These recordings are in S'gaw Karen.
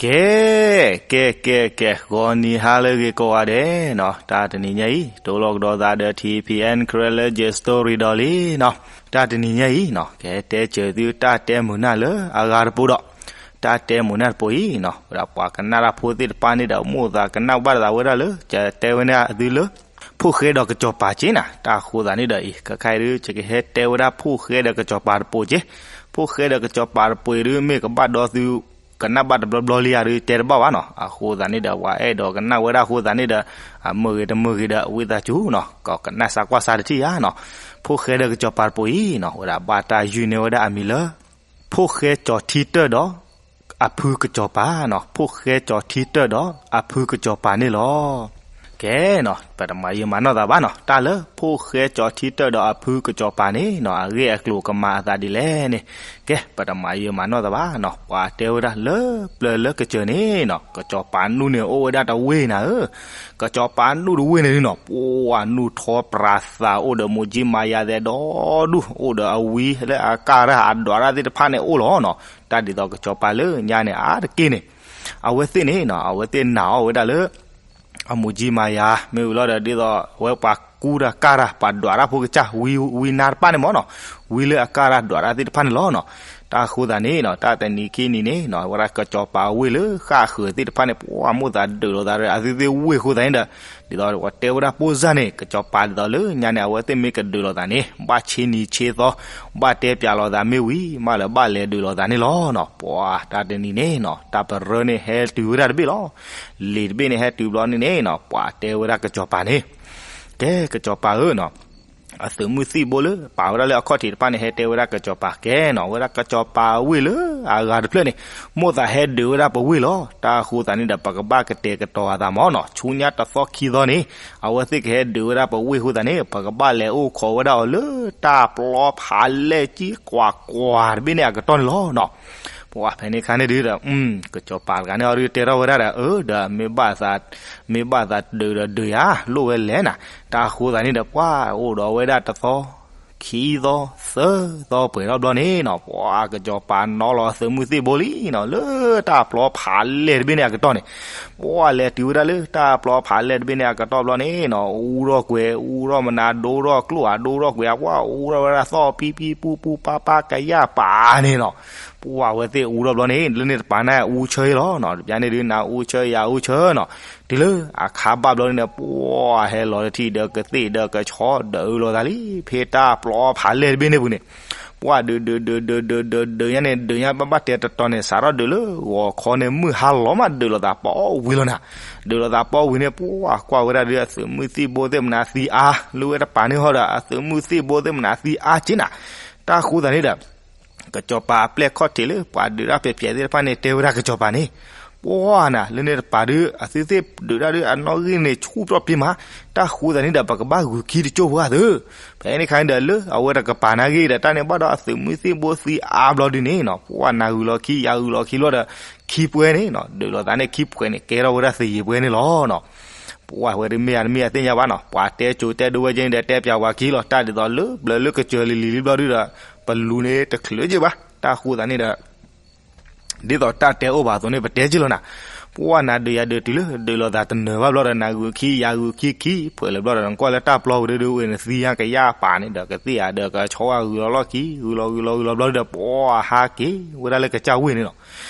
ကဲ, ကဲ ကဲ ကဲ, ဂီၤနံၤဟါလၢအဂ့ၤကိးဂၤဒဲးနီၤ, တၢ်တနံၤညါအံၤ တိၢ်လိာ်ကဒီးသးဒီး ထံဖံအဲၣ် Karen လၢ J Story ဒီးလံနီၤ, တၢ်တနံၤညါအံၤနီၤ, ကဟဲတဲစၢၤသုတၢ်တဲမုာ်နၢ်လၢအဂၤတပူၤဒီး, တၢ်တဲမုာ်နၢ်တပူၤအံၤနီၤ, ဝဲဒၣ်ပှၤကနၣ်တၢ်ဖိသ့ၣ်တဖၣ်န့ၣ်ဒီး မိၣ်သးကနၣ်ဘၣ်တသးဝဲဒၣ်လၢ ကတဲဝဲန့ၢ်အသုလၢ ဖိၣ်ဃဲဒီးကစီၤပၤက့နၤ, တၢ်အဃိသတးန့ၣ်ဒီးအံၤ ခဲခါအံၤဒုး ယကဟဲတဲဝဲဒၣ်ဖိၣ်ဃဲဒီးကစီၤပၤတပူၤက့, ဖိၣ်ဃဲဒီးကစီၤပၤတပူၤအံၤဒုး မ့ၢ်ကဘၣ်ဒီသု ကနၣ်ဘၣ်တဘျီဘျီလံဧါဒုး တဲတဘၣ်ဘၣ်နီၤ, အဃိသတးန့ၣ်ဒီး ပှၤအဲၣ်ဒိးကနၣ်ဝဲဒၣ်အဃိသတးန့ၣ်ဒီး အမုာ်ဂ့ၤတမုာ်ဂ့ၤဒီး ဝံသးစူၤနီၤ, ကကနၣ်စၢ်ကွၢ်စၢ်တထံၣ်ဧါနီၤ, ဖိၣ်ဃဲဒီးကစီၤပၤတပူၤအံၤနီၤ, ဝဲဒၣ်ဘၣ်တၢ်ယုၢ်န့ၢ်ဝဲဒၣ်အမံၤလၢ ဖိၣ်ဃဲကၠီၤထံတၢၢ်ဒီး အဖုကစီၤပၤနီၤ, ဖိၣ်ဃဲကၠီၤထံတၢၢ်ဒီးအဖုကစီၤပၤန့ၣ်လီၤ. ကဲနီၤ, ပတမၤယံာ်မၤနီၢ်သးဘၣ်နီၤ, တၢ်လၢဖိၣ်ဃဲကၠီၤထံတၢၢ်ဒီးအဖုကစီၤပၤန့ၣ်နီၤ, အဂ့ၢ်အကျိၤကမၤအသးဒ်လဲၣ်န့ၣ်, ကဲ ပတမၤယံာ်မၤနီၢ်သးဘၣ်နီၤ, ပှၤတဲဝဲဒၣ်လၢပျၢၤလၢကစၢၤန့ၣ်နီၤ, ကစီၤပၤနူၢ်န့ၣ်အိၣ်ဝဲဒၣ်တဝ့ၢ်နၤဧၢ, ကစီၤပၤနူၢ်တဝ့ၢ်န့ၣ်နီၤ, ပှၤနူၢ်ထီပြးသးအိၣ်ဒီးမိၢ်ကၠံမၤယၤသဲးဒီဒူၣ်, အိၣ်ဒီးအဝံလၢအကၢ်တၢ်အဒွးတၢ်သ့ၣ်တဖၣ်န့ၣ်အိၣ်လီၤနီၤ, တၢ်ဒ်သိးကစီၤပၤလၢညါန့ၣ် အါတက့ၢ်န့ၣ် အဝဲသ့ၣ်န့ၣ်နီၤ, အဝဲသ့ၣ်နာ်အီၤဝဲဒၣ်လၢ အမိၢ်ကၠံမၤယၤ မ့ၢ်ဝံၤလီၤဒီး ဒ်သိးအဝဲပှၤကူတၢ်ကၢ်တၢ် ပှၤဒွးတၢ်ဖိကစၢ် ဝံနါတဖၣ်န့ၣ်မ့ၢ်နီၤ, ဝံလၢအကၢ်တၢ်ဒွးတၢ်သ့ၣ်တဖၣ်န့ၣ်လီၤနီၤ, တၢ်အဃိသတးန့ၣ်နီၤ, တၢ်တနံၤခံနံၤန့ၣ်နီၤ, အဝဲဒၣ်ကစီၤပၤဝ့ၢ်လၢဃၣ်ဃၢၤသ့ၣ်တဖၣ်န့ၣ် ပှၤမိၣ်သးဒုးလိာ်သးဒီး အသုသ့ၣ်ဝ့ၢ်အဃိသတးန့ၣ်ဒီး ဒ်သိးပှၤတဲဝဲဒၣ်ပိၢ်စၢ်န့ၣ် ကစီၤပၤဒ်သိးလၢညါန့ၣ် အဝဲသ့ၣ်မ့ၢ်ကဒုးလိာ်သးန့ၣ် ဘၣ်ဆ့နံၤဆ့သီ, ဘၣ်တဲပၠးလိာ်သးမ့ၢ်ဝံၤ မ့ၢ်လၢဘၣ်လဲၤဒုးလိာ်သးန့ၣ်လီၤနီၤ, ပှၤတၢ်တနံၤန့ၣ်နီၤ, တၢ်ပရၢန့ၣ်ဟဲတုၤဝဲဒၣ်တဘ့ၣ်လီၤ. လံာ်တဘ့ၣ်န့ၣ်ဟဲတုၤဘျီန့ၣ်န့ၣ်နီၤ, ပှၤတဲဝဲဒၣ်ကစီၤပၤန့ၣ်, ကဲ ကစီၤပၤဧၢနီၤ, အသုးမုၢ်သံၣ်ဘိလၢပာ်ဝဲဒၣ်လၢအခီၣ်ထံးတဖၣ်န့ၣ် ဟဲတဲဝဲဒၣ်ကစီၤပၤကဲနီၤ, ဝဲဒၣ်ကစီၤပၤဝ့ၢ်လၢအဂၤတဖျၢၣ်န့ၣ် မိၣ်သးဟဲဒုးဝဲဒၣ်ပဝ့ၢ်လီၤ. တၢ်အဃိသတးန့ၣ်ဒီး ပကဘၣ်ကတဲာ်ကတီၤအသးမ့ၢ်နီၤ, ဆူညါတသီခံသီန့ၣ် အဝဲသ့ၣ်ကဟဲဒုးဝဲဒၣ်ပဝ့ၢ်အဃိသတးန့ၣ် ပကဘၣ်လဲၤအိၣ်ခိးဝဲဒၣ်အီၤလၢတၢ်ပျီဖးလဲၢ်ကံကွၢ်ကွၢ်တဘ့ၣ်န့ၣ်အကတီၢ်န့ၣ်လီၤနီၤ. ပှၤဖဲန့ၣ်အခါန့ၣ်ဒုးဒီး ကစီၤပၤတဂၤန့ၣ်အီၤဒုးတဲထီၣ်ဝဲဒၣ်ဒီး အၢ ဒီးမ့ၢ်ဘၣ်သး မ့ၢ်ဘၣ်သးဒုးဒီးဒုးယၤ လိၣ်ဝဲလဲၣ်နၤ. တၢ်အဃိသတးန့ၣ်ဒီး ပှၤအိၣ်ဒီးဝဲဒၣ်တသီ ခံသီ သၢသီပှဲၤထီၣ်ဘျီန့ၣ်နီၤ, ပှၤကစီၤပၤနီၤလီၤအသုးမုၢ်သံၣ်ဘိလံနီၤ, လၢတၢ်ပျီဖးလဲၢ်တဘ့ၣ်န့ၣ်အကတီၢ်န့ၣ်, ပှၤလဲၤတုၤဝဲဒၣ်လၢတၢ်ပျီဖးလဲၢ်တဘ့ၣ်န့ၣ်အကတီၢ်ဘျီန့ၣ်နီၤ, အူထီၣ်ကွဲၤ အူထီၣ်မနၤ ဒိထီၣ်ကျိၣ်ဧါ ဒိထီၣ်ကွဲၤဧါ, ပှၤအူထီၣ်ဝဲဒၣ်သီၣ်ပံပံပူပူပၢ်ပၢ်ကယၢ်ပာ်န့ၣ်နီၤ, ပှၤအဝဲသ့ၣ်အူထီၣ်ဘျီန့ၣ် လၢန့ၣ်တပၤန့ၣ်အူဆၢအံၤလီၤနီၤ, တပျၢ်န့ၣ်ဒုးနၤအူဆၢယၤအူဆၢနီၤ, တုၤလၢအခါဘၣ်ဘျီန့ၣ် ပှၤဟဲလီၤတထံၣ်ဒီးကသ့ၣ်ဒီးကဆီဒီးအုးလိာ်သးလံ ဖဲတၢ်ပျီဖးလဲၢ်တဘ့ၣ်န့ၣ်ပူၤန့ၣ်, ပှၤဒုးဒုးဒုးဒုးဒုးဒုးညါန့ၣ် ဒုးညါဘၣ်ဘၣ်တဲတတီၤန့ၣ် စးထီၣ်ဒုးလၢဂီၤခီန့ၣ် မုၢ်ဟါလီၤမးဒုးလိာ်သးပီဝံၤလီၤနၤ, ဒုးလိာ်သးပီဝံၤန့ၣ် ပှၤကွၢ်ဝဲဒၣ်ဒုးအသုးမုၢ်သံၣ်ဘိသ့ၣ်မနၤသံအါ, လၢဝဲတပၤန့ၣ်ဟီဒီး အသုးမုၢ်သံၣ်ဘိသ့ၣ်မနၤသံအါက့နၤ, တၢ်ဃိသတးန့ၣ်ဒီး ကစီၤပၤအပျဲၢ်ခီၣ်ထံးလၢပှၤဒုးတၢ်ဖျဲးဖျဲးသ့ၣ်တဖၣ်န့ၣ် တဲဝဲဒၣ်ကစီၤပၤန့ၣ်, ပှၤနၤ လၢန့ၣ်တပၤဒုး အသုသ့ၣ်ဒုးတၢ်ဒုးအနီၣ်ဂံၢ်န့ၣ် ဆူၣ်ပျီၣ်ပ့မး, တၢ်ဃိသတးန့ၣ်ဒီး ပကဘၣ်ဂုာ်ခံတကၠိၢ်ပှၤသု, ဖဲန့ၣ်အခါန့ၣ်ဒီး လၢအဝဲတကပၤနာ်ဂ့ၢ်ဒီး တၢ်န့ၣ်ဘၣ်ဒီးအသုးမုၢ်သံၣ်ဘိသံအါဘျီဒုးန့ၣ်နီၤ, ပှၤနၤဂုာ်လီၤခံ ယၤဂုာ်လီၤခံဘျီဒီး ခံပှဲၤန့ၣ်နီၤ, ဒုးလိာ်သးန့ၣ်ခံပှဲၤန့ၣ် ကဲထီၣ်ဝဲဒၣ်သယံၤပှဲၤန့ၣ်လီၤနီၤ. ပှၤဝဲဒၣ်မ့ၢ်ဧါတမ့ၢ်ဧါသ့ၣ်ညါဘၣ်နီၤ, ပှၤတဲကၠိတဲဒိဝဲက့န့ၣ်ဒီး တဲပၠးဝဲခံလီၤ, တၢ်ဒ်သိးလၢပျၢၤလၢကစၢၤလံၤလံၤလံၤဘျီဒုးဒီး ပလူၤန့ၣ်တချုးက့ဘၣ်, တၢ်ဃိသတးန့ၣ်ဒီး ဒ်သိးတၢ်တဲအိၣ်ဘၣ်အသိးန့ၣ် ပတဲက့လီၤနၤ, ပှၤနၤဒုးယၤဒုးတုၤလၢ ဒုးလိာ်သးတနၢၤဘၣ်ဘျီဒီး နၤဂုာ်ခံ ယၤဂုာ်ခံခံ ပှဲၤလၢဘျီဒီး နကွၢ်လၢတၢ်ပျီဝံၤဒုးဒုးဝဲန့ၣ် သံညါကယၢ်ပာ်န့ၣ်ဒီး ကသ့ၣ်ဧါဒီးကဆီဧါဂုာ်လီၤလီၢ်ခံ ဂုာ်လီၤဂုာ်လီၤဂုာ်လီၤဘျီဒီး ပှၤဟးက့ၤဝဲဒၣ်လၢကစၢ်ဝ့ၢ်န့ၣ်လီၤ.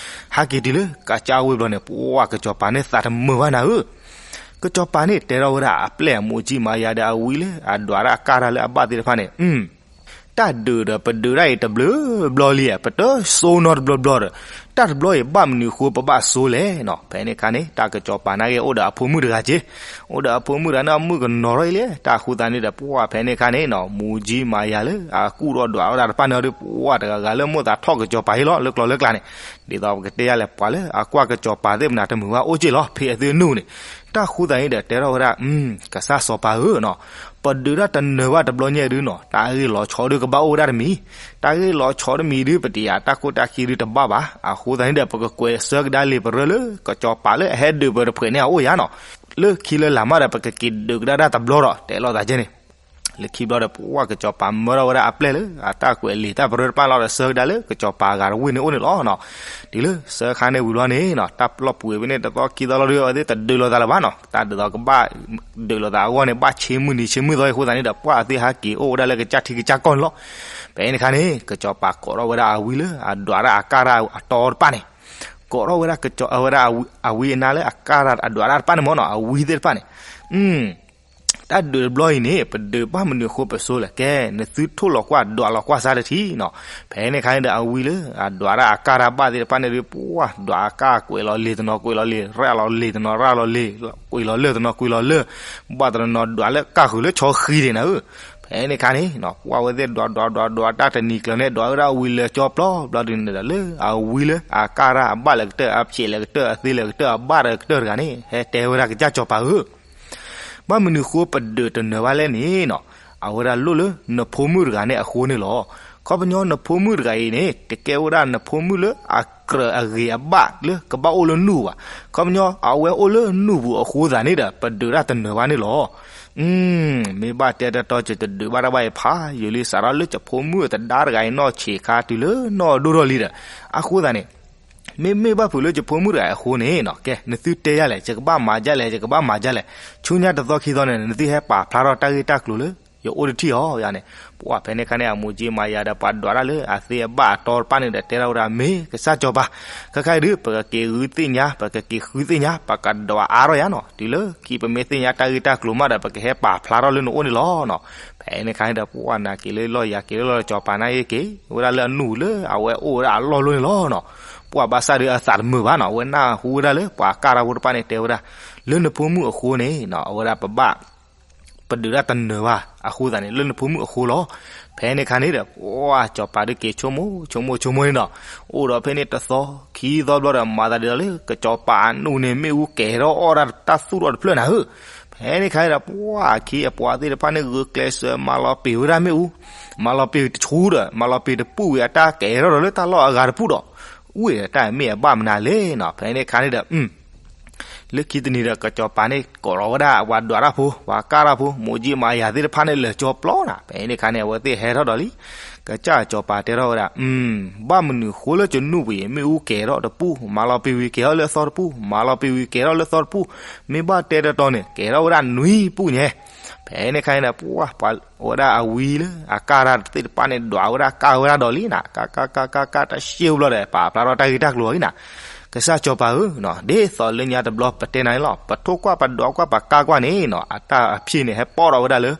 ဟးက့ၤတုၤလၢကစၢ်ဝ့ၢ်ဘျီန့ၣ် ပှၤကစီၤပၤန့ၣ်သးတမုာ်ဘၣ်နၤဧၢ, ကစီၤပၤန့ၣ်တဲထီၣ်ဝဲဒၣ်အပျဲၢ်အမိၢ်ကၠံမၤယၤဒီးအဝံလၢအဒွးတၢ်အကၢ်တၢ်လၢအဘၣ်သ့ၣ်တဖၣ်န့ၣ်, တၢ်ဒုးဒီးပဒုးတၢ်အံၤတဘျုးဘျီလံ, ပတစိနီတဘျီဘျီဒီး တၢ်တဘျီအံၤဘၣ်မနုၤအဃိပဘၣ်စိလဲၣ်နီၤ. ဖဲန့ၣ်အခါန့ၣ် တၢ်ကစီၤပၤနာ်က့အိၣ်ဒီးအဖိမုၣ်တဂၤက့, အိၣ်ဒီးအဖိမုၣ်တဂၤန့ၣ် အမုၣ်ကနီၤထီၣ်အံၤလဲၣ်. တၢ်ဃိသတးန့ၣ်ဒီး ပှၤဖဲန့ၣ်အခါန့ၣ်နီၤ မိၢ်ကၠံမၤယၤလၢအကူၣ်ထီၣ်ဒွးဝဲဒၣ်တဖၣ်န့ၣ်ဒီး ပှၤတဂၤဂၤလၢမိၣ်သးထီၣ်ကစီၤပၤအံၤလီၤ လၢကျိၤလၢကျါန့ၣ်, ဒ်သိးပကတဲယၤလဲၣ် ပှၤလၢအကွၢ်ကစီၤပၤသ့ၣ်မနၤတမုာ်ဘၣ်အိၣ်က့လီၤ ဖဲအသုနုၢ်န့ၣ်. တၢ်ဃိသတးန့ၣ်ဒီး တဲထီၣ်ဝဲဒၣ် ကစၢ်စီၤပၤဧၢနီၤ, ပဒုးတၢ်တနၢၤဘၣ်တဘျီညါဒုးနီၤ တၢ်ဂ့ၢ်လီၤဆီဒုးကဘၣ်အိၣ်ဝဲဒၣ်တမံၤ, တၢ်ဂ့ၢ်လီၤဆီတမံၤဒုး ပတယၤတၢ်ခိၣ်တၢ်ခံဒုးတဘၣ်ဘၣ်. အဃိသတးန့ၣ်ဒီး ပကကွဲးဆၢကဒါလံာ်ပရၢလၢ ကစီၤပၤလၢအဟဲဒုးပှၤတဖှဲးန့ၣ်အအိၣ်ယၤနီၤ, လၢခံလၢလာ်မးဒီး ပကက့ၤဒုးကဒါတၢ်တဘျီဒီး တဲလိာ်သးကဲန့ၣ်. လၢခံဘျီဒီး ပှၢ်ကစီၤပၤမၢထီၣ်ဝဲဒၣ်အပျဲၢ်လၢ အတၢ်ကွဲးလံာ်တၢ်ပရၢတဖၣ်လီၤဒီး ဆှၢကဒါလၢကစီၤပၤအဂၤတဝ့ၢ်န့ၣ်အိၣ်န့ၣ်လီၤ. တုၤလၢဆှၢခါန့ၣ်ဝံၤဘျီန့ၣ်နီၤ တၢ်ပျီၢ်ပှဲၤဝဲန့ၣ် တသီခံသီလီၤဒီး အဝဲသ့ၣ်တဒုးလိာ်သးလၢၤဘၣ်နီၤ. တၢ်ဒ်သိးကဘၣ်ဒုးလိာ်သးအဂီၢ်န့ၣ် ဘၣ်ဆ့မုၢ်နံၤဆ့မုၢ်သီအဃိသတးန့ၣ်ဒီး ပှၢ်အဝဲသ့ၣ်ဟဲက့ၤအိၣ်ဝဲဒၣ်လၢကစၢ်ထံကစၢ်ကီၢ်န့ၣ်လီၤ. ဖဲန့ၣ်အခါန့ၣ် ကစီၤပၤကိးထီၣ်ဝဲဒၣ်အဝံလၢအဒွးတၢ်အကၢ်တၢ်အတီတဖၣ်န့ၣ် ကိးထီၣ်ဝဲဒၣ်ကစီၤဝဲဒၣ်အဝံအနါလၢအကၢ်တၢ်အဒွးတၢ်တဖၣ်န့ၣ်မ့ၢ်နီၤ အဝံသ့ၣ်တဖၣ်န့ၣ် တၢ်ဒုးတဘျီအံၤန့ၣ် ပဒုးဘၣ်မနုၤအဃိပစိလဲၣ် ကဲ နသုထိၣ်လီၤကွၢ်ဒွးလီၤကွၢ်စၢ်တထံၣ်နီၤ. ဖဲန့ၣ်အခါန့ၣ်ဒီး အဝံလၢအဒွးတၢ်အကၢ်တၢ်ဘၣ်သ့ၣ်တဖၣ်န့ၣ်ဒီး ပှၢ်ဒွးအကၢ်ကွဲးလီၤလံာ်တနီၤ ကွဲးလီၤလံာ် ရၣ်လီၤလံာ်တနီၤ ရၣ်လီၤလံာ် ကွဲးလီၤလၢာ်တနီၤ ကွဲးလီၤလၢာ် ဘၣ်တနီၤနီၤဒွးလၢကၢ်ဃုာ်လၢဆီဃံဒံးနၤဧၢ. ဖဲန့ၣ်အခါန့ၣ် ပှၢ်ဝဲသ့ၣ်ဒွးဒွးဒွးဒွးတၢ်တနံၤကျၢၤန့ၣ် ဒွးဝဲဒၣ်ဝံလၢာ်ကၠီပျီဘျီဒုးန့ၣ်ဒီး လၢအဝံလၢအကၢ်တၢ်အဘၣ်လၢကတၢၢ် အဖျဲးလၢကတၢၢ် အသ့လၢကတၢၢ် အဘၣ်လၢကတၢၢ်တဂၤန့ၣ် ဟဲတဲဝဲဒၣ်ကစၢ်စီၤပၤဧၢ ဘၣ်မနုၤဃိပဒုးတနၢၤဘၣ်လဲၣ်န့ၣ်နီၤ အဝဲဒၣ်လိၣ်လၢနဖိမုၣ်တဂၤန့ၣ်အဃိန့ၣ်လီၤ. ခီပညီနဖိမုၣ်တဂၤအံၤန့ၣ် တကဲဝဲဒၣ်နဖိမုၣ်လၢအကြၢးအဂ့ၤအဘၣ်လၢကဘၣ်အိၣ်လၢနူၢ်ပူၤဘၣ်. ခီပညီအဝဲအိၣ်လၢနူၢ်ပူၤအဃိသတးန့ၣ်ဒီး ပဒုးတၢ်တနၢၤဘၣ်န့ၣ်လီၤ. မ့ၢ်ဘၣ်တဲတတီ ယတဒုးဘၣ်တၢ်ဘၣ်အံၤဖးယံာ်လံ စးထီၣ်လၢယဖိမုၣ်အတဒါတဂၤအံၤနီၢ်ဆံးခါတုၤလၢနီၢ်အဒိၣ်ထီၣ်လံဒီး အဃိသတးန့ၣ် မ့မ့ၢ်ဘၣ်ဖုးလၢယဖိမုၣ်တဂၤအံၤအဃိန့ၣ်နီၤ ကဲ နသုတဲယၤလဲၣ် ယကဘၣ်မၤဒ်လဲၣ် ယကဘၣ်မၤဒ်လဲၣ် ဆူညါတသီခံသီန့ၣ် နသုဟဲပာ်ဖျါထီၣ်တၢ်ဂ့ၢ်တၢ်ကျိၤလၢ ယအိၣ်တထံၣ်အီၤယၤန့ၣ်. ပှၢ်ဖဲန့ၣ်အခါန့ၣ် အမူးကၠံမၤယၤဒီး ပှၤဒွးတၢ်လၢအသ့အဘၣ်အတီတဖၣ်န့ၣ်ဒီး တဲထီၣ်ဝဲဒၣ် မ့ၢ်ကစၢ်စီၤပၤ ခဲခါအံၤဒုး ပကက့ၤဂုာ်သ့ၣ်ညါ ပကက့ၤဃုသ့ၣ်ညါ ပကဒွးအါထီၣ်ယၤနီၤ တုၤလၢခံပမ့ၢ်သ့ၣ်ညါတၢ်ဂ့ၢ်တၢ်ကျိၤမးဒီး ပကဟဲပာ်ဖျါထီၣ်လၢနအိၣ်န့ၣ်လီၤနီၤ. ဖဲန့ၣ်အခါန့ၣ်ဒီး ပှၢ်နၤက့ၤလၢလီၢ်ယၤက့ၤလၢလီၢ် စီၤပၤန့ၣ်က့ၤ ဝဲဒၣ်လၢအနူၢ်လၢအဝဲအိၣ်ဝဲဒၣ်အလီၢ်လီၢ်န့ၣ်လီၤနီၤ. ပှၢ်ဘၣ်ဆၣ်ဒီးအသးတမုာ်ဘၣ်နီၤ အဝဲနၢ်ဟူဝဲဒၣ်လၢပှၤကၢ်တၢ်ဖိတဖၣ်န့ၣ်တဲဝဲဒၣ် လၢနဖိမုၣ်အဃိန့ၣ်နီၤ အဝဲဒၣ်ပဘၣ် ပဒုးတၢ်တနၢၤဘၣ်အဃိသတးန့ၣ် လၢနဖိမုၣ်အဃိလီၤ. ဖဲန့ၣ်အခါန့ၣ်ဒီး ပှၢ်စီၤပၤဒုးက့ၤဆိကမိၣ်ဆိကမိၣ်ဆိကမိၣ်န့ၣ်နီၤ အိၣ်ဒီးဖဲန့ၣ်တသီခံသီဘျီဒီး မၤသးဒ်သိးလၢ ကစီၤပၤအနူၢ်န့ၣ် မ့ၣ်အူကဲၤထီၣ်အီၣ်ဒၣ်တၢ်သူၣ်ထီၣ်တဖျၢၣ်နၤဧၢ. ဖဲန့ၣ်အခါန့ၣ်ဒီး ပှၢ်အခံအပှၤသ့ၣ်တဖၣ်န့ၣ် ဂုာ်ကျဲးစၢးမၤလီၤပံာ်ဝဲဒၣ်မ့ၣ်အူ မၤလီၤပံာ်တဆူဒီး မၤလီၤပံာ်တပူၣ်ဝံၤအတၢ်ကဲၤထီၣ်ဒီးလၢတၢ်လီၢ်အဂၤတပူၣ်ဒီး ဝံၤတၢ်မ့ၢ်အဘၣ်မနုၤလဲၣ်နီၤ. ဖဲန့ၣ်အခါန့ၣ်ဒီး လၢခံတနံၤဒီး ကစီၤပၤန့ၣ် ကိးထီၣ်ဝဲဒၣ်ပှၤဒွးတၢ်ဖိ ပှၤကၢ်တၢ်ဖိ မူးကၠံမၤယၤသ့ၣ်တဖၣ်န့ၣ် လၢာ်ကၠီပျီနၤ. ဖဲန့ၣ်အခါန့ၣ် အဝဲသ့ၣ်ဟဲထီၣ်ဒီးလံ ကစၢ်စီၤပၤတဲထီၣ်ဝဲဒၣ် ဘၣ်မနုၤဃိလၢကနူၢ်ပူၤအံၤ မ့ၣ်အူကဲၤထီၣ်တပူၣ် မၤလီၤပံာ်ဝံၤကဲၤထီၣ်လၢသီတပူၣ် မၤလီၤပံာ်ဝံၤကဲၤထီၣ်လၢသီတပူၣ် မ့ၢ်ဘၣ်တဲတတီန့ၣ် ကဲၤထီၣ်ဝဲဒၣ်နွံပူၣ်ညါ. ဖဲန့ၣ်အခါန့ၣ်ဒီး ပှၤ ပှၤဝဲဒၣ်အဝံလၢအကၢ်တၢ်သ့ၣ်တဖၣ်န့ၣ် ဒွးဝဲဒၣ်ကၢ်ဝဲဒၣ်ဒီးလံနၤ ကၢ်ကၢ်ကၢ်ကၢ်ကၢ် တၢ်ရှ့ဘျီဒီး ပာ်ဖျါထီၣ်တၢ်ဂ့ၢ်တၢ်ကျိၤအံၤနၤ ကစၢ်စီၤပၤဧၢနီၤ ဒ်သိးလၢညါတဘျီပတဲနၤန့ၣ်လီၤ ပထိၣ်ကွၢ်ပဒွးကွၢ်ပကၢ်ကွၢ်န့ၣ်နီၤ အတၢ်အဖျ့ၣ်န့ၣ် ဟဲပိာ်ထီၣ်ဝဲဒၣ်လၢ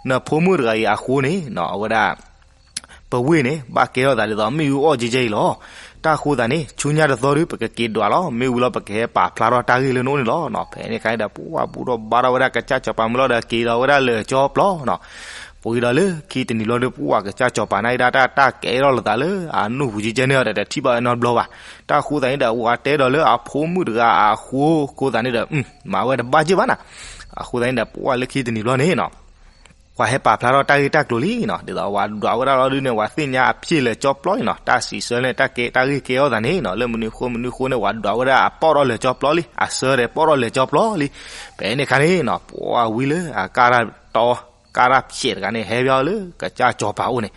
နဖိမုၣ်တဂၤအံၤအဃိန့ၣ်နီၤ အဝဲဒၣ် ပဝ့ၢ်န့ၣ် ဘၣ်ကဲထီၣ်သးဒ်သိးမ့ၣ်အူအီၣ်ကဲကဲအံၤလီၤ. တၢ်အဃိသတးန့ၣ် ဆူညါတသီဒုး ပကက့ၤဒွးလီၤ မ့ၢ်ဝံၤလီၤ ပကဟဲပာ်ဖျါထီၣ်တၢ်ဂ့ၢ်လၢနအိၣ်န့ၣ်လီၤနီၤ. ဖဲန့ၣ်အခါန့ၣ်ဒီး ပှၢ်ဘူၣ်ထီၣ်ဘါထီၣ်ဝဲဒၣ်ကစၢ်စီၤပၤမုၢ်လီၤဒီး က့ၤဒီးဝဲဒၣ်လၢာ်ကၠီပျီနီၤ ပှဲၤဒီးလၢခံတနံၤဘျီဒီး ပှၢ်ကစၢ်စီၤပၤန့ၣ်ဒၣ်တၢ် တၢ်ကဲထီၣ်လိာ်သးလၢအနူၢ်ပူၤကဲကဲန့ၣ်ဒီး တထံၣ်ဘၣ်နီတဘျီဘၣ်. တၢ်အဃိသတးန့ၣ်ဒီး ပှၤတဲဒီးလၢအဖိမုၣ်တဂၤအဃိ အဃိသတးန့ၣ်ဒီး မၤဝဲတဘၣ်က့ၢ်ဘၣ်နၤ. အဃိသတးန့ၣ်ဒီး ပှၢ်လၢခံတနံၤဘျီန့ၣ်နီၤ ပှၤဟဲပာ်ဖျါထီၣ်တၢ်ဂ့ၢ်တၢ်ကျိၤလံနီၤ ဒ်သိးပှၤဒွးဝဲဒၣ်လီၤဒုးန့ၣ် ပှၤသ့ၣ်ညါအဖျ့ၣ်လၢာ်ကၠီပျီလံနီၤ တၢ်စံးဆၢန့ၣ် တၢ်ကဲတၢ်ဂ့ၢ်ကဲထီၣ်သးန့ၣ်နီၤ လၢမနုၤဃိမနုၤဃိန့ၣ် ပှၤဒွးဝဲဒၣ်အပိာ်ထီၣ်လၢာ်ကၠီပျီလံ အဆၢဒီးပိာ်ထီၣ်လၢာ်ကၠီပျီလံ. ဖဲန့ၣ်အခါန့ၣ်နီၤ ပှၢ်ဝံလၢအကၢ်တၢ်တီ ကၢ်တၢ်ဖျဲးတဂၤန့ၣ် ဟဲဘၣ်လၢကစၢ်စီၤပၤအိၣ်န့ၣ်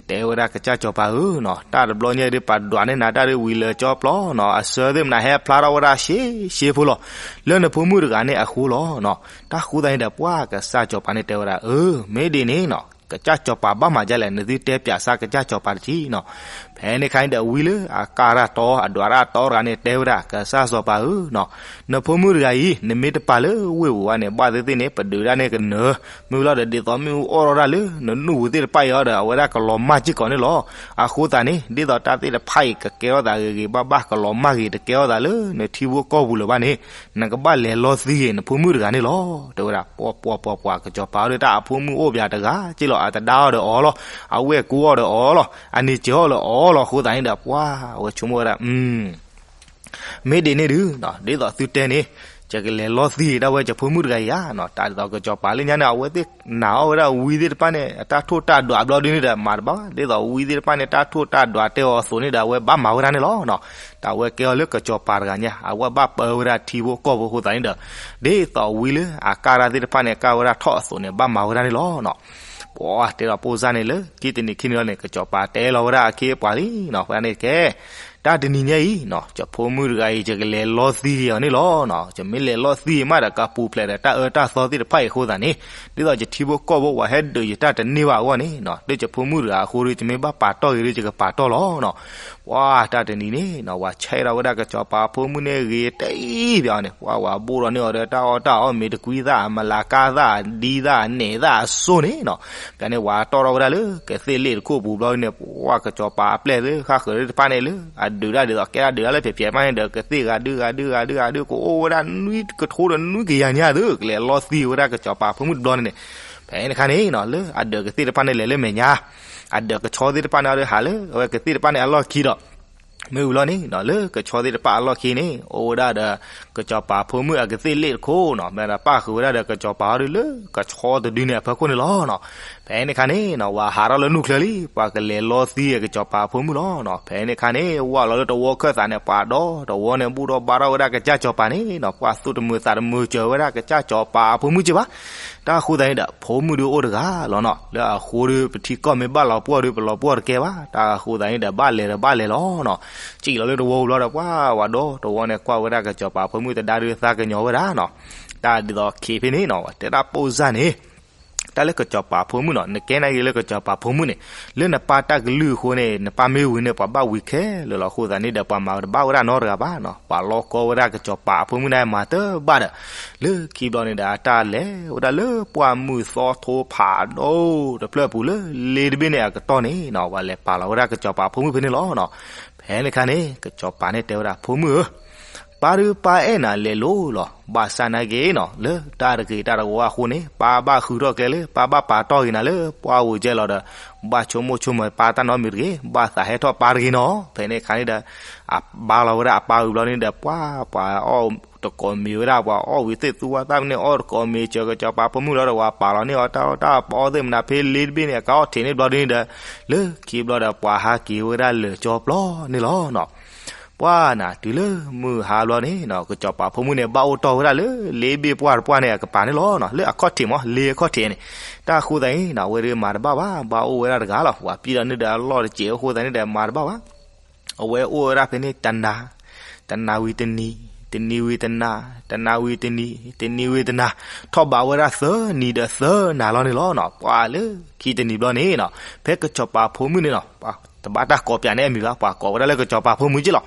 တဲဝဲဒၣ်ကစၢ်စီၤပၤဧၢနီၤ တၢ်တဘျီညါဒုး ပှၤဒွးန့ၢ်နၤတၢ်ဒုးဝံၤလၢာ်ကၠီပျီနီၤ အဆၢသ့ၣ်မနၤဟဲဖျါထီၣ်ဝဲဒၣ်ရှဲရှဲဖိလီၤ လၢနဖိမုၣ်တဂၤန့ၣ်အဃိလီၤနီၤ. တၢ်ဃိသတးန့ၣ်ဒီး ပှၢ်ကစၢ်စီၤပၤန့ၣ်တဲဝဲဒၣ် အၢ မ့ၢ်ဒ်န့ၣ်နီၤ ကစၢ်စီၤပၤဘၣ်မၤဒ်လဲၣ် နသုတဲပၠးစၢ်ကစၢ်စီၤပၤတထံၣ်နီၤ. ဖဲန့ၣ်အခါန့ၣ်ဒီး ဝံလၢအကၢ်တၢ်တီ အဒွးတၢ်တီတဂၤန့ၣ် တဲဝဲဒၣ် ကစၢ်စီၤပၤဧၢနီၤ နဖိမုၣ်တဂၤအံၤ နမ့ၢ်တပာ်လၢဝ့ၢ်ပူၤဘၣ်န့ၣ် ဘၣ်သ့ၣ်သ့ၣ်န့ၣ် ပဒုးဒၣ်န့ၢ်ကနၢၤ မ့ၢ်ဝံၤလီၤဒီး ဒ်သိးမ့ၣ်အူအီၣ်ထီၣ်ဒၣ်လၢနနူၢ်ပူၤသ့ၣ်တဖၣ်အံၤအီၤဒီး အဝဲဒၣ်ကလီၤမၢ်စ့ၢ်ကီးန့ၣ်လီၤ. အဃိသတးန့ၣ် ဒ်သိးတၢ်သ့ၣ်တဖၣ်အံၤ ကကဲထီၣ်သးဂ့ၤဂ့ၤဘၣ်ဘၣ် ကလီၤမၢ်ဂ့ၤ တကဲထီၣ်သးလၢနထံဖိကီၢ်ပူၤလၢၤဘၣ်န့ၣ် နကဘၣ်လဲၤလီသံဂ့ၤ နဖိမုၣ်တဂၤန့ၣ်လီၤ တဲဝဲဒၣ်. ပှၤပှၤပှၤပှၤ ကစီၤပၤဒီး တၢ်အဖိမုၣ်အိၣ်ပၠးတဂၤက့ၢ်လီၤ အတဒါအီၤဒီးအီၤလီၤ အဝဲၢ်ကိအီၤဒီးအီၤလီၤ အန့ၢ်စၢၤအီၤလၢအီၤလီၤ အဃိသတးန့ၣ်ဒီး ပှၢ်ဝဲဆိကမိၣ်ဝဲဒၣ် မ့ၢ်ဒ်န့ၣ်ဒုး ဒ်သိးသုတဲန့ၣ် ယကလဲၤလီသံဒၣ်ဝဲ ယဖိမုၣ်တဂၤအံၤဧါနီၤ. တၢ်ဒ်သိးကစီၤပၤလၢညါန့ၣ် အဝဲသ့ၣ်နာ်အီၣ်ဝဲဒၣ်ဝံသ့ၣ်တဖၣ်န့ၣ် အတၢ်ထိၣ်တၢ်ဒွးဘျီဒုန့ၣ်ဒီး မၤတဘၣ်ဘၣ်. ဒ်သိးဝံသ့ၣ်တဖၣ်န့ၣ် တၢ်ထိၣ်တၢ်ဒွးတဲအီၤအသိးန့ၣ်ဒီး အဝဲဘၣ်မၤဝဲဒၣ်န့ၣ်လီၤနီၤ. တၢ်ဝဲကဲအီၤလၢကစီၤပၤတဂၤညါ အဝဲဘၣ်ပၢဝဲဒၣ်ထံဖိကီၢ်ဖိအဃိသတးန့ၣ်ဒီး ဒ်သိးဝံလၢအကၢ်တၢ်သ့ၣ်တဖၣ်န့ၣ် ကၢ်ဝဲဒၣ်ထီၣ်အသိးန့ၣ် ဘၣ်မၤဝဲဒၣ်န့ၣ်လီၤနီၤ. ပှၤတဲဒီးပိၢ်စၢ်န့ၣ်လၢ ခံတနံၤခံနံၤလီၤန့ၣ် ကစီၤပၤတဲလီၤဝဲဒၣ်အခ့အပှၤလံနီၤ. ဖဲန့ၣ်ကဲ တၢ်တနံၤညါအံၤနီၤ ယဖိမုၣ်တဂၤအံၤ ယကလဲၤလီသံက့ၤအီၤန့ၣ်လီၤနီၤ. ယမ့ၢ်လဲၤလီသံက့ၤမးဒီး ကပူၤဖျဲးဒီးတၢ်အၢတၢ်သီသ့ၣ်တဖၣ်အံၤအဃိသတးန့ၣ် ဒ်သိးယထံဖိကီၢ်ဖိပှၤဟဲဒုးယတၢ်တန့ၢ်ဘၣ်အဂီၢ်န့ၣ်နီၤ ဒ်ယဖိမုၣ်တဂၤအဃိဒီး ယမ့ၢ်ဘၣ်ပာ်တီၢ်ဂ့ၤဒီး ယကပာ်တီၢ်လီၤနီၤ. ပှၤတၢ်တနံၤန့ၣ်နီၤ ပှၤဆဲးထီၣ်ဝဲဒၣ်ကစီၤပၤအဖိမုၣ်န့ၣ်ဂ့ၤတအံၤပၠီန့ၣ် ပှၤဝဲဘိၣ်ထီၣ်န့ၢ်အီၤဒီးတၢ်အီၣ်တၢ်အီ မ့ၤတကွံသၣ် မလၤကါသၣ် ဒံသၣ် နဲၣ်သၣ်အစိန့ၣ်နီၤ. ကန့ၣ်ပှၤတီၢ်ထီၣ်ဝဲဒၣ်လၢကသ့ၣ်လ့ၣ်တခိၣ်ပူၤဘျီန့ၣ် ပှၤကစီၤပၤအပျဲၢ်သ့ၣ်ဃၣ်ဃၢၤသ့ၣ်တဖၣ်န့ၣ်လၢ အဒုးတၢ်ဒ်သိးကဲဒၣ်ဒုးတၢ်လၢဖျဲးဖျဲးမးန့ၣ်ဒီး ကသ့ၣ်ဂၤဒုးဂၤဒုးဂၤဒုးဂၤဒုး ကအိၣ်ဝဲဒၣ်နွံကထိဒီးနွံကယၤညါသု ကလဲၤလီသံဝဲဒၣ်ကစီၤပၤဖိမုၣ်တဘျီန့ၣ်န့ၣ်. ဖဲန့ၣ်အခါန့ၣ်နီၤ လၢအဒၢးကသ့ၣ်တဖၣ်န့ၣ်လဲၤလၢမဲာ်ညါ အဒၢးကဆီသ့ၣ်တဖၣ်န့ၣ်အီၤဒီးဟးလၢ အဝဲကသ့ၣ်တဖၣ်န့ၣ်အလီၢ်ခံဒီး မ့ၢ်ဝံၤလီၤန့ၣ်နီၤ လၢကဆီသ့ၣ်တဖၣ်အလီၢ်ခံန့ၣ် အိၣ်ဝဲဒၣ်ဒီး ကစီၤပၤဖိမုၣ်အကသ့ၣ်လ့ၣ်တခိၣ်နီၤ မ့ၢ်ဒီးပၣ်ဃုာ်ဝဲဒၣ်ဒီးကစီၤပၤအီၤဒီးလၢ ကဆီတဒုန့ၣ်အဖီခိၣ်န့ၣ်လီၤနီၤ. ဖဲန့ၣ်အခါန့ၣ်နီၤ ပှၤဟးထီၣ်လၢနူၢ်ချၢလံ ပှၤကလဲၤလီသံကစီၤပၤဖိမုၣ်လီၤနီၤ. ဖဲန့ၣ်အခါန့ၣ် ဝၢ်လီၤလၢတဝီခၢၣ်သးန့ၣ် ပှၤဒီတဝီန့ၣ် ဘူၣ်ထီၣ်ဘါထီၣ်ဝဲဒၣ်ကစၢ်စီၤပၤန့ၣ်နီၤ ပှၤသူၣ်တမုာ်သးတမုာ်စၢၤဝဲဒၣ်ကစၢ်စီၤပၤအဖိမုၣ်က့ဘၣ်. တၢ်အဃိသတးန့ၣ်ဒီး ဖိမုၣ်ဒုးအိၣ်တဂၤလီၤနီၤ လၢအဃိဒီး ပထံကီၢ်မ့ၢ်ဘၣ်လီၤပှီၢ်ဒီး ပလီၤပှီၢ်တကဲဘၣ်. တၢ်အဃိသတးန့ၣ်ဒီး ဘၣ်လဲၤဒီးဘၣ်လဲၤလီၤနီၤ. စံၣ်လီၤလၢတဝီပူၤလီၤဒီး ပှၤဝဲဒီတဝီန့ၣ် ကွၢ်ဝဲဒၣ်ကစီၤပၤဖိမုၣ်တဒါဒုးသးကညီၤဝဲဒၣ်နီၤ. တၢ်ဒ်သိးခံဖဲန့ၣ်နီၤ တဲဒၣ်ပိၢ်စၢ်န့ၣ် တၢ်လၢကစီၤပၤဖိမုၣ်နီၤ နကဲနာ်က့ၤလၢကစီၤပၤဖိမုၣ်န့ၣ် လၢနပၢ်တၢ်ကလုၢ်အဃိန့ၣ် နပၢ်မ့ၢ်ဝံၤန့ၣ် ပှၤဘၣ်ဝံၤခဲလၢာ်လီၤ. အဃိသတးန့ၣ်ဒီး ပှၤမၤတဘၣ်ဝဲဒၣ်နီတဂၤဘၣ်နီၤ. ပှၤလီၤကီဝဲဒၣ်ကစီၤပၤအဖိမုၣ်န့ၣ်မၤတဘၣ်ဒီး လၢခံဘျီန့ၣ်ဒီး အတၢ်လဲၤဝဲဒၣ်လၢပှၢ်မုၢ်သီထိဖးဒိၣ်တဖျၢၣ်ပူၤလၢလ့တဘ့ၣ်န့ၣ်အကတီၢ်န့ၣ်နီၤ ပှၤလဲၤပာ်လီၤဝဲဒၣ်ကစီၤပၤဖိမုၣ်ဖဲန့ၣ်လီၤနီၤ. ဖဲန့ၣ်အခါန့ၣ် ကစီၤပၤန့ၣ်တဲဝဲဒၣ် ဖိမုၣ်ဧၢ ပၢ်ဒုးပၢ်အဲၣ်နၤလဲၤလိၤလီၤ. ဘၣ်ဆၣ်နာ်က့ၤနီၤ လၢတၢ်တဂ့ၤတၢ်တဝါအဃိန့ၣ် ပၢ်ဘၣ်ဃုထီၣ်ကျဲလၢ ပၢ်ဘၣ်ပာ်တီၢ်က့ၤနၤလၢပှၢ်ဝံၤကဲလီၤဒီး ဘၣ်ဆိကမိၣ်ဆိကမးပၢ်တၢ်နီတမံၤတဂ့ၤ, ဘၣ်သးဟဲထီၣ်ပၢ်တဂ့ၤနီၤ. ဖဲန့ၣ်အခါန့ၣ်ဒီး အဘါလီၤဝဲဒၣ်အပၢ်ဝံၤဘျီန့ၣ်ဒီး ပှၤ ပှၤအီၣ်တကိးမ့ၤဝဲဒၣ် ပှၤအီၣ်ဝံၤသ့ၣ်သူဝါသၣ်ဖဲန့ၣ် အီၣ်တကိးမ့ၤစၢၤကစီၤပၤဖိမုၣ်လီၤဒီး ပှၤပာ်လီၤန့ၢ်အီၤတၢ်အီၣ်တၢ်အီသ့ၣ်မနုၤဖဲလ့တဘ့ၣ်န့ၣ် အကအီၣ်ထံးန့ၢ်ဘျီဒုန့ၣ်ဒီး လၢခံဘျီဒီးပှၤဟးက့ၤဝဲဒၣ်လၢာ်ကၠီပျီန့ၣ်လီၤနီၤ. ပှၢ်နၤ တုၤလၢမုၢ်ဟါဘျီန့ၣ်နီၤ ကစီၤပၤဖိမုၣ်န့ၣ် ဘၣ်အိၣ်တီၢ်ဝဲဒၣ်လၢလ့ဘ့ၣ်ပှၢ်တပှၢ်န့ၣ် အကပၤန့ၣ်လီၤနီၤ. လၢအခီၣ်ထံးမး လ့အခီၣ်ထံးန့ၣ် တၢ်အဃိသတးန့ၣ်နီၤ အဝဲဒၣ်မၤတဘၣ်ဘၣ်, ဘၣ်အိၣ်ဝဲဒၣ်တဂၤလီၤ. ပှၤပျံၢ်ဒီးန့ၢ်ဒီးအလီၢ်တစဲးအဃိသတးန့ၣ်ဒီး မၤတဘၣ်ဘၣ်. အဝဲအိၣ်ဝဲဒၣ်ဖဲန့ၣ်တနၤ, တနၤဝံၤတနံၤ, တနံၤဝံၤတနၤ, တနၤဝံၤတနံၤ, တနံၤဝံၤတနၤ, ထီၣ်ဘးဝဲဒၣ်သၢနံၤဒီးသၢနၤလီၤန့ၣ်လီၤနီၤ. ပှၤလၢခံတနံၤဘျီန့ၣ်နီၤ ဖဲကစီၤပၤဖိမုၣ်န့ၣ်နီၤ တဘၣ်တၢ်ကိးပၠးန့ၢ်အမံၤဘၣ်, ပှၤကိးဝဲဒၣ်လၢကစီၤပၤဖိမုၣ်က့လီၤ.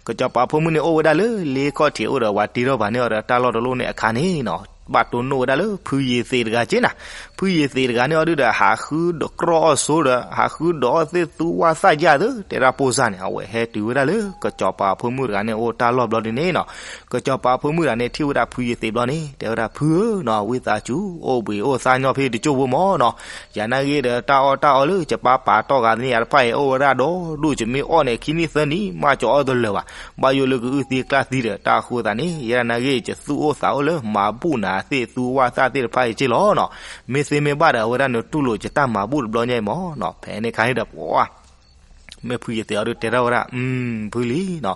ကစီၤပၤဖိမုၣ်န့ၣ် အိၣ်ဝဲဒၣ်လၢလ့ခီၣ်ထံးအိၣ်ဒီး ပှၤတ့ထီၣ်ဘၣ်န့ၢ်အီၤဒီးတၢ်လီၢ်တလီၢ်န့ၣ်အခါန့ၣ်နီၤ ဘၣ်တိၢ်နီၣ်ဝဲဒၣ်လၢဖုယ့ၤသ့းတဂၤက့နၤ. ဖုယ့ၤသ့းတဂၤန့ၣ်အီၤဒုဒီး ဟးဃုဒီးကြီအီၣ်ဆိဒီး ဟးဃုဒီးအီၣ်သ့ၣ်သူဝါသၣ်ယၢ်သ့ၣ် တဲဒၣ်ပိၢ်စၢ်န့ၣ် အဝဲဟဲတုၤဝဲဒၣ်လၢကစီၤပၤဖိမုၣ်တဂၤန့ၣ်အိၣ်တၢ်လီၢ်ဘျီဒုန့ၣ်နီၤ. ကစီၤပၤဖိမုၣ်တဂၤန့ၣ် ထံၣ်ဝဲဒၣ်ဖုယ့ၤသ့းဘျီန့ၣ် တဲဝဲဒၣ် ဖုဧၢနီၤ ဝံသးစူၤ အိၣ်ဘှံးအိၣ်သါညီဖဲတကၠိၢ်ဖိမၢ်နီၤ. ယၤနာ်ဂ့ၤဒီးတၢ်အီၣ်တၢ်အီလၢယပၢ်ပာ်တီၢ်ဂၤန့ၣ် ယၤတဖၣ်အံၤ အိၣ်ဝဲဒၣ်ဒီဒူၣ် ယမ့ၢ်အီၣ်န့ၣ် ခံနံၣ်သၢနံၣ် မ့ၢ်ကအီၣ်တလၢာ်ဘၣ်. ဘၣ်ယိၣ်လၢကအုၣ်သံကျၢ်သံဒီး တၢ်အဃိသတးန့ၣ် ယဲဒၣ်နာ်ဂ့ၤ ယသူၣ်အိၣ်သးအိၣ်လၢမၤဘူၣ်နၤသ့ၣ်သူဝါသၣ်သ့ၣ်တဖၣ်အံၤက့လီၤနီၤ. မ့ၢ်သ့မ့ၢ်ဘၣ်ဒီး အဝဲဒၣ်နတူၢ်လိာ်ယတၢ်မၤဘူၣ်တဘျီညါအံၤမၢ်နီၤ. ဖဲန့ၣ်အခါန့ၣ်ဒီး ပှၤ မ့ၢ်ဖုယ့ၤသ့းအီၤဒုတဲထီၣ်ဝဲဒၣ် ဖုလံနီၤ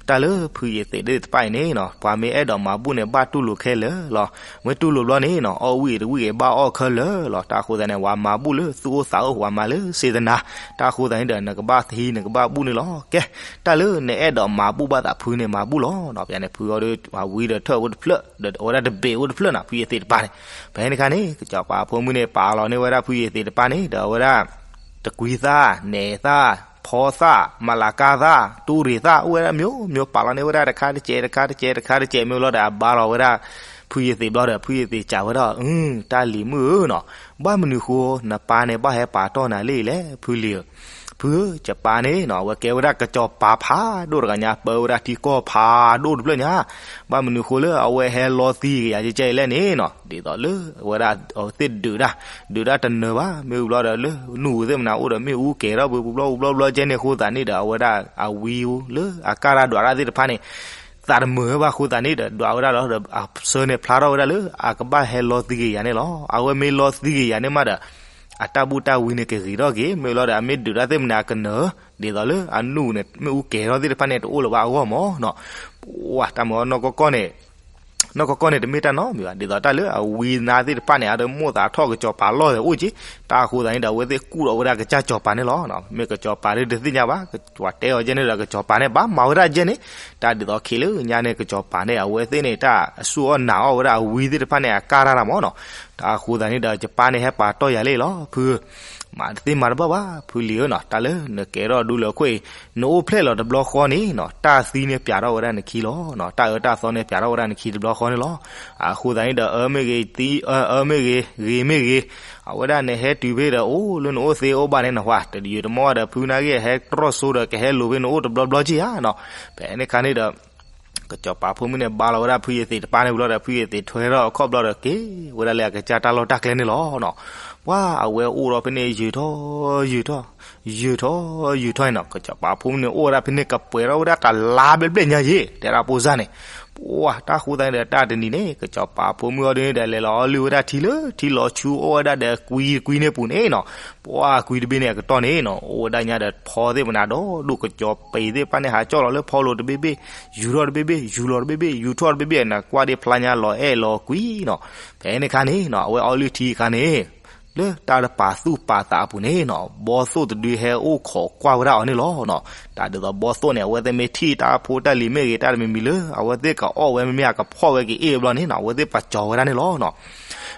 တၢ်လၢဖုယ့ၤသ့းသ့ၣ်တဖၣ်အံၤန့ၣ်နီၤ ပှၤမ့ၢ်အဲၣ်ဒိးမၤဘူၣ်န့ၣ် ဘၣ်တူၢ်လိာ်ခဲလၢာ်လီၤ. မ့ၢ်တူၢ်လိာ်ဘျီန့ၣ်နီၤ အီၣ်ဝံၣ်တဝံၣ်ဂ့ၤ ဘၣ်အီၣ်ခဲလၢာ်လီၤ. တၢ်အဃိသတးန့ၣ် ပှၤမၤဘူၣ်လၢသူၣ်အိၣ်သးအိၣ် ပှၤမၤလၢစေတနာ တၢ်အဃိသတးန့ၣ်ဒီး နကဘၣ်သဟံး နကဘၣ်ဘူၣ်န့ၣ်လီၤ. ကဲ တၢ်လၢနအဲၣ်ဒိးမၤဘူၣ်ဘၣ်သးဖုန့ၣ် မၤဘူၣ်လီၤနီၤ. ပှၤန့ၣ် ဖုအီၤဒု ပှၤဝံဒီးထၢၣ်အိၣ်တဖျၢၣ် ဒီးအဝဲဒၣ်တဘ့ၣ်အိၣ်တဖျၢၣ်နီၤ ဖုယ့ၤသ့းတပၤန့ၣ်. ဖဲန့ၣ်အခါန့ၣ် ကစီၤပၤဖိမုၣ်န့ၣ် ပာ်လီၤန့ၢ်ဝဲဒၣ်ဖုယ့ၤသ့းတပၤန့ၣ် ဒီးအဝဲဒၣ် တကွံသၣ် နဲၣ်သၣ် ဖီသၣ် မလၤကါသၣ် တူၢ်ရ့ၣ်သၣ် အိၣ်ဝဲဒၣ် မျိုးမျိုး ပာ်လီၤန့ၢ်ဝဲဒၣ်တခါတကဲး တခါတကဲး တခါတကဲး မ့ၢ်လီၤဒီး အဘါလီၤဝဲဒၣ် ဖုယ့ၤသ့းဘျီဒီး ဖုယ့ၤသ့းစံးဝဲဒၣ် အု တၢ်လံၤမုၣ်ဧၢနီၤ ဘၣ်မနုၤဃိ နပၢ်န့ၣ် ဘၣ်ဟဲပာ်တီၢ်နၤလၢအံၤလဲၣ် ဖုလံၤဧၢ. ဖုဧၢ ယပၢ်န့ၣ်နီၤ အဝဲကဲဝဲဒၣ်ကစီၤပၤဖးဒိၣ်တဂၤညါ ပၢဝဲဒၣ်ထံကီၢ်ဖးဒိၣ်တဖျၢၣ်ညါ ဘၣ်မနုၤဃိလၢအဝဲဟဲလီသံကယၤကဲကဲအံၤလဲၣ်န့ၣ်နီၤ ဒ်သိးလၢအဝဲဒၣ်သ့ၣ်ဒုးတၢ် ဒုးတၢ်တနၢၤဘၣ် မ့ၢ်ဝံၤဘျီဒီးလၢနူၢ်သ့ၣ်မနၤအိၣ်ဒီး မ့ၣ်အူကဲၤထီၣ်ပူၤပူၤဘျီပူၤဘျီဘျီကဲန့ၣ်အဃိသတးန့ၣ်ဒီး အဝဲဒၣ်အဝံလၢအကၢ်တၢ်ဒွးတၢ်သ့ၣ်တဖၣ်န့ၣ် သးတမုာ်ဘၣ်အဃိသတးန့ၣ်ဒီး ဒွးဝဲဒၣ်လီၤဒီး အဆၢန့ၣ်ဖျါထီၣ်ဝဲဒၣ်လၢ အကဘၣ်ဟဲလီသံက့ၤယၤန့ၣ်လီၤ. အဝဲမ့ၢ်လီသံက့ၤယၤန့ၣ်မးဒီး အတၢ်ဘူၣ်တၢ်ဝံန့ၣ်ကဂ့ၤထီၣ်က့ၤ မ့ၢ်လီၤဒီး အမ့ၢ်ဒုးတၢ်သ့ၣ်မနုၤအကနၢၤ ဒ်သိးလၢအနူၢ်န့ၣ် မ့ၣ်အူကဲၤထီၣ်သ့ၣ်တဖၣ်န့ၣ် တအိၣ်လၢၤဘၣ်အဂီၢ်မးနီၤ. ပှၤတၢ်မၤနီၢ်ကီၢ်ကီၢ်န့ၣ် နီၢ်ကီၢ်ကီၢ်န့ၣ် တမ့ၢ်တၢ်နီတမံၤဘၣ် ဒ်သိးတၢ်လၢအဝံနါသ့ၣ်တဖၣ်န့ၣ် အတမိၣ်သးထီၣ်ကစီၤပၤလီၢ်လၢအိၣ်က့ၤ တၢ်အဃိသတးန့ၣ်ဒီး အဝဲသ့ၣ်ကူၣ်ထီၣ်ဝဲဒၣ်ကစၢ်စီၤပၤန့ၣ်လီၤ. မ့ၢ်ကစီၤပၤဒ်တသ့ၣ်ညါဘၣ် ပှၤတဲအီၤကဲန့ၣ်ဒီး ကစီၤပၤန့ၣ် ဘၣ်မၤဝဲဒၣ်ကဲန့ၣ် တၢ်ဒ်သိးခံးလၢညါန့ၣ် ကစီၤပၤန့ၣ် အဝဲသ့ၣ်န့ၣ် တၢ်အဆူၣ်အီၣ်နၤအီၣ်ဝဲဒၣ်အဝံသ့ၣ်တဖၣ်န့ၣ် အကၢ်တၢ်တၢ်မးနီၤ. တၢ်အဃိသတးန့ၣ်ဒီး ယပၢ်န့ၣ် ဟဲပာ်တီၢ်ယၤလံလီၤ ဖု မၤတသ့မၤတဘၣ်ဘၣ် ဖုလံၤဧၢနီၤ တၢ်လၢနကဲထီၣ်ဒူလၢအခိၣ်အံၤ နအိၣ်ဖျဲၣ်လီၤတဘျီဃီန့ၣ်နီၤ တၢ်သံန့ၣ်ပျးထီၣ်ဝဲဒၣ်နခံလီၤ. တၢ်အၢတၢ်သီန့ၣ်ပျးထီၣ်ဝဲဒၣ်နခံတဘျီဃီန့ၣ်လီၤ. အဃိသတးန့ၣ်ဒီး အၢမ့ၢ်ဂ့ၤသံ အၢမ့ၢ်ဂ့ၤ ဂ့ၤမ့ၢ်ဂ့ၤ အဝဲဒၣ်နဟဲတုၤဖဲဒီး အိၣ်လၢနအိၣ်သ့အိၣ်ဘၣ်န့ၣ်နဟါ တယုာ်တမီၢ်ဒီး ဖုနာ်ဂ့ၢ်ဟဲတြီၢ်စိဒီး ကဟဲလိာ်ဖဲနအိၣ်တဘျီဘျီက့ဧါနီၤ. ဖဲန့ၣ်ခါန့ၣ်ဒီး ကစီၤပၤဖိမုၣ်န့ၣ် ဘါလီၤဝဲဒၣ်ဖုယသံးတပၢ်န့ၣ်ဘျီဒီး ဖုယသံးထွဲထီၣ်အခီၣ်ဘျီဒီး က့ၤဝဲဒၣ်လၢအကစၢ်တၢ်လီၢ်တၢ်ကျဲန့ၣ်လီၤနီၤ. ပှၤအဝဲအိၣ်ဒီးဖဲန့ၣ် ယုာ်ထီၣ် ယုာ်ထီၣ် ယုာ်ထီၣ် ယုာ်ထီၣ်နီၤ ကစီၤပၤဖိမုၣ်န့ၣ် အိၣ်ဝဲဒၣ်ဖဲန့ၣ် ကပှဲၤထီၣ်ဝဲဒၣ်တလါဘျဲၣ်ဘျဲၣ်ညါယ့ၣ် တဲဒၣ်ဖိစၢ်န့ၣ်. ပှၤတၢ်ဃိသတးန့ၣ်ဒီး တၢ်တနံၤန့ၣ် ကစီၤပၤဖိမုၣ်အီၤဒ်န့ၣ်ဒီး လဲၤလီၤအီလုၢ်ဝဲဒၣ်ထံလၢထံလီၤဆူ အိၣ်ဝဲဒၣ်ဒီးကွံတကွံန့ၣ်ပူၤန့ၣ်နီၤ. ပှၤကွံတဘ့ၣ်န့ၣ်အကတီၢ်န့ၣ်နီၤ အိၣ်ဝဲဒၣ်ညါဒီးဖီသ့ၣ်မနၤဒီး ဒိၣ်ကစီၤပၤသ့ၣ်တဖၣ်န့ၣ် ဟးကၠီၣ်လီၤလၢဖီလိၤတဘ့ၣ်ဘ့ၣ် ယူၤထီၣ်တဘ့ၣ်ဘ့ၣ် ယူၤလီၤတဘ့ၣ်ဘ့ၣ် ယူၤထီၣ်တဘ့ၣ်ဘ့ၣ် နကွၢ်ဒ်ဖျါညါလီၤအဲၣ်လီၤကွံနီၤ. ဖဲန့ၣ်ခါန့ၣ်နီၤ အဝဲအီလုၢ်ထံအခါန့ၣ် လၢတၢ်တပာ်သူၣ်ပာ်သးအပူၤန့ၣ်နီၤ ဘီသိၣ်တဒုဟဲအိၣ်ခိးကွၢ်ဝဲဒၣ်အီၤန့ၣ်လီၤနီၤ. တၢ်ဒ်သိးဘီသိၣ်န့ၣ် အဝဲသ့ၣ်မ့ၢ်ထံၣ်တၢ်ဖိတၢ်လံၤမ့ၢ်ဂ့ၤ တၢ်တမံၤမံၤလၢ အဝဲသ့ၣ်ကအီၣ်ဝဲမ့မ့ၢ်အကဖီၣ်ဝဲကအ့ၣ်ဘျီန့ၣ်နီၤ အဝဲသ့ၣ်ပာ်စီၤဝဲဒၣ်န့ၣ်လီၤနီၤ.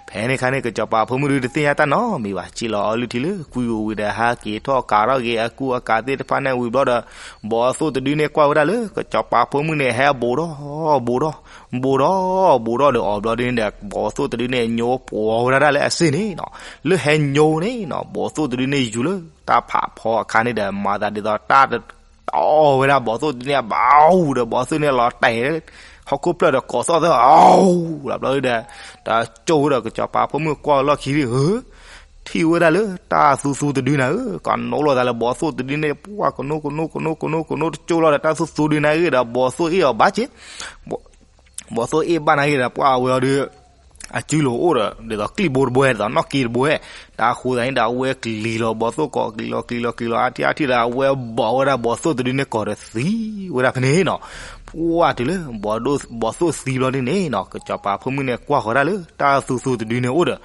ဖဲန့ၣ်ခါန့ၣ် ကစီၤပၤဖိမုၣ်ဒုတသ့ၣ်ညါတၢ်နီတမံၤဘၣ် စံၣ်လီၤအီလုၢ်ထံလၢကွံဝံၤဒီး ဟးက့ၤထီၣ်ကးထီၣ်က့ၤအကူအကးသ့ၣ်တဖၣ်န့ၣ်ဝံၤဘျီဒီး ဘီသိၣ်တဒုန့ၣ်ကွၢ်ဝဲဒၣ်လၢ ကစီၤပၤဖိမုၣ်န့ၣ် ဟဲဘူးထီၣ် ဘူးထီၣ် ဘူးထီၣ် ဘူးထီၣ်ဒီးအီၤဘျီဒုန့ၣ်ဒီး ဘီသိၣ်တဒုန့ၣ် ညိပှီၤဝဲဒၣ်လၢအစ့ၢ်န့ၣ်နီၤ. လၢဟဲညိန့ၣ်နီၤ ဘီသိၣ်တဒုန့ၣ် ယူၤလၢတၢ်ဖးဖီအခါန့ၣ်ဒီး မၤသးဒ်သိးတၢ် တအီၣ်ဝဲဒၣ်ဘီသိၣ်တဒုန့ၣ် ဘၣ်အူဒီးဘီသိၣ်န့ၣ်လီၤတဲာ် ဟီၣ်ခိၣ်ဖျၢၣ်ဒီးကိးသီၣ်သၢ အီၣ်လီၤဘျီဒီး တကၠိဒီးကစီၤပၤဖိမုၣ်ကွၢ်လီၢ်ခံဒ်ဧၢ ထံၣ်ဝဲဒၣ်လၢတၢ်သူသူတဒုနၤဧၢ ကနိလိာ်သးလၢဘီသိၣ်တဒုန့ၣ် ပှၤကနိကနိကနိကနိကနိတကၠိလီၤဒီး တၢ်သူသူဒုနၤဂ့ၤဒီးဘီသိၣ်အ့ၣ်အီၤဘၣ်က့ ဘီသိၣ်အ့ၣ်ဘၣ်နၤဂ့ၤဒီး ပှၤအဝဲအီၤဒု အစုလိၤအိၣ်ဒီး ဒ်သိးကျံၣ်ဘိတဘိဒီး နီၣ်က့တဘိ တၢ်ဃိသးန့ၣ်ဒီး အဝဲကလံၤလီၤဘီသိၣ်ကိး ကလံၤလီၤကလံၤလီၤ အါထံၣ်အါထံၣ်ဒီး အဝဲဘီဝဲဒၣ်ဘီသိၣ်တဒုန့ၣ်ကိးဒီးသံဝဲဒၣ်ဖဲန့ၣ်နီၤ. ပှၤတုၤလၢ ဘီသိၣ်သံဘျီဒ်န့ၣ်နီၤ ကစီၤပၤဖိမုၣ်န့ၣ် ကွၢ်ဃီၤဒၣ်လၢ တၢ်သူသူတဒုန့ၣ်အိၣ်ဒီး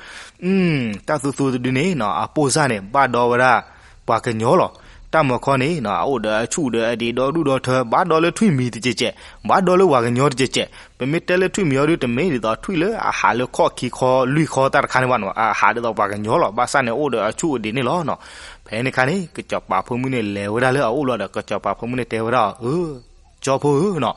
တၢ်သူသူတဒုန့ၣ်နီၤ အပိၢ်စၢ်န့ၣ် ဘၣ်ဒီဝဲဒၣ် ပှၤကညီလီၤ. တၢ်မီၤခီန့ၣ်နီၤ အအိၣ်ဒီးအဆူၣ်ဒီးအဒံးဒီဒူၣ်ဒီထၢ ဘၣ်ဒီလၢထွံၣ်မံၤတကဲးကဲး ဘၣ်ဒီလၢပှၤကညီတကဲးကဲး ပမ့ၢ်တဲလၢထွံၣ်မံၤအီၤဒု တမ့ၢ်ဒ်သိးထွံၣ်လၢအဟးလၢခီၣ်ခံခီလွံၢ်ခီတၢ်တခါန့ၣ်ဘၣ်နီၤ အဟးဒ်သိးပှၤကညီလီၤ. ဘၣ်ဆၣ်န့ၣ်အိၣ်ဒီးအဆူၣ်အဒံးန့ၣ်လီၤနီၤ. ဖဲန့ၣ်ခါန့ၣ် ကစီၤပၤဖိမုၣ်န့ၣ် လဲၤဝဲဒၣ်လၢအအိၣ်ဘျီဒီး ကစီၤပၤဖိမုၣ်န့ၣ်တဲဝဲဒၣ်အီၤ အၢ ကၠီဖိဧၢနီၤ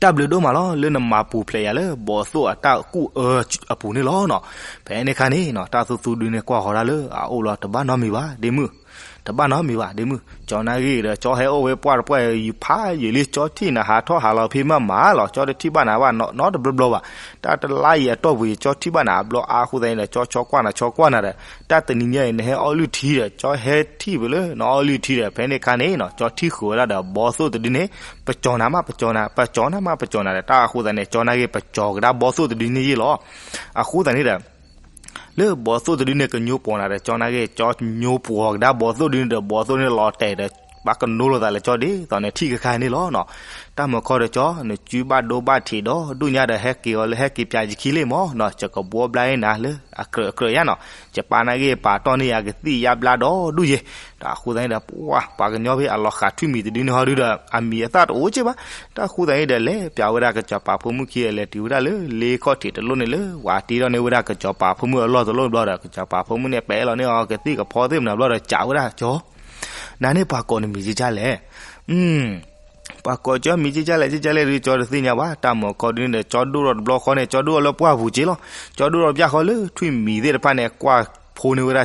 တၢ်ဘျုးဒိၣ်မးလီၤ လၢနမၤပူၤဖျဲးယၤလၢဘီသိၣ်အတၢ်ကူၣ်အၢအပူၤန့ၣ်လီၤနီၤ. ဖဲန့ၣ်ခါန့ၣ်နီၤ တၢ်သူသူဒုန့ၣ်ကွၢ်ဃီၤဒၣ်လၢအအိၣ်လီၤ တဘၣ်နီတမံၤဘၣ် ဒ့မုၣ် တဘၣ်နီတမံၤဘၣ် ဒ့မုၣ် ကၠီနာ်ဂ့ၤဒီး ကၠီဟဲအိၣ်ဝဲပှၢ်တပှၢ် ယဖးယံာ်လံ ကၠီထံၣ်နၤဟးထီၣ်ဟးလီၤဖဲမးမးလီၤ ကၠီတထံၣ်ဘၣ်နၤဘၣ်နီတဘျီဘျီဘၣ် တၢ်တလါအံၤအတီၢ်ပူၤ ကၠီထံၣ်ဘၣ်နၤအဘျီအါအဃိသတးန့ၣ်ဒီး ကၠီဆီကွၢ်နၤဆီကွၢ်နၤဒီး တၢ်တနံၤညါအံၤ နဟဲအီလုၢ်ထံဒီး ကၠီဟဲထံၣ်ပလၢနအီလုၢ်ထံဒီး ဖဲန့ၣ်ခါန့ၣ်နီၤ ကၠီထံၣ်ဃုာ်ဝဲဒၣ်ဒီးဘီသိၣ်တဒုန့ၣ် ပကၠီနၤမး ပကၠီနၤ ပကၠီနၤမး ပကၠီနၤဒီး တၢ်အဃိသတးန့ၣ် ကၠီနာ်ဂ့ၤ ပကၠီကဒါဘီသိၣ်တဒုန့ၣ်ယ့ၢ်လီၤ. အဃိသတးန့ၣ်ဒီး လၢဘီသိၣ်တဒုန့ၣ် ကညိပှီၤနၤဒီး ကၠီနာ်ဂ့ၤ ကၠီညိပှီၤကဒါဘီသိၣ်တဒုန့ၣ်ဒီး ဘီသိၣ်န့ၣ်လီၤတဲာ်ဒီး ဘၣ်ကနိလိာ်သးလၢကၠီဒ်သိးန့ၣ်ထံၣ်ခါခါန့ၣ်လီၤနီၤ. တၢ်မီၤခီဒီးကၠီ နစုဘၣ်ဒိဘၣ်ထံးဒီး ဒူၣ်ညါဒီး ဟဲက့ၤအီၤလၢဟဲက့ၤပၠးယခံလံမးနီၤ ယကဘှီဘျါအ့ၣ်နၤလၢအကြၢးအကြၢးယါနီၤ ယပၢ်နာ်ဂ့ၤ ပာ်တီၢ်န့ၢ်ယၤကသံၣ်ယါဘျါဒီးဒူၣ်ယဲ တၢ်အဃိသတးန့ၣ်ဒီး ပှၤ ပှၤကညီဖဲအလီၤဃာ်ထွံၣ်မံၤတဒုန့ၣ်ဟီဒုဒီး အမံၤအသၣ်တအိၣ်က့ဘၣ်. တၢ်အဃိသတးန့ၣ်ဒီး လဲၤပၠးဝဲဒၣ်ကစီၤပၤဖိမုၣ်ခံ လဲၤတုၤဝဲဒၣ်လၢလ့ခီၣ်ထံးတလိၣ်န့ၣ်လၢ ဝၤတ့ထီၣ်န့ၢ်ဝဲဒၣ်ကစီၤပၤဖိမုၣ်အလီၢ်တလိၣ်ဘျီဒီး ကစီၤပၤဖိမုၣ်န့ၣ် ပဲာ်လီၤန့ၢ်အီၤကသံၣ်ကဖီသ့ၣ်မနၤဘျီဒီး စံးဝဲဒၣ်ကၠီ နၤန့ၣ်ပှၤကိးနမံၤကကလဲၣ် ပှၤကိးကၠီမံၤကကလဲၣ်ကကလဲၣ်ဒုး ကၠီတသ့ၣ်ညါဘၣ်. တၢ်မီၤခီဒုန့ၣ်ဒီး ကၠီဒိၣ်ထီၣ်တဘျီဃီန့ၣ် ကၠီဒိၣ်ထီၣ်လၢပှၢ်ပူၤက့လီၤ. ကၠီဒိၣ်ထီၣ်ဘၣ်ဃီလၢထွံၣ်မံၤသ့ၣ်တဖၣ်န့ၣ် ကွၢ်ဖိန့ၢ်ဝဲဒၣ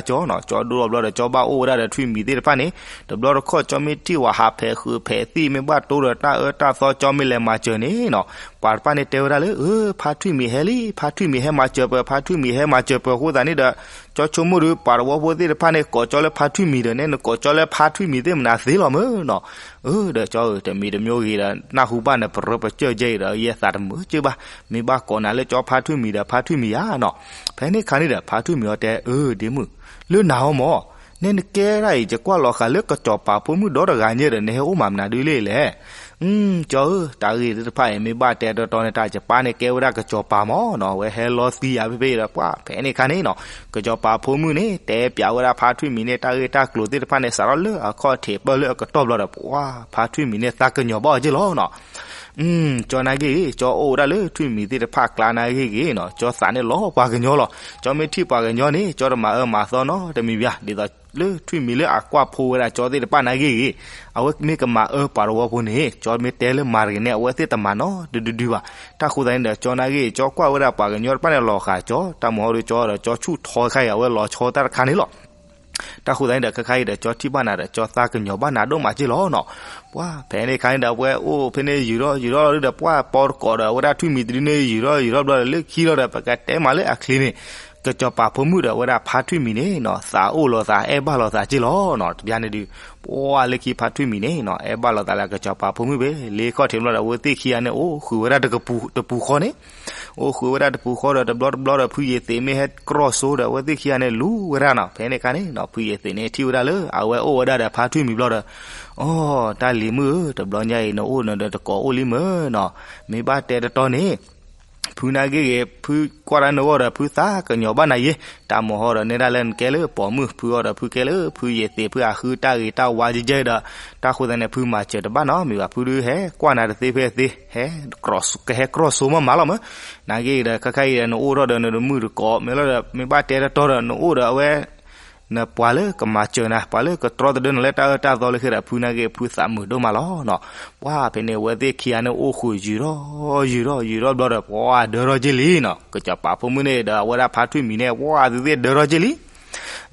်ကၠီနီၤ. ကၠီဒိၣ်ထီၣ်ဘျီဒီး ကၠီဘၣ်အိၣ်ဝဲဒၣ်ဒီးထွံၣ်မံၤသ့ၣ်တဖၣ်န့ၣ် တဘျီတခီၣ် ကၠီမ့ၢ်ထံၣ်ဝဲဟးဖဲးဃုာ်ဖဲးသံၣ် မ့ၢ်ဘၣ်တိဒီးတၢ်အၢတၢ်သီ ကၠီမ့ၢ်လဲၤမၤစၢၤန့ၣ်နီၤ ပှၤတဖၣ်န့ၣ်တဲဝဲဒၣ်လၢ အၢ ဖါထွံၣ်မံၤဟဲလံ ဖါထွံၣ်မံၤဟဲမၤစၢၤပှၤ ဖါထွံၣ်မံၤဟဲမၤစၢၤပှၤအဃိသတးန့ၣ်ဒီး ကၠီဆိကမိၣ်ဒီး ပှၤတဝီဖိသ့ၣ်တဖၣ်န့ၣ် ကိးကၠီလၢဖါထွံၣ်မံၤဒီး နဲနကိးကၠီလၢဖါထွံၣ်မံၤသ့ၣ်မနုၤသ့လီၤမ့ၢ်နီၤ. အၢ ဒီးကၠီဧၢ တမံၤတမံၤဂ့ၤဒီး နၢ်ဟူဘၣ်နပရၢပစၢၢ်ကဲအံၤဒီး ယဲသးတမုာ်ကၢဘၣ်, မ့ၢ်ဘၣ်ကိးနၤလၢကၠီဖါထွံၣ်မံၤဒီး ဖါထွံၣ်မံၤဧါနီၤ. ဖဲန့ၣ်ခါန့ၣ်ဒီး ဖါထွံၣ်မံၤအီၤတဲ အၢ ဒ့မုၣ်, လၢနၤအီၤမၢ်, နဲနကဲဒၣ်အံၤ ယကွၢ်လီၤဃာ်လၢကစီၤပၤဖိမုၣ်ဒီတဂၤညါဒီး နဟဲအိၣ်မၤမနုၤဒုလဲၣ်လဲၣ်. အၢ ကၠီဧၢ တၢ်ဂ့ၢ်သ့ၣ်တဖၣ်အံၤ မ့ၢ်ဘၣ်တဲတီတီန့ၣ် တၢ်ယပၢ်န့ၣ်ကဲဝဲဒၣ်ကစီၤပၤမၢ်နီၤ, အဝဲဟဲလီၤသံယၤဖဲဖဲဒီး ပှၢ် ဖဲန့ၣ်ခါန့ၣ်နီၤ ကစီၤပၤဖိမုၣ်န့ၣ် တဲပျးဝဲဒၣ်ဖါထွံၣ်မံၤန့ၣ် တၢ်ဂ့ၢ်တၢ်ကျိၤသ့ၣ်တဖၣ်န့ၣ် စးထီၣ်လၢအခီၣ်ထံးပၢၢ်လၢအကတီၢ်ဘျီဒီး ပှၢ် ဖါထွံၣ်မံၤန့ၣ် သးကညီၤဘၣ်အီၤက့ၢ်လီၤနီၤ. အၢ ကၠီနာ်က့ဂ့ၤ ကၠီအိၣ်ဝဲဒၣ်လၢထွံၣ်မံၤသ့ၣ်တဖၣ်ကျါနာ်က့ဂ့ၤနီၤ, ကၠီသးန့ၣ်လီၤပှၤကညီလီၤ. ကၠီမ့ၢ်ထံၣ်ပှၤကညီန့ၣ် ကၠီတမၤအၢမၤသီနီတမံၤဘၣ်, ဒ်သိးလၢထွံၣ်မံၤလၢအကွၢ်ဖိဝဲဒၣ်ကၠီသ့ၣ်တဖၣ်နာ်က့ဂ့ၤ, အဝဲမ့ၢ်ကမၤအၢပှၤတဝီဖိန့ၣ် ကၠီမ့ၢ်တဲလၢမၤတဂ့ၤန့ၣ် အဝဲသ့ၣ်တမၤနီတဒုဒုဘၣ်. တၢ်ဃိသတးန့ၣ်ဒီး ကၠီနာ်က့ဂ့ၤ ကၠီကွၢ်ဝဲဒၣ်ပှၤကညီတဖၣ်န့ၣ်လီၤဃာ်ကၠီ, တၢ်မၤဟီဒုးကၠီဒီး ကၠီဆူၣ်ထီခါအံၤ အဝဲလီၤဆီတၢ်တခါန့ၣ်လီၤ. တၢ်ဃိသတးန့ၣ်ဒီး ခဲခါအံၤဒီး ကၠီထံၣ်ဘၣ်နၤဒီး ကၠီသးကညီၤဘၣ်နၤဒိၣ်မးက့ၢ်လီၤနီၤ. ပှၢ် ဖဲန့ၣ်ခါန့ၣ်ဒီး အဝဲအိၣ်ဖဲန့ၣ်ယုာ်ထီၣ်ယုာ်ထီၣ်လီၤဒုဒီး ပှၢ် ပီတကိးဒီး အဝဲဒၣ်ထွံၣ်မံၤတဒုန့ၣ် ယုာ်ထီၣ်ယုာ်ထီၣ်ဘျီဒီး လၢခံလီၤဒီး ပကတဲမးလၢအချ့န့ၣ် ကစီၤပၤဖိမုၣ်ဒီးအဝဲဒၣ်ဖါထွံၣ်မံၤန့ၣ်နီၤ သးအိၣ်လိာ်သးအဲၣ်ဘၣ်လိာ်သးက့ၢ်လီၤနီၤ. တဘျီန့ၣ်ဒုး ပှၢ်လၢခံဖါထွံၣ်မံၤန့ၣ်နီၤ အဲၣ်ဘၣ်လိာ်သးလၢကစီၤပၤဖိမုၣ်ဖဲ လ့ခီၣ်ထံးဘျီဒီး အဝဲသ့ၣ်ခံဂၤန့ၣ် အိၣ်ဃုာ်ဝဲဒၣ်တပူၤဃီန့ၣ် အိၣ်ဃုာ်ဝဲဒၣ်တပူၤဃီဒီး တဘျီတဘျီဒီး ဖုယ့ၤသ့းမ့ၢ်ဟဲကြီၢ်စိဒီး အဝဲသ့ၣ်ခံဂၤန့ၣ် လူၤဝဲဒၣ်နီၤ. ဖဲန့ၣ်ခါန့ၣ်နီၤ ဖုယ့ၤသ့းန့ၣ် ထံၣ်ဝဲဒၣ်လၢ အဝဲအိၣ်ဝဲဒၣ်ဒီးဖါထွံၣ်မံၤဘျီဒီး အိ တၢ်လံၤမုၣ်ဧၢ, တဘျီညါအံၤ နအိၣ်နဒီးတကိးအိၣ်လံမ့ၢ်နီၤ. မ့ၢ်ဘၣ်တဲတတီန့ၣ် ဖုနာ်က့ဂ့ၤ ဖုကွၢ်တၢ်နဂီၢ်ဒီး ဖုသးကညီၤဘၣ်နၤယ့, တၢ်မၤဟီဒီး နဲဒၣ်လၢနကဲလၢပိာ်မုၣ်, ဖုအီၤဒီး ဖုကဲလၢဖုယ့ၤသ့း ဖုအဃုတၢ်ဂ့ၤတၢ်ဝါကဲကဲဒီး တၢ်ဃိသတးန့ၣ် ဖုမၤစၢၤတဘၣ်နီတမံၤဘၣ်, ဖုဒုးဟဲကွၢ်နၤတသ့ဖဲသ့, ဟဲ ကဟဲကြီၢ်စိမးမးလီၤမး. နာ်က့ဂ့ၤဒီး ခဲခါအံၤဒီး နအိၣ်ထီၣ်ဒီးနတမုၣ်တကိး မ့ၢ်လီၤဒီး မ့ၢ်ဘၣ်တဲတတီဒီး နအိၣ်ဒီးအဝဲ နပှၤလၢကမၤစၢၤနၤ ပှၤလၢကတြီတဒၢနၤလၢတၢ်အၢတၢ်သီလၢခံဒီး ဖုနာ်က့ ဖုသးမုာ်ဒိၣ်မးလီၤနီၤ. ပှၢ် ဖဲန့ၣ် အဝဲသ့ၣ်ခံဂၤန့ၣ် အိၣ်ဃုာ်ယုာ်ထီၣ်ယုာ်ထီၣ်ယုာ်ထီၣ်ဘျီဒီး ပှၢ် ဒၢထီၣ်က့ၤလံနီၤ. ကစီၤပၤဖိမုၣ်န့ၣ်ဒီး အဝဲဒၣ်ဖါထွံၣ်မံၤန့ၣ် ပှၢ် အဝဲသ့ၣ်ဒၢထီၣ်က့ၤလံ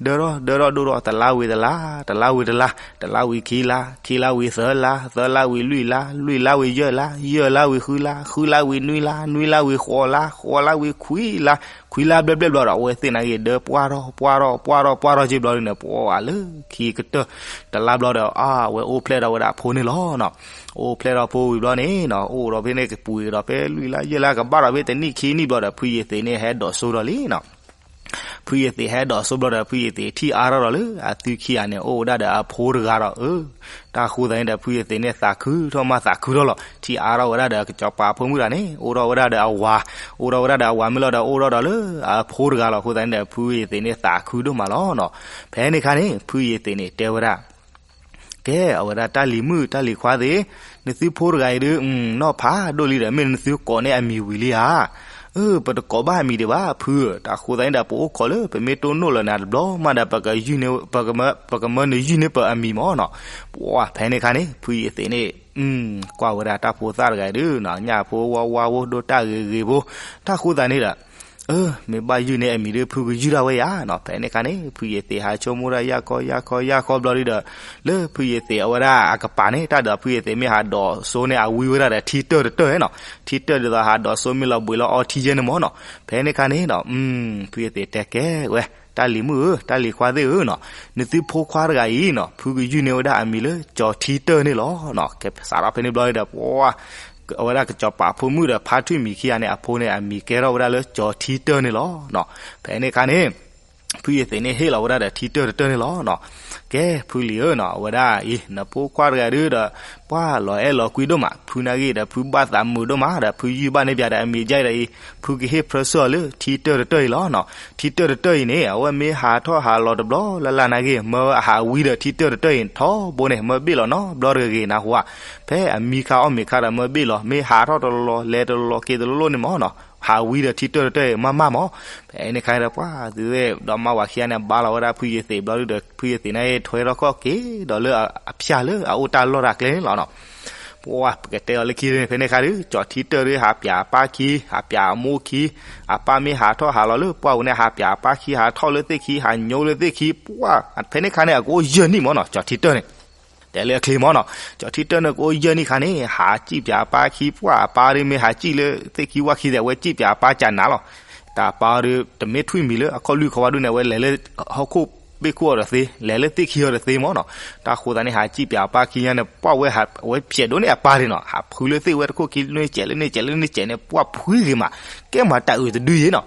ဒၢထီၣ်ဒၢထီၣ်ဒိၣ်ထီၣ် တလါဝံၤတလါ တလါဝံၤတလါ တလါဝံၤခံလါ ခံလါဝံၤသၢလါ သၢလါဝံၤလွံၢ်လါ လွံၢ်လါဝံၤယဲၢ်လါ ယဲၢ်လါဝံၤဃုလါ ဃုလါဝံၤနွံလါ နွံလါဝံၤဃိးလါ ဃိးလါဝံၤခွံလါ ခွံလါဘျဲၣ်ဘျဲၣ်ဘျီဒီး အဝဲသ့ၣ်နာ်က့ ဒၢပှၢ်ထီၣ်ပှၢ်ထီၣ်ပှၢ်ထီၣ်ပှၢ်ထီၣ်က့ၤဘျီဒုန့ၣ် ပှၢ်လၢခံကတၢၢ် တလါဘျီဒီး အါ အဝဲအိၣ်ဖျဲၣ်ထီၣ်ဝဲဒၣ်အဖိန့ၣ်လီၤနီၤ. အိၣ်ဖျဲၣ်ထီၣ်ဖိဝံၤဘျီန့ၣ်နီၤ အိၣ်ဒီးဖဲန့ၣ်ကပူၤဒီး ဖဲလွံၢ်လါယဲၢ်လါကဘၣ်ဒီး ဖဲတနံၣ်ခံနံၣ်ဘျီဒီး ဖုယ့ၤသ့းန့ၣ် ဟဲဒိးစိဒီးလံနီၤ. ဖုယ့ၤသ့းဟဲဒိးစိဘျီဒီး ဖုယ့ၤသ့းထံၣ်အါထီၣ်ဒီးလၢအသုခံဂၤန့ၣ် အိၣ်ဝဲဒၣ်ဒီးအဖိတဂၤဒီး အၢ တၢ်ဃိသတးန့ၣ်ဒီး ဖုယ့ၤသ့းန့ၣ် သးခုထီၣ်မးသးခုထီၣ်လီၤ. ထံၣ်အါထီၣ်ဝဲဒၣ်ဒီး ကစီၤပၤဖိမုၣ်တဂၤန့ၣ် အိၣ်ထီၣ်ဝဲဒၣ်ဒီးအဝၤ အိၣ်ထီၣ်ဝဲဒၣ်ဒီးအဝၤမ့ၢ်လီၤဒီး အိၣ်ထီၣ်ဒီးလၢအဖိတဂၤလီၤ. အဃိသတးန့ၣ်ဒီး ဖုယ့ၤသ့းန့ၣ် သးခုဒိၣ်မးလီၤနီၤ. ဖဲန့ၣ်အခါန့ၣ် ဖုယ့ၤသ့းန့ၣ် တဲဝဲဒၣ် ကဲ အဝဲဒၣ်တၢ်လံၤမုၣ်တၢ်လံၤခွါသ့ၣ်, နသုဖိတဂၤအံၤဒုး နီၢ်ဖးဒိၣ်လံဒီး မ့ၢ်နသုကိးန့ၢ်အမံၤဝံၤလံဧါ. အၢ ပတကိးဘၣ်အမံၤဒံးဘၣ် ဖုဧၢ, တၢ်ဃိသတးန့ၣ်ဒီး ပအိၣ်ခိးလၢ ပမ့ၢ်တိၢ်နီၣ်လၢၤနၤတဘျီမးဒီး ပကမၢနယုၢ်န့ၢ်ပအမံၤမၢ်နီၤ. ပှၢ် ဖဲန့ၣ်အခါန့ၣ် ဖုယ့ၤသ့းန့ၣ် ကွၢ်ဝဲဒၣ်တၢ်ဖိသၣ်တဂၤအံၤဒုး ညၣ်ဖိဝါဝါဖိဒိၣ်တၢ်ဂ့ၤဂ့ၤဖိ, တၢ်ဃိသတးန့ၣ်ဒီး အၢ မ့ၢ်ဘၣ်ယုၢ်န့ၢ်အမံၤဒုး ဖုကယုၢ်ဒၣ်ဝဲယၤနီၤ. ဖဲန့ၣ်အခါန့ၣ် ဖုယ့ၤသ့းဟးဆိကမိၣ်ဒၣ်ယၢ်ခီယၢ်ခီယၢ်ခီဘျီဒုးဒီး လၢဖုယ့ၤသ့းအဝဲဒၣ်အကပၤန့ၣ် တၢ်ဒီးဖုယ့ၤသ့းမ့ၢ်ဟးဒိးစိန့ၣ် အဝံဝဲဒၣ်ဒီးထံတၢၢ်တတၢၢ်နီၤ. ထံတၢၢ်ဒ်သိးဟးဒိးစိမ့ၢ်လီၤဘှံးလီၤအီထံယဲၢ်န့ၣ်မၢ်နီၤ. ဖဲန့ၣ်အခါန့ၣ်ဒီး ဖုယ့ၤသ့းတဲကဲဝဲ တၢ်လံၤမုၣ်ဧၢ တၢ်လံၤခွါသ့ၣ်ဧၢနီၤ, နသုဖိခွါတဂၤအံၤနီၤ ဖုကယုၢ်န့ၢ်ဝဲဒၣ်အမံၤလၢ ကၠီၤထံတၢၢ်န့ၣ်လီၤနီၤ. ကဲ စးထီၣ်ဖဲန့ၣ်ဘျီဒီး ပှၢ် အဝဲဒၣ်ကစီၤပၤဖိမုၣ်ဒီး ဖါထွံၣ်မံၤခံဂၤန့ၣ် အဖိန့ၣ် အမံၤကဲထီၣ်ဝဲဒၣ်လၢ ကၠီၤထံတၢၢ်န့ၣ်လီၤနီၤ. ဖဲန့ၣ်အခါန့ၣ် ဖုယ့ၤသ့းန့ၣ် ဟ့ၣ်လီၤဝဲဒၣ်ဒီးထံတၢၢ်တတၢၢ်န့ၣ်လီၤနီၤ. ကဲ ဖုလံၤဧၢနီၤ အဝဲဒၣ်အံၤ နဖိခွါတဂၤဒုးဒီး ပှၢ်လီၤအဲၣ်လီၤကွံဒိၣ်မး, ဖုနာ်ဂ့ၤဒီး ဖုဘၣ်သးမုာ်ဒိၣ်မးဒီး ဖုယုၢ်ဘၣ်န့ၢ်ပၠးဒီးအမံၤဒ်အံၤဒီးအံၤ ဖုကဟ့ၣ်ဖြၢဆှၢအီၤလၢ ထံတၢၢ်တတၢၢ်အံၤလီၤနီၤ. ထံတၢၢ်တတၢၢ်အံၤန့ၣ် အဝဲမ့ၢ်ဟးထီၣ်ဟးလီၤတဘျီလၢ်လၢ်နာ်ဂ့ၤ မၢအဟးဝံဒီးထံတၢၢ်တတၢၢ်အံၤ ထီဘိန့ၣ် မၢဘ့ၣ်လီၤနီတဘျီတဂ့ၤဂ့ၤနၢ်ဟူဧါ. ဖဲအမံခါအီၣ်မ့ၤခါဒီးမၢဘ့ၣ်လီၤ, မ့ၢ်ဟးထီၣ်တလီၤလီၤ လဲၤတလီၤလီၤ က့ၤတလီၤလီၤန့ၣ်မၢ်နီၤ, ဟးဝံဒီးထံတၢၢ်တတၢၢ်အံၤ မးမးမၢ်. ဖဲန့ၣ်အခါန့ၣ်ဒီး ပှၢ်သုဝဲဒီးမါဝၤခံဂၤန့ၣ် ဘါလီၤဝဲဒၣ်ဖုယ့ၤသ့းဘျီဒုဒီး ဖုယ့ၤသ့းန့ၣ် ထွဲထီၣ်ခီၣ်က့ၤဒီးလၢအဖၠၣ်လၢအအိၣ်တၢ်လီၢ်တၢ်ကျဲန့ၣ်လီၤနီၤ. ပှၢ် ပကတဲအီၤလၢခံန့ၣ် ဖဲန့ၣ်အခါဒီး ကၠီၤထံတၢၢ်ဒီး ဟးပၠးအပၢ်ခံ ဟးပၠးအမိၢ်ခံ, အပၢ်မ့ၢ်ဟးထီၣ်ဟးလီၤလၢပှၢ်ပူၤန့ၣ် ဟးပၠးအပၢ်ခံ ဟးထီၣ်လၢသ့ၣ်ခံ ဟးညိလၢသ့ၣ်ခံ ပှၢ် ဖဲန့ၣ်အခါန့ၣ် အကအိၣ်ယဲၢ်နံၣ်မၢ်နီၤ ကၠီၤထံတၢၢ်န့ၣ် တဲလၢအချ့မၢ်နီၤ, ကၠီၤထံတၢၢ်န့ၣ် ကအိၣ်ယဲၢ်နံၣ်ခါန့ၣ် ဟးစံၣ်ပၠးအပၢ်ခံ ပှၢ်အပၢ်ဒီး မ့ၢ်ဟးစံၣ်လၢသ့ၣ်ခံဝၣ်ခံသ့ၣ် အဝဲစံၣ်ပၠးအပၢ်ကနၤလီၤ. တၢ်ပၢ်ဒီး တမ့ၢ်ထွံၣ်မံၤလၢအခီၣ်လွံၢ်ခီဝါဒုန့ၣ် အဝဲလဲၤလၢဟီၣ်ခိၣ် ပ့ၣ်ခိၣ်အီၤဒီးသ့, လဲၤလၢသ့ၣ်ခံအီၤဒီးသ့မၢ်နီၤ. တၢ်ဃိသးန့ၣ် ဟးစံၣ်ပၠးအပၢ်ခံညါန့ၣ် ပှၢ်ဝဲဟးဝဲဖျဲးဒိၣ်န့ၢ်အပၢ်ဒၣ်နီၤ, ဟးဖုလၢသ့ၣ်ဝဲတခိၣ်ခံ န့ၢ်စဲးလၢန့ၢ်စဲးလၢန့ၢ်စဲးန့ၣ် ပှၢ်ဖုဂ့ၤမး, ကဲမၤတၢ်အုးတဒုယ့ၣ်နီၤ.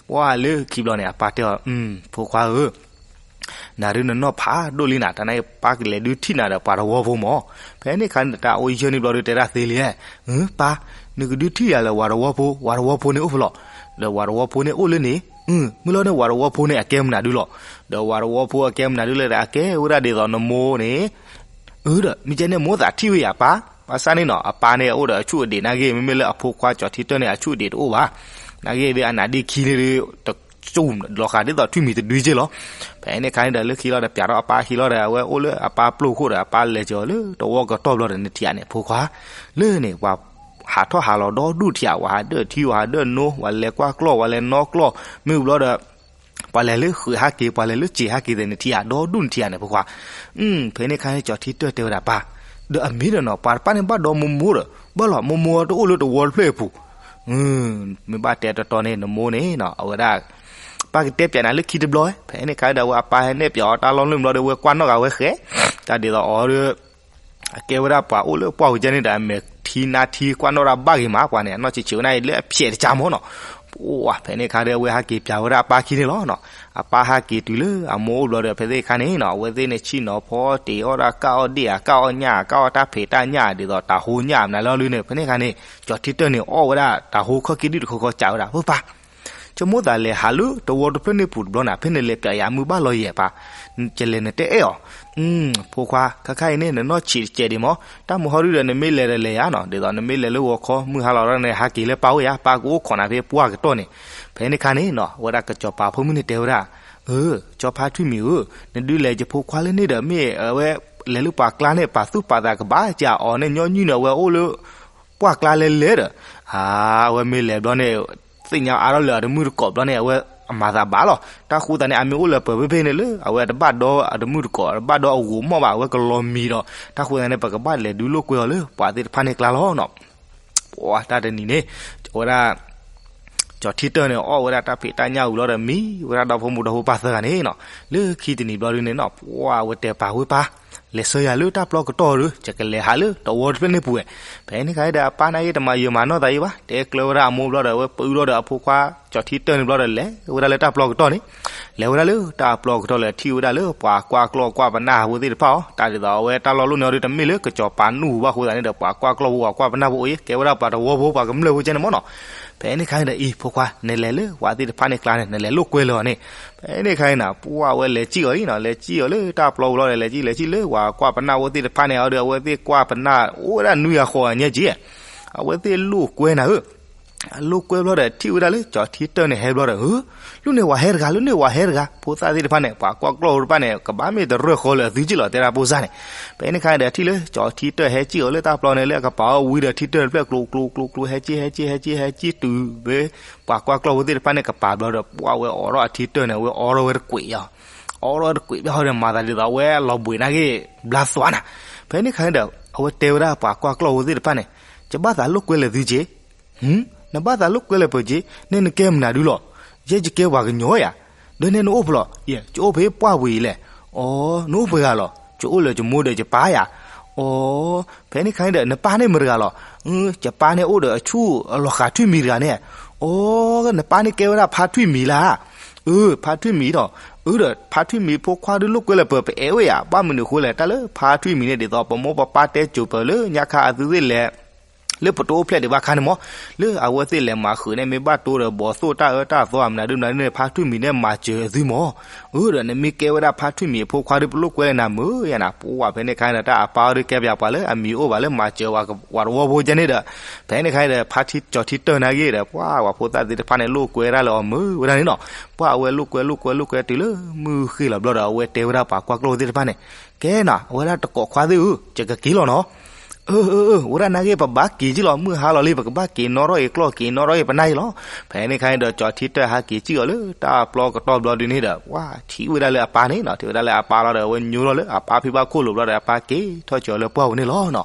ပှၢ်လၢခံဘျီန့ၣ် အပၢ်တဲအီၤ, ဖိခွါဧၢ, နၤဒုးနနီၢ်ဖးဒိၣ်လံနၤ, တၢ်န့ၣ်ပၢ်ကလဲၤဒုးထံၣ်နၤဒီးပှၤတဝီဖိမၢ်. ဖဲန့ၣ်ခါန့ၣ် တၢ်အိၣ်ယၢၢ်န့ၣ်ဘျီဒုးတဲဒၣ်သ့လံ, ပၢ်, နကဒုးထံၣ်ယၤလၢပှၤတဝီဖိ, ပှၤတဝီဖိန့ၣ်အိၣ်ဖဲလဲၣ်. ဒီးပှၤတဝီဖိန့ၣ်အိၣ်လၢန့ၣ်, မုၢ်လီၤန့ၣ် ပှၤတဝီဖိန့ၣ် အကဲမနုၤဒုလီၤ. ဒီးပှၤတဝီဖိအကဲမနုၤဒုလဲၣ်ဒီး အကဲဝဲဒၣ်ဒ်သိးနမိၢ်န့ၣ်, ဒီးမ့ၢ်ကဲန့ၣ်မိၢ်သးထံၣ်ဝဲယၤပၢ်, ဘၣ်ဆၣ်န့ၣ်နီၤ အပၢ်န့ၣ်အိၣ်ဒီးအဆူၣ်အဒံးနာ်က့, မ့မ့ၢ်လၢအဖိခွါကၠီၤထံတၢၢ်န့ၣ် အဆူၣ်အဒံးတအိၣ်ဘၣ်. နာ်က့ဒ်အနါဒ့ခံန့ၣ်ဒုး တစူၣ်လီၤဃာ်ဒ်သိးထွံၣ်မံၤတဒုက့လီၤ. ဖဲန့ၣ်ခါန့ၣ်ဒီး လၢခံလီၤဒီး ပၠးထီၣ်အပၢ်ခံလီၤဒီး အဝဲအိၣ်လၢအပၢ်ပျိၢ်ခိၣ်ဒီး အပၢ်လဲၤစၢၤအီၤလၢတဝီကတီၢ်ဘျီဒီး နထံၣ်ဧါန့ၣ် ဖိခွါ, လၢန့ၣ် ပှၤဟးထီၣ်ဟးလီၤဒီဒူၣ်ထံၣ်ဧါ, ပှၤဟးဒၢၣ်ထံ ပှၤဟးဒၢၣ်နိ, ပှၤလဲၤကွၢ်ကျီၢ် ပှၤလဲၤနီကျီၢ်, မ့ၢ်ဘျီဒီး ပှၤလဲၤလၢဃုာ်ဟဲက့ၤ ပှၤလဲၤလၢစံာ်ဟဲက့ၤသ့ၣ် နထံၣ်ဧါ, ဒီဒူၣ်နထံၣ်ဧါန့ၣ် ဖိခွါ. ဖဲန့ၣ်ခါန့ၣ် ကၠီၤထံတၢၢ်တဲဝဲဒၣ်ပၢ်, ဒီးအမ့ၢ်ဒီးနီၤ ပှၤတဖၣ်န့ၣ်ဘၣ်ဒီမိၢ်မိၢ်ဒီး ဘၣ်လီၤမိၢ်မိၢ်တအိၣ်လၢတဝီတဖျၢၣ်အပူၤ မ့ၢ်ဘၣ်တဲတတီန့ၣ် နမိၢ်န့ၣ်နီၤ အဝဲဒၣ် ပၢ်ကတဲပၠးနၤလၢခံတဘျီ. ဖဲန့ၣ်ခါဒီး အဝဲအပၢ်ဟဲနဲၣ်ပၠးအီၤတၢ်လီၢ်လၢဘျီဒီး ဝဲကွၢ်နီၣ်ဂၤဝဲဃဲ, တၢ်ဒ်သိးအီၤဒီး အကဲဝဲဒၣ်ပှၤအိၣ်လၢပှၢ်ဝံၤကဲန့ၣ်ဒီး အမဲာ်ထံနါထံကွၢ်နီၣ်တၢ်ဘၣ်ဂ့ၤမး ပှၤန့ၣ် အနီၢ်ဆံးဆံးဝဲန့ၣ်လၢအဖျဲးတကါမၢ်နီၤ. ပှၢ် ဖဲန့ၣ်ခါဒီး အဝဲဟဲက့ၤပၠးဝဲဒၣ်အပၢ်ခံန့ၣ်လီၤ. အပၢ်ဟဲက့ၤတုၤလၢအမိၢ်အိၣ်ဘျီဒီး ဖဲသ့ၣ်ခါန့ၣ်နီၤ အဝဲသ့ၣ်န့ၣ် ဆ့ၣ်နီၤဖီတ့ၢ်အီၣ်ဒၣ်ကၣ်အီၣ်ဒ့ၣ်ဧါ ကၣ်အီၣ်ညၣ်ဧါ ကၣ်အီၣ်တၢ်ဖံးတၢ်ညၣ် ဒ်သိးတၢ်ဟိညၣ်မနုၤလၢအီၤဒုန့ၣ် ဖဲန့ၣ်ခါန့ၣ် ကၠီၤထံတၢၢ်န့ၣ် အီၣ်ဝဲဒၣ်တၢ်ဟိခီၣ်က့ဒံၣ်တခီခီကးဝဲဒၣ် ပၢ်ပၢ် ဆိကမိၣ်သးလဲၤဟးလၢတဝီတဖျၢၣ်န့ၣ်ပူၤတဘျီန့ၣ် ဖဲန့ၣ်လဲၤပၠးယၤမုၢ်ဘၣ်လီၤယဲၢ်ပၢ်, ကလဲၤနတဲအဲၣ်အီၤ, ဖိခွါ ခါခါအံၤန့ၣ် နနီၢ်ဆံးတကဲးဒံးမၢ်, တၢ်မုၢ်ဟီဒုဒီး နမ့ၢ်လဲၤဒီးလဲၤယၤနီၤ ဒ်သိးနမ့ၢ်လဲၤလၢဂီၤခီ မုၢ်ဟါလီၤဒီးန့ၣ် ဟဲက့ၤလၢပၢ်အိၣ်ယၤ ပၢ်ကအိၣ်ခိးနၤဖဲပှၢ်ကတီၢ်န့ၣ်. ဖဲန့ၣ်ခါန့ၣ်နီၤ အဝဲဒၣ်ကစီၤပၤဖိမုၣ်န့ၣ်တဲဝဲဒၣ်, အၢ ကၠီၤဖါထွံၣ်မံၤဧၢ, နဒုးလဲၤယဖိခွါလၢန့ၣ်ဒီး မ့ၢ်အဝဲလဲၤလၢပှၤကျါန့ၣ် ပာ်သူၣ်ပာ်သးကဘၣ်ကးအီၤန့ၣ် ညီနုၢ်န့ၣ် အဝဲအိၣ်လၢ ပှၢ်ကျါလဲၤလဲၤဒီး, အဝဲမ့ၢ်လဲၤဘျီန့ၣ် သ့ၣ်ညါအါထီၣ်လၢအတမုၢ်တကိးဘျီန့ၣ် အဝဲအမၤသးဘၣ်လီၤ. တၢ်ဃိသးန့ၣ် အမ့ၢ်အိၣ်လၢပှၢ်ဖဲဖဲန့ၣ်လၢ အဝဲတဘၣ်ဒီအတမုၢ်တကိး တဘၣ်ဒီအဂိာ်မီၣ်ဘၣ် အဝဲကလီၤမံၤဒီး တၢ်ဃိသးန့ၣ် ပကဘၣ်လဲၤဒုးလိာ်ကွဲအီၤလၢပှၤသ့ၣ်တဖၣ်န့ၣ်ကျါလီၤနီၤ. ပှၢ်တၢ်တနံၤန့ၣ် အဝဲဒၣ် ကၠီၤထံတၢၢ်န့ၣ် အီၣ်ဝဲဒၣ်တၢ်ဖံးတၢ်ညၣ်ဝံၤလီၤဒီး မံဝဲဒၣ်ဒီဖိမိၢ်ဒီဖိပၢ်သၢဂၤန့ၣ်နီၤ. လၢခံတနံၤဘျီဒုန့ၣ်နီၤ ပှၢ်အဝဲတဲပၢ်ဝဲပၢ်, လဲၤဆှၢယၤလၢတၢ်ပျီကတီၢ်ဒီး ယကလဲၤဟးလၢတဝီတဖျၢၣ်န့ၣ်ပူၤဝဲ. ဖဲန့ၣ်ခါဒီး အပၢ်နာ်က့တမၤယၢၤမၤနီၢ်သးအံၤဘၣ် တဲကျၢၤဝဲဒၣ်အမိၢ်ဘျီဒီး အဝဲပၢဘျီဒီးအဖိခွါ ကၠီၤထံတၢၢ်န့ၣ်ဘျီဒီး လဲၤဝဲဒၣ်လၢတၢ်ပျီကတီၢ်န့ၣ် လဲၤဝဲဒၣ်လၢတၢ်ပျီကတီၢ်လၢထံၣ်ဝဲဒၣ်လၢပှၤကွၢ်ကျီၢ်ကွၢ်ပနၢ်အဝဲသ့ၣ်တဖၣ်အီၤ တၢ်ဒ်သိးအဝဲတၢ်လီၢ်လီၢ်န့ၣ်အီၤဒု တမ့ၢ်လၢကစီၤပၤနူၢ်ဘၣ်အဃိသတးန့ၣ်ဒီး ပှၤကွၢ်ကျီၢ်ဖိပှၤကွၢ်ပနၢ်ဖိအိၣ်အံၤ ကဲဝဲဒၣ်ပှၤတဝီဖိပှၤကမျၢၢ်ဖိကဲန့ၣ်မၢ်နီၤ. ဖဲန့ၣ်ခါန့ၣ်ဒီး အံၤဖိခွါ နလဲၤလၢပှၤသ့ၣ်တဖၣ်န့ၣ်ကျါန့ၣ် နလဲၤလိာ်ကွဲလၢၤအီၤန့ၣ်. ဖဲန့ၣ်ခါန့ၣ် ပှၢ်ဝဲလဲၤစံၣ်အီၤအံၤနီၤ လဲၤစံၣ်အီၤလၢတၢ်ပျီဝံၤလီၤဒီး လဲၤစံၣ်လဲၤစံၣ်လၢပှၤကွၢ်ပနၢ်ဖိသ့ၣ်တဖၣ်န့ၣ်အီၤဒီး အဝဲသ့ၣ်ကွၢ်ပနၢ်အိၣ်ဝဲဒၣ်နွံဂၤဃိးဂၤညါက့ အဝဲသ့ၣ်လိာ်ကွဲနၤဧၢ အလိာ်ကွဲဘျီဒီး ထံၣ်ဝဲဒၣ်လၢကၠီၤထံတၢၢ်န့ၣ်ဟဲဘျီဒီး ဧၢ, လၢန့ၣ်ဝဲဟဲတဂၤ လၢန့ၣ်ဝဲဟဲတဂၤ ဖိသၣ်သ့ၣ်တဖၣ်န့ၣ် ပှၤကွၢ်ကျီၢ်ဖိတဖၣ်န့ၣ် ကဘၣ်မ့ၢ်တရၢၢ်ဃီလၢအသုက့လီၤ တဲဒၣ်ဖိစၢ်န့ၣ်. ဖဲန့ၣ်ခါဒီး ထံၣ်လၢကၠီၤထံတၢၢ်ဟဲစံၣ်အီၤလၢတၢ်ပျီန့ၣ် လၢအကပၤအီၤဝံၤဒီး ထံတၢၢ်တဖျၢၣ်ကျိၤကျိၤကျိၤကျိၤ ဟဲစံၣ်ဟဲစံၣ်ဟဲစံၣ်ဟဲစံၣ်တုၤဖဲ ပှၤကွၢ်ကျီၢ်ဖိသ့ၣ်တဖၣ်န့ၣ် ကပၤဘျီဒီး ပှၢ်ဝဲအိးထီၣ်အထံတၢၢ်န့ၣ် ဝဲအိးထီၣ်ဝဲတကွံာ်အီၤ အိးထီၣ်ဝဲတကွံာ်ဘျီဒီး မၤသးဒ်သိးအဝဲလီၤဘှံးနာ်က့ ဘျါသွါနၤ. ဖဲန့ၣ်ခါန့ၣ်ဒီး အဝဲတဲဝဲဒၣ်ပှၤကွၢ်ကျီၢ်ဖိသ့ၣ်တဖၣ်န့ၣ် ယဘၣ်သးလိာ်ကွဲလၢာ်သုက့ နဘၣ်သးလိာ်ကွဲလၢာ်ပက့ နဲနကဲမနုၤဒုလီၤ. ယဲယကဲပှၤကညီယၤ, ဒီးနဲနအိၣ်ဖဲလဲၣ်. ယအိၣ်ဖဲပှၢ်ဝံၤအံၤလဲၣ်. အိ, နအိၣ်ပှဲၤဂၤလီၤ. ယအိၣ်လၢယမိၢ်ဒီးယပၢ်ယၤ. အိ, ဖဲန့ၣ်ခါန့ၣ်ဒီး နပၢ်န့ၣ်မတၤတဂၤလီၤ. ယပၢ်န့ၣ်အိၣ်ဒီးအဆူၣ်အလီၤဃာ်ထွံၣ်မံၤတဂၤန့ၣ်. အိ, နပၢ်န့ၣ်ကဲဝဲဒၣ်ဖါထွံၣ်မံၤလၢ. အၢ ဖါထွံၣ်မံၤဒီး, အၢ ဒီးဖါထွံၣ်မံၤဖိခွါဒုးလိာ်ကွဲလၢာ်ပကအဲၣ်ဝဲယၤ ဘၣ်မနုၤအဃိလဲၣ် တၢ်လၢဖါထွံၣ်မံၤန့ၣ် ဒ်သိးပမိၢ်ပပၢ်တဲစိၤပၤလၢညါခါအသုသ့ၣ်လဲၤ လၢပတအိၣ်ဖျဲၣ်ဒံးဘၣ်ခါန့ၣ်မး, လၢအဝဲသ့ၣ်လဲၤမၤဃုာ်န့ၣ် မ့ၢ်ဘၣ်တိဒီးဘီၣ်သိၣ်တၢ်အၢတၢ်သီအမနုၤဒုမနုၤန့ၣ် ဖါထွံၣ်မံၤန့ၣ်မၤစၢၤအသုမး. အၢ ဒီးနမ့ၢ်ကဲဝဲဒၣ်ဖါထွံၣ်မံၤအဖိခွါဒီး ပလိာ်ကွဲလၢနၤမုာ်ယၤနၤ ပှၢ်ဝဲဖဲန့ၣ်ခါန့ၣ်ဒီး တၢ်အပၢ်အီၤဒုးကဲပၠးပှၤလၢအမံၤအိၣ်ဘၣ်လၢမၤစၢၤဝဲတဝီဖိကဲန့ၣ်ဒီး, ဖဲန့ၣ်ခါန့ၣ်ဒီး ဖါထံကၠီၤထံတၢၢ်နာ်က့ဒီး ပှၢ်ဝဲဖိသၣ်သ့ၣ်တဖၣ်န့ၣ် လိာ်ကွဲဒၣ်လၢအီၤမုာ်ဝဲဒၣ်န့ၣ်နီၤ. ပှၢ်အဝဲလိာ်ကွဲလိာ်ကွဲလိာ်ကွဲတုၤလၢမုၢ်ဃ့ၢ်လီၤဘျီဒီး အဝဲတဲဝဲဒၣ်ပှၤကွၢ်ကျီၢ်ဖိသ့ၣ်တဖၣ်န့ၣ် ကဲနီၤ အဝဲဒၣ်တကိးခွါသ့ၣ်ဧၢ, ယကက့ၤလီၤနီၤ. အၢ အၢ အၢ ဝဲဒၣ်နာ်က့ ပဘၣ်က့ၤက့လီၤ မုၢ်ဟါလီၤလံ ပကဘၣ်က့ၤနီၣ်ထီၣ်အံၤကျီၢ် က့ၤနီၣ်ထီၣ်အံၤပနၢ်အံၤလီၤ. ဖဲန့ၣ်ခါန့ၣ်ဒီး ကၠီၤထံတၢၢ်ဟဲက့ၤစံၣ်အီၤလၢတၢ်ပျီကတီၢ်ဘျီဒုန့ၣ်ဒီး ပှၢ်ထံၣ်ဝဲဒၣ်လၢအပၢ်န့ၣ်နီၤ, ထံၣ်ဝဲဒၣ်လၢအပၢ်လီၤဒီး အဝဲညိလီၤလၢအပၢ်ဖံဘၣ်ခိၣ်လိၤဘျီဒီး အပၢ်က့ၤထီၣ်ကၠီၤလၢပှၢ်ပူၤန့ၣ်လီၤနီၤ.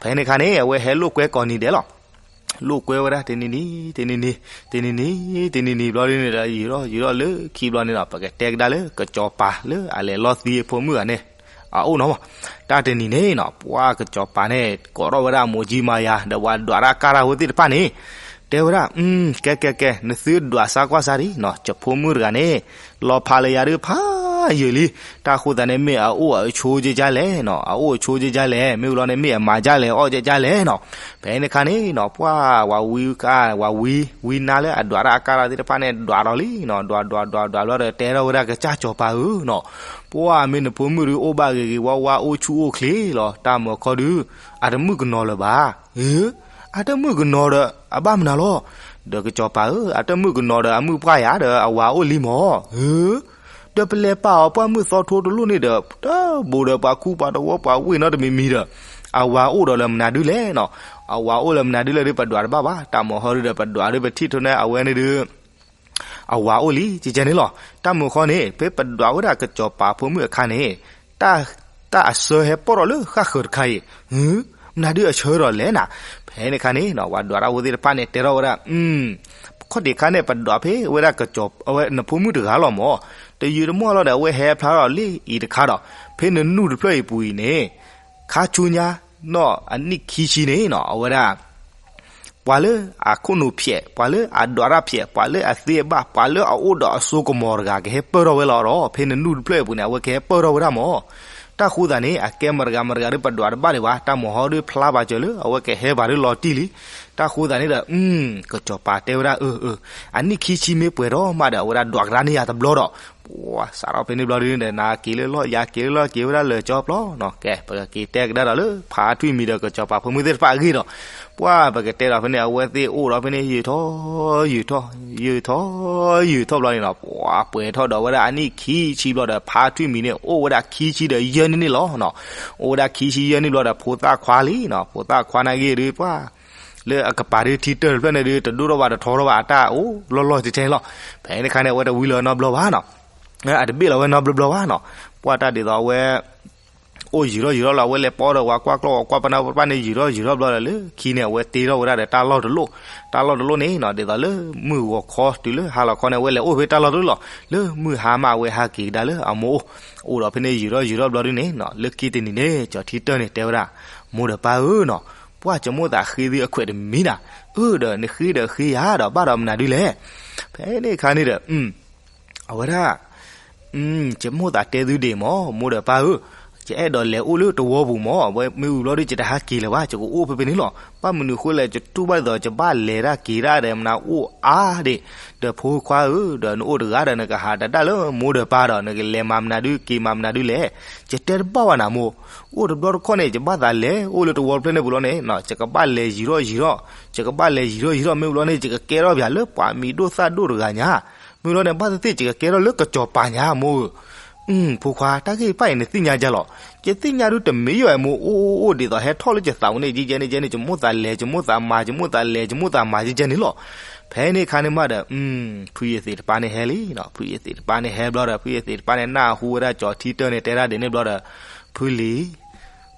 ဖဲန့ၣ်ခါန့ၣ် အဝဲဟဲလိာ်ကွဲကိးနံၤဒဲးလီၤ. လိာ်ကွဲဝဲဒၣ်တနံၤနံၤ တနံၤနံၤ တနံၤနံၤ တနံၤနံၤဘျီဒ်န့ၣ်ဒီး ယံာ်ထီၣ်ယံာ်ထီၣ်လၢခံဘျီန့ၣ်ဒီး ပကတဲကဒါလၢကစီၤပၤလၢအလဲၤလီၤသံအဖိမုၣ်ဂၤန့ၣ် အအိၣ်နီၤမး. တၢ်တနံၤန့ၣ်နီၤ ပှၤကစီၤပၤန့ၣ် ကိးထီၣ်ဝဲဒၣ်မိၢ်ကၠံမၤယၤ ဒီးပှၤဒွးတၢ်ကါတၢ်ဖိသ့ၣ်တဖၣ်န့ၣ် တဲဝဲဒၣ်, ကဲကဲကဲ နသုဒွးစါကွၢ်စါဒံးနီၤ ယဖိမုၣ်တဂၤန့ၣ် လီၤဖးလၢယၤဒုးဖးယံာ်လံ. တၢ်ဃိသးန့ၣ်မ့ၢ်အအိၣ်အဆိကကလဲၣ်နီၤ အအိၣ်အဆိကကလဲၣ် မ့ၢ်ဝံၤလီၤန့ၣ်မ့ၢ်အမၤကလဲၣ်အီၣ်ကကလဲၣ်နီၤ. ဖဲန့ၣ်ခါန့ၣ်နီၤ ပှၤဝၤဝံကါ ဝၤဝံ ဝံနါလၢအဒွးတၢ်အကါတၢ်သ့ၣ်တဖၣ်န့ၣ် ဒွးဒီးလံနီၤ ဒွးဒွးဒွးဒွးဘျီဒီး တဲထီၣ်ဝဲဒၣ်ကစၢ်စီၤပၤဧၢနီၤ ပှၤမ့ၢ်နဖိမုၣ်ဒုး အိၣ်ဘၣ်ဂ့ၤဂ့ၤဝါဝါ အိၣ်ဆူၣ်အိၣ်ချ့လီၤ တၢ်မၤခီဒုး အတမုၣ်ကနီၤလၢၤဘၣ်. အတမုၣ်ကနီၤဒီး အဘၣ်မနုၤလီၤ. ဒီးကစီၤပၤဧၢ အတမုၣ်ကနီၤဒီး အမုၣ်ပှၢ်ယၤဒီး အဝၤအိၣ်လံမၢ်. ဒီးပလဲၤပာ်အီၤပှၢ်မုၢ်သီထိတလိၣ်န့ၣ်ဒီး တဘိးဒီးပှၤခူပှၤတဝီပှၤဝ့ၢ်နီတမံၤမံၤဒီး အဝၤအိၣ်ဒီးလၢမနုၤဒုလဲၣ်နီၤ. အဝၤအိၣ်လၢမနုၤဒုလဲၣ်ဒုး ပဒွးတဘၣ်ဘၣ် တၢ်မၤခီဒုးဒီး ပဒွးဒုးပထံၣ်ထီၣ်န့ၣ် အဝဲန့ၣ်ဒုး အဝၤအိၣ်လံ ကကဲန့ၣ်လီၤ. တၢ်မၤခီန့ၣ် ဖဲပဒွးဝဲဒၣ်ကစီၤပၤဖိမုၣ်အခါန့ၣ် တၢ်အဆၢဟဲပီၢ်ထီၣ်လၢဃၣ်ဃၢၤတခါအံၤ မနုၤဒုးအဆၢထီၣ်လဲၣ်နၤ. ဖဲန့ၣ်ခါန့ၣ်နီၤ ပှၤဒွးတၢ်ဖိသ့ၣ်တဖၣ်န့ၣ် တဲထီၣ်ဝဲဒၣ် ခီၣ်ထံးခါန့ၣ် ပဒွးဖဲဝဲဒၣ်ကစီၤ အဝဲနဖိမုၣ်တဂၤလီၤမၢ်. တယုာ်တမီၢ်လီၤဒီး အဝဲဟဲဖျါထီၣ်လၢအံၤတခါဒီး ဖဲနနူၢ်တဖျၢၣ်အံၤပူၤအံၤန့ၣ် ခါဆူညါ နီၢ်အနံၣ်ခံဆံန့ၣ်နီၤ အဝဲဒၣ် ပှၤလၢအခိၣ်နူာ်ဖျဲး ပှၤလၢအဒွးတၢ်ဖျဲး ပှၤလၢအသ့အဘၣ် ပှၤလၢအအိၣ်ဒီးအစိကမီၤတဂၤ ကဟဲပၢၢ်ထီၣ်ဝဲလီၤဒီး ဖဲနနူၢ်တဖျၢၣ်အံၤပူၤန့ၣ် အဝဲကဟဲပၢၢ်ထီၣ်ဝဲဒၣ်မၢ်. တၢ်ဃိသးန့ၣ် အကဲမတဂၤမတဂၤဒုး ပဒွးတဘၣ်ဒံးဘၣ် တၢ်မၤဟီဒုးဖျါဘၣ်စၢၤလၢ အဝဲကဟဲဘၣ်ဒုးလီၤတံၢ်လံ. တၢ်ဃိသးန့ၣ်ဒီး ကစီၤပၤတဲဝဲဒၣ် အၢ အၢ အနံၣ်ခံဆံမ့ၢ်ပှဲၤထီၣ်မးဒီး အဝဲဒၣ်ဒွးကဒါန့ၢ်ယၤတဘျီဒီး ပှၤစးထီၣ်ဖဲန့ၣ်ဘျီဒုးန့ၣ်ဒီး နၤက့ၤလၢလီၢ် ယၤက့ၤလၢလီၢ် က့ၤဝဲဒၣ်လၢာ်ကၠီပျီနီၤ. ကဲ ပကက့ၤတဲကဒါဒီးလၢ ဖါထွံၣ်မံၤဒီးကစီၤပၤဖိမုၣ်သ့ၣ်တဖၣ်အဂ့ၢ်ဒီး ပှၤပကတဲဒီးဖဲန့ၣ် အဝဲသ့ၣ်အိၣ်ဒီးဖဲန့ၣ် ယုာ်ထီၣ် ယုာ်ထီၣ် ယုာ်ထီၣ် ယုာ်ထီၣ်ဘျီန့ၣ်နီၤ ပှၤပှဲၤထီၣ်ဒီးဝဲဒၣ်အနံၣ်ခံဆံဘျီဒီး ဖါထွံၣ်မံၤန့ၣ် အိၣ်ဝဲဒၣ်ခံဆံဒီးယဲၢ်နံၣ်န့ၣ်လီၤနီၤ. အိၣ်ဝဲဒၣ်ခံဆံယဲၢ်နံၣ်ဘျီဒီး ဖိသၣ်ခွါလံနီၤ. ဖိသၣ်ခွါန့ၣ်ဂ့ၤဒုး ပှၤ လၢအကပၤဒုးထံတၢၢ်တဖျၢၣ်န့ၣ်ဒုး တဒိၣ်ထီၣ်ဘၣ်တထီထီၣ်ဘၣ် အတၢ်အိၣ်လီၢ်လီၢ်ထဲထဲန့ၣ်လီၤ. ဖဲန့ၣ်ခါန့ၣ် အဝဲတဝံလၢၤနီတဘျီဘၣ်နီၤ. အတဘ့ၣ်လီၤဝဲနီတဘျီဘျီဘၣ်နီၤ. ပှၤတၢ်ဒ်သိးအဝဲ အိၣ်ယုာ်ထီၣ်ယုာ်ထီၣ်လီၤ အဝဲလဲၤပိာ်ဒီးဝၤကွၢ်ကျီၢ်ဝၤကွၢ်ပနၢ်ပၢ်န့ၣ် ယုာ်ထီၣ်ယုာ်ထီၣ်ဘျီဒီး လၢခံန့ၣ် အဝဲတ့ထီၣ်ဝဲဒၣ်ဒီးတၢ်လီၢ်တလီၢ်, တၢ်လီၢ်တလီၢ်န့ၣ်နီၤ ဒ်သိးလၢမုၢ်ဂီၤခီတုၤလၢဟါလီၤခီန့ၣ် အဝဲလဲၤအိၣ်ဖဲတၢ်လီၢ်တလီၢ်လီၤ. လၢမုၢ်ဟါမး အဝဲဟးက့ၤကဒါလၢအမိၢ်အိၣ်, အိၣ်ဒီးဖဲန့ၣ် ယုာ်ထီၣ်ယုာ်ထီၣ်ဘျီဒုန့ၣ်နီၤ လၢခံတနံၤန့ၣ် ကၠီၤထံတၢၢ်န့ၣ်တဲဝဲဒၣ်, မိၢ်ဒီးပၢ်ဧၢနီၤ, ပှၢ်ကမိၣ်သးဃ့သုအခွဲးတမံၤနၤ, အၢၣ်ဒီးနဃ့ဒီးဃ့ယၤဒီး ဘၣ်ဒီးမနုၤဒုလဲၣ်. ဖဲန့ၣ်အခါန့ၣ်ဒီး အဝဲဒၣ် ယမိၣ်သးတဲသုဒံးမၢ် မိၢ်ဒီးပၢ်ဧၢ, ယအဲၣ်ဒိးလဲၤအိၣ်လၢတဝီပူၤမၢ်, ဝဲမ့ၢ်ဝံၤဘျီဒုး ယတဟးက့ၤလၢၤဘၣ်, ယကအိၣ်ဖဲဖဲန့ၣ်လီၤ. ဘၣ်မနုၤအဃိလဲၣ်, ယတူၢ်ဘၣ်ဒ်သိး ယဘၣ်လဲၤတၢ်က့ၤတၢ်ဒီးမနုၤအိၣ်အါဒံး, ဒီးဖိခွါဧၢ, ဒီးနအိၣ်တဂၤဒီး နကဟးတၢ်တၢ်လၢမိၢ်ဒီးပၢ်ဒီး နကလဲၤမၤမနုၤဒု က့ၤမၤမနုၤဒုလဲၣ်. ယတဲတဘၣ်ဝဲနၤမိၢ်, အိၣ်တဘျီတခီၣ်န့ၣ် ယဘၣ်သးလဲၤအိၣ်လၢတဝီတဖျၢၣ်န့ၣ်ပူၤလီၤန့ၣ်, ယကဘၣ်လဲၤယံာ်ထီၣ်ယံာ်ထီၣ်, ယကဘၣ်လဲၤယံာ်ထီၣ်ယံာ်ထီၣ် မ့ၢ်ဝံၤလီၤန့ၣ် ယကကဲထီၣ်ပၠးလၢပှၤမံၤဒိၣ်သၣ်ဒိၣ်တဂၤညါ မ့ၢ်လီၤန့ၣ် ဘၣ်သ့ၣ်သ့ၣ် ယကကဲထီၣ်လၢကစီၤပၤညါမိၢ်ဧၢ. ဖိခွါ တၢ်ဂ့ၢ်တဖၣ်အံၤ နသ့ၣ်ညါဒ်လဲၣ်. ယသ့ၣ်ညါဒုတမ့ၢ်ယိာ်အမိၢ်အိၣ်အိၣ်အိၣ်ဒ်သိး ဟဲထီၣ်လၢယသးပူၤန့ၣ် ယဲန့ၣ်ယဲန့ၣ် ယမိၣ်သးလဲၤ ယမိၣ်သးမၤ ယမိၣ်သးလဲၤ ယမိၣ်သးမၤ ယဲန့ၣ်လီၤ. ဖဲန့ၣ်အခါန့ၣ်မးဒီး ဖုယသံးတပၤန့ၣ်ဟဲလံနီၤ, ဖုယသံးတပၤန့ၣ်ဟဲဘျီဒီး ဖုယသံးတပၤန့ၣ် နၢ်ဟူဝဲဒၣ်ကၠီၤထံတၢၢ်န့ၣ် တဲဒၣ်ဒ်န့ၣ်ဘျီဒီး ဖုလံၤ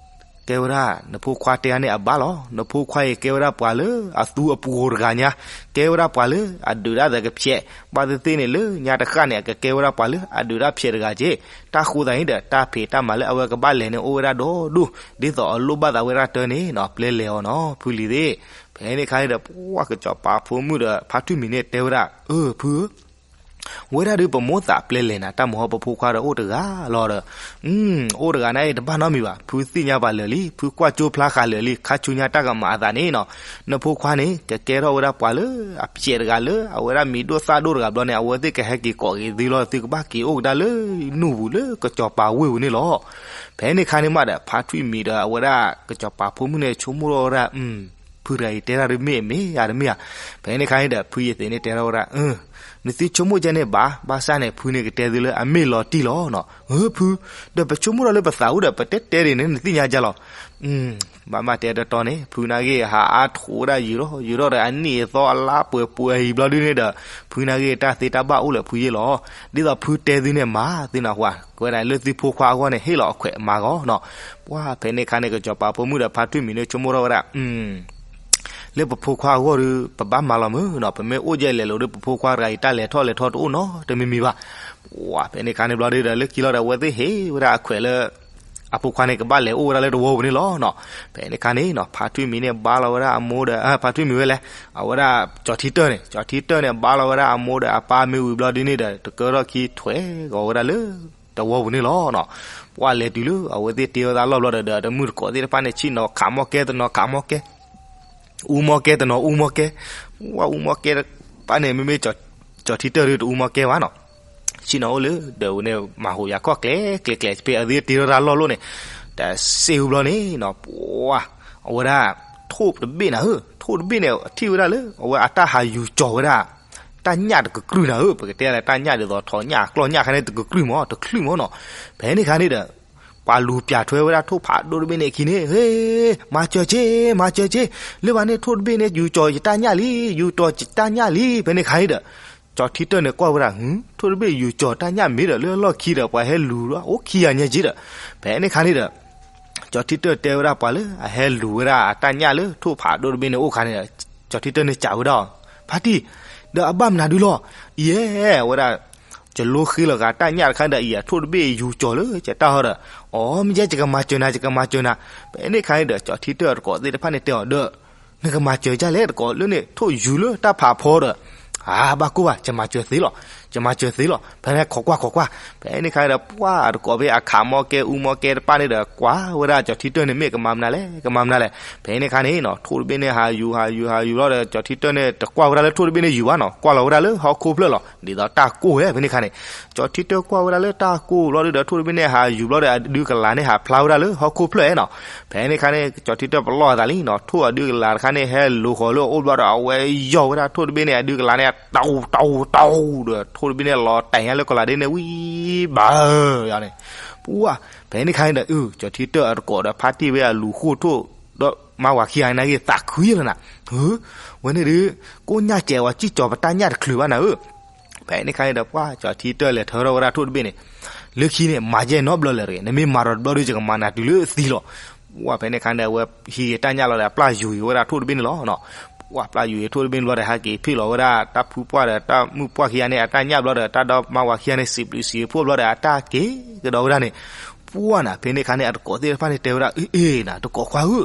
ကဲဝဲဒၣ် နဖိခွါတဲအါန့ၣ်အဘၣ်လီၤ. နဖိခွါအံၤကဲဝဲဒၣ်ပှၤလၢအသူအပှိၤတဂၤညါ, ကဲဝဲဒၣ်ပှၤလၢအဒုးတၢ်သကဖျဲး, ဘၣ်သ့ၣ်သ့ၣ်န့ၣ် လၢညါတဃၣ်န့ၣ် အကကဲဝဲဒၣ်ပှၤလၢအဒုးတၢ်ဖျဲးတဂၤက့ၢ်. တၢ်ဃိသးန့ၣ်ဒီး တၢ်ဖံးတၢ်မၤလၢအဝဲကဘၣ်လဲၤန့ၣ် အိၣ်ဝဲဒၣ်ဒီဒူၣ်, ဒ်သိးအလိၣ်ဘၣ်သးဝဲဒၣ်တၢ်န့ၣ်နီၤ ပျဲလဲၤအီၤနီၤ ဖုလံၤသ့ၣ်. ဖဲန့ၣ်အခါန့ၣ်ဒီး ပှၤကစီၤပၤဖိမုၣ်ဒီး ဖါထွံၣ်မံၤန့ၣ်တဲဝဲဒၣ်, အၢ ဖုဧၢ ဝဲဒၣ်ဒုးပမိၢ်သးပျဲလဲၤနၤ တၢ်မဟီပဖိခွါဒီးအိၣ်တဂၤလီၤဒီး, အိၣ်တဂၤန့ၣ် တဘၣ်နီတမံၤဘၣ်, ဖုသ့ၣ်ညါပှၤလၢာ်လံ, ဖုကွၢ်ကၠိဖျါဃာ်လၢာ်လံ, ခါဆူညါတၢ်ကမၤအသးန့ၣ်နီၤ, နဖိခွါန့ၣ် ကကဲထီၣ်ဝဲဒၣ်ပှၤလၢအဖျဲးတဂၤလၢ အဝဲဒၣ်မံၤဒိၣ်သၣ်ဒိၣ်တဂၤဘျီန့ၣ် အဝဲသ့ၣ်ကဟဲက့ၤကိးက့ၤသုလီၤ, သုကဘၣ်က့ၤအိၣ်ကဒါလၢနူၢ်ပူၤလၢကစီၤပၤဝ့ၢ်ပူၤန့ၣ်လီၤ. ဖဲန့ၣ်အခါန့ၣ်မးဒီး ဖါထွံၣ်မံၤဒီးအဝဲဒၣ်ကစီၤပၤဖိမုၣ်န့ၣ် ဆိကမိၣ်ထီၣ်ဝဲဒၣ် ဖုတဂၤအံၤတဲတၢ်ဒုးမ့ၢ်အမ့ၢ်ဧါတမ့ၢ်ဧါ. ဖဲန့ၣ်အခါန့ၣ်ဒီး ဖုယသံးန့ၣ်တဲထီၣ်ဝဲဒၣ်, နသုဆိကမိၣ်ကဲန့ၣ်ဘၣ်, ဘၣ်ဆၣ်န့ၣ် ဖုန့ၣ်ကတဲသုလၢအမ့ၢ်လီၤတံၢ်လီၤနီၤ. အၢ ဖု, ဒီးပဆိကမိၣ်ထီၣ်လၢပသးအိၣ်ဒီး ပတဲတဲဒ်န့ၣ် နသ့ၣ်ညါဒ်လဲၣ်. ဘၣ်မးတဲတတီန့ၣ် ဖုနာ်က့ ဟးအါထီၣ်ဝဲဒၣ်ယံာ်ထီၣ်ယံာ်ထီၣ်ဒီး အနံၣ်အသီအလါပှဲၤပှဲၤအံၤဘျီဒုန့ၣ်ဒီး ဖုနာ်က့ တၢ်သ့တၢ်ဘၣ်အိၣ်လၢဖုယ့ၢ်လီၤ. ဒ်သိးဖုတဲသုန့ၣ်မၤသုနၢ်ဟူဧါ, ကဲဝဲဒၣ်လၢသုဖိခွါအဂီၢ်န့ၣ် ဟ့ၣ်လီၤအခွဲးမၤဂီၢ်နီၤ. ပှၤဖဲန့ၣ်အခါန့ၣ် ကစီၤပၤဖိမုၣ်ဒီးဖါထွံၣ်မံၤန့ၣ် ဆိကမိၣ်ထီၣ်ဝဲဒၣ် လၢပဖိခွါအဂီၢ်ဒီး ပဘၣ်မၤလီၤမုၢ်နီၤ, ပမ့ၢ်အိၣ်ယဲၢ်လဲၤလိၤဒီး ပဖိခွါတဂၤအံၤ တၢ်လဲၤထီၣ်လဲၤထီတအိၣ်နီတမံၤမံၤဘၣ်. ပှၤ ဖဲန့ၣ်ခါန့ၣ်ဘျီဒုဒီး လၢခံလီၤဒီး အဝဲသ့ၣ်ဟ့ၣ်ဝဲဒၣ်အခွဲးလၢ အဖိခွါန့ၣ် ကဘၣ်လဲၤအိၣ်ဝဲဒၣ်လၢတဝီပူၤန့ၣ်လီၤနီၤ. ဖဲန့ၣ်ခါန့ၣ်နီၤ ဖါထွံၣ်မံၤန့ၣ် ဘါလီၤဝဲဒၣ်အမိၢ်ဒီး ဖါထွံၣ်မံၤဝဲလဲၣ်, အဝဲဒၣ် ကၠီၤထံတၢၢ်န့ၣ်, ကၠီၤထံတၢၢ်န့ၣ် ဘါလီၤဝဲဒၣ်အမိၢ်ဒီးအပၢ်မ့ၢ်ဝံၤဘျီဒုန့ၣ်ဒီး တကၢထီၣ်ခံထွဲဂီၤဝဲဒၣ်လၢ တဝီပူၤန့ၣ်လီၤနီၤ. ပှၤလဲၤတုၤလၢ အဝဲသ့ၣ်တ့ဝဲသးလီၢ်ဘျီဒီး ဒီးတမုၢ်တကိးသ့ၣ်တဖၣ်န့ၣ် ဆ့ၣ်နီၤခးမီၢ်ကဲတနီၤခးမီၢ်ကဲ အူမီၢ်ကဲတနီၤအူမီၢ်ကဲ, ပှၤအူမီၢ်ကဲတပၣ်န့ၣ် မ့မ့ၢ် ကၠီၤထံတၢၢ်ဒုတအူမီၢ်ကဲဘၣ်နီၤ. ဆ့ၣ်နီၤအိၣ်လၢ ဒီးဝဲန့ၣ် မၤဟူးယၤခီၣ်ကျဲၤကျဲၤကျဲၤ ဖဲအဝဲသ့ၣ်တ့ထီၣ်တၢ်လီၢ်လိၣ်န့ၣ်, တစ့ဝံၤဘျီန့ၣ်နီၤ ပှၤ အဝဲဒၣ် ထိၣ်တဘ့ၣ်နၤဧၢ, ထိၣ်တဘ့ၣ်န့ၣ် ထံၣ်ဝဲဒၣ်လၢ အဝဲအတၢ်ဟးယူၤကၠီၤဝဲဒၣ် တၢ်ညၣ်တကကြုၢ်နၤဧၢ, ပကတဲလၢတၢ်ညၣ်ဒ်သိး ထိးညၣ်ကျီၢ်ညၣ်ခါန့ၣ် တကကြုၢ်မး တချုးမးနီၤ. ဖဲန့ၣ်ခါန့ၣ်ဒီး ပှၤလူၤပျၢ်ထွဲဝဲဒၣ်ထိၣ်ဖးဒိၣ်တဘ့ၣ်န့ၣ်အခံန့ၣ်, ဟ့, မၤစၢၤက့ၤ, မၤစၢၤက့ၤ, လၢဘၣ်န့ၣ် ထိၣ်တဘ့ၣ်န့ၣ် ယူၤကၠီၤယတၢ်ညၣ်လံ, ယူၤကၠီၤယတၢ်ညၣ်လံ. ဖဲန့ၣ်ခါန့ၣ်ဒီး ကၠီၤထံတၢၢ်န့ၣ်ကွၢ်ဝဲဒၣ်, ထိၣ်တဘ့ၣ်ယူၤကၠီၤတၢ်ညၣ်မ့ၢ်ဒီး လၢလီၢ်ခံဒီး ပှၤဟဲလူၤလီၤ အိၣ်ခံဂၤညါက့ဒီး, ဖဲန့ၣ်ခါန့ၣ်ဒီး ကၠီၤထံတၢၢ်တဲဝဲဒၣ်ပှၤလၢအဟဲလူၤဝဲဒၣ်အတၢ်ညၣ်လၢထိၣ်ဖးဒိၣ်တဘ့ၣ်န့ၣ်အိၣ်ခါန့ၣ်ဒီး, ကၠီၤထံတၢၢ်န့ၣ်စံးဝဲဒၣ်အီၤ, ဖါတံၢ်, ဒီးအဘၣ်မနုၤဒုလီၤ, အံၤ, ဝဲဒၣ် ယလိဃ့လီၤဂာ်တၢ်ညၣ်တခါဒီး အံၤအထိၣ်တဘ့ၣ်ယူၤကၠီၤလၢယတၢ်ဟီဒီး, အိ မ့ၢ်ယဲ ယကမၤစၢၤနၤ ယကမၤစၢၤနၤ. ဖဲန့ၣ်ခါန့ၣ်ဒီး ကၠီၤထံတၢၢ်အတကိးသ့ၣ်တဖၣ်န့ၣ်တဲအီၤဒီး, နကမၤစၢၤဒ်လဲၣ်တကိးလၢန့ၣ် ထိၣ်ယူၤလၢတၢ်ဖးဖီဒီး, အါ ဘၣ်ကိၢ်ဘၣ် ယမၤစၢၤသ့လီၤ, ယမၤစၢၤသ့လီၤ. ဖဲန့ၣ်ခိးကွၢ်ခိးကွၢ်, ဖဲန့ၣ်ခါန့ၣ်ဒီး ပှၤအတကိးဖဲအခးမီၢ်ကဲအူမီၢ်ကဲတပၣ်န့ၣ်ဒီး ကွၢ်ဝဲဒၣ်ကၠီၤထံတၢၢ်န့ၣ် မ့ၢ်ကမၤမနုၤလဲၣ် ကမၤမနုၤလဲၣ်. ဖဲန့ၣ်ခါန့ၣ်နီၤ ထိၣ်တဘ့ၣ်န့ၣ်ဟးယူၤဟးယူၤဟးယူၤလီၤဒီး ကၠီၤထံတၢၢ်န့ၣ် တကွၢ်ဝဲဒၣ်လၢထိၣ်တဘ့ၣ်န့ၣ်ယူၤဘၣ်နီၤ, ကွၢ်လီၤဝဲဒၣ်လၢဟီၣ်ခိၣ်ဖျၢၣ်လီၤ. ဒ်သိးတၢ်ကိၢ်ဝဲ ဖဲန့ၣ်ခါန့ၣ်, ကၠီၤထံတၢၢ်ကွၢ်ဝဲဒၣ်လၢတၢ်ကိၢ်ဘျီဒုဒီး ထိၣ်တဘ့ၣ်န့ၣ်ဟးယူၤဘျီဒီး အဒုကလၤန့ၣ်ဟးဖျါဝဲဒၣ်လၢဟီၣ်ခိၣ်ဖျၢၣ်နီၤ. ဖဲန့ၣ်ခါန့ၣ် ကၠီၤထံတၢၢ်ပလီၢ်အသးလံနီၤ, ထိၣ်အဒုကလၤတခါန့ၣ် ဟဲလူၤဃီၤလၢအအိၣ်ဘျီဒီး အဝဲယီၢ်ဝဲဒၣ်ထိၣ်တဘ့ၣ်န့ၣ် အဒုကလၤန့ၣ် တဝူတဝူတဝူဒီး ထိၣ်တဘ့ၣ်န့ၣ်လီၤတဲာ်ညါလၢကီၤလၤဒ့န့ၣ် ဝံၤဘၣ်ယၤန့ၣ်. ပှၤ ဖဲန့ၣ်ခါန့ၣ်ဒီး ကၠီၤထံတၢၢ်အတကိးဒီး ဖါတံၢ်ဝဲအလူၤဃိၣ်ထိၣ် ဒီးမါဝၤခံဂၤန့ၣ်ဂ့ၤ သးခုယဲလီၤနၤ, ဝဲန့ၣ်ဒုး ကိးညၣ်စဲးဝဲ စံၣ်ကၠီၤပတၢ်ညၣ်တချုးဘၣ်နၤဧၢ. ဖဲန့ၣ်ခါန့ၣ်ဒီး ပှၤ ကၠီၤထံတၢၢ်လဲၤထၢထီၣ်ဝဲဒၣ်ထိၣ်တဘ့ၣ်န့ၣ်, လၢခံန့ၣ် မၤယဲၢ်နီတဘျီလၢၤတဂ့ၤ, နမ့ၢ်မၤဒီးတဘျီဒုး ယကမၤနၤတုၤလၢသံလီၤ. ပှၤ ဖဲန့ၣ်ခါန့ၣ် အဝဲဟံးဂ့ၤတၢ်ညၣ်လီၤဒီး အပျၢ်ယူၤဂ့ၤဝဲဒၣ်ထိၣ်တဘ့ၣ်န့ၣ်လီၤ. ပှၤ ပျၢ်ယူၤဂ့ၤထိၣ်တဘ့ၣ်န့ၣ်ဘျီဒီး ဟဲက့ၤဖ့ၣ်လီၤဝဲဒၣ် တၢ်ဖုပှၢ်ဒီးတၢ်မုၣ်ပှၢ်ခံဂၤန့ၣ် အတၢ်ညၣ်ဘျီဒီး တၢ်ဒီမါဝၤခံဂၤန့ၣ် စံးဘျုးစံးဖှိၣ်ဘျီဒီး အတၢ်က့ၤကဒီးဝဲဒၣ်န့ၣ်, ပှၤနၤ ဖဲန့ၣ်ခါန့ၣ် အတကိးသ့ၣ်တဖၣ်န့ၣ်တဲဝဲဒၣ်, အ့ အ့ နၤ တကိးခွါဧၢ,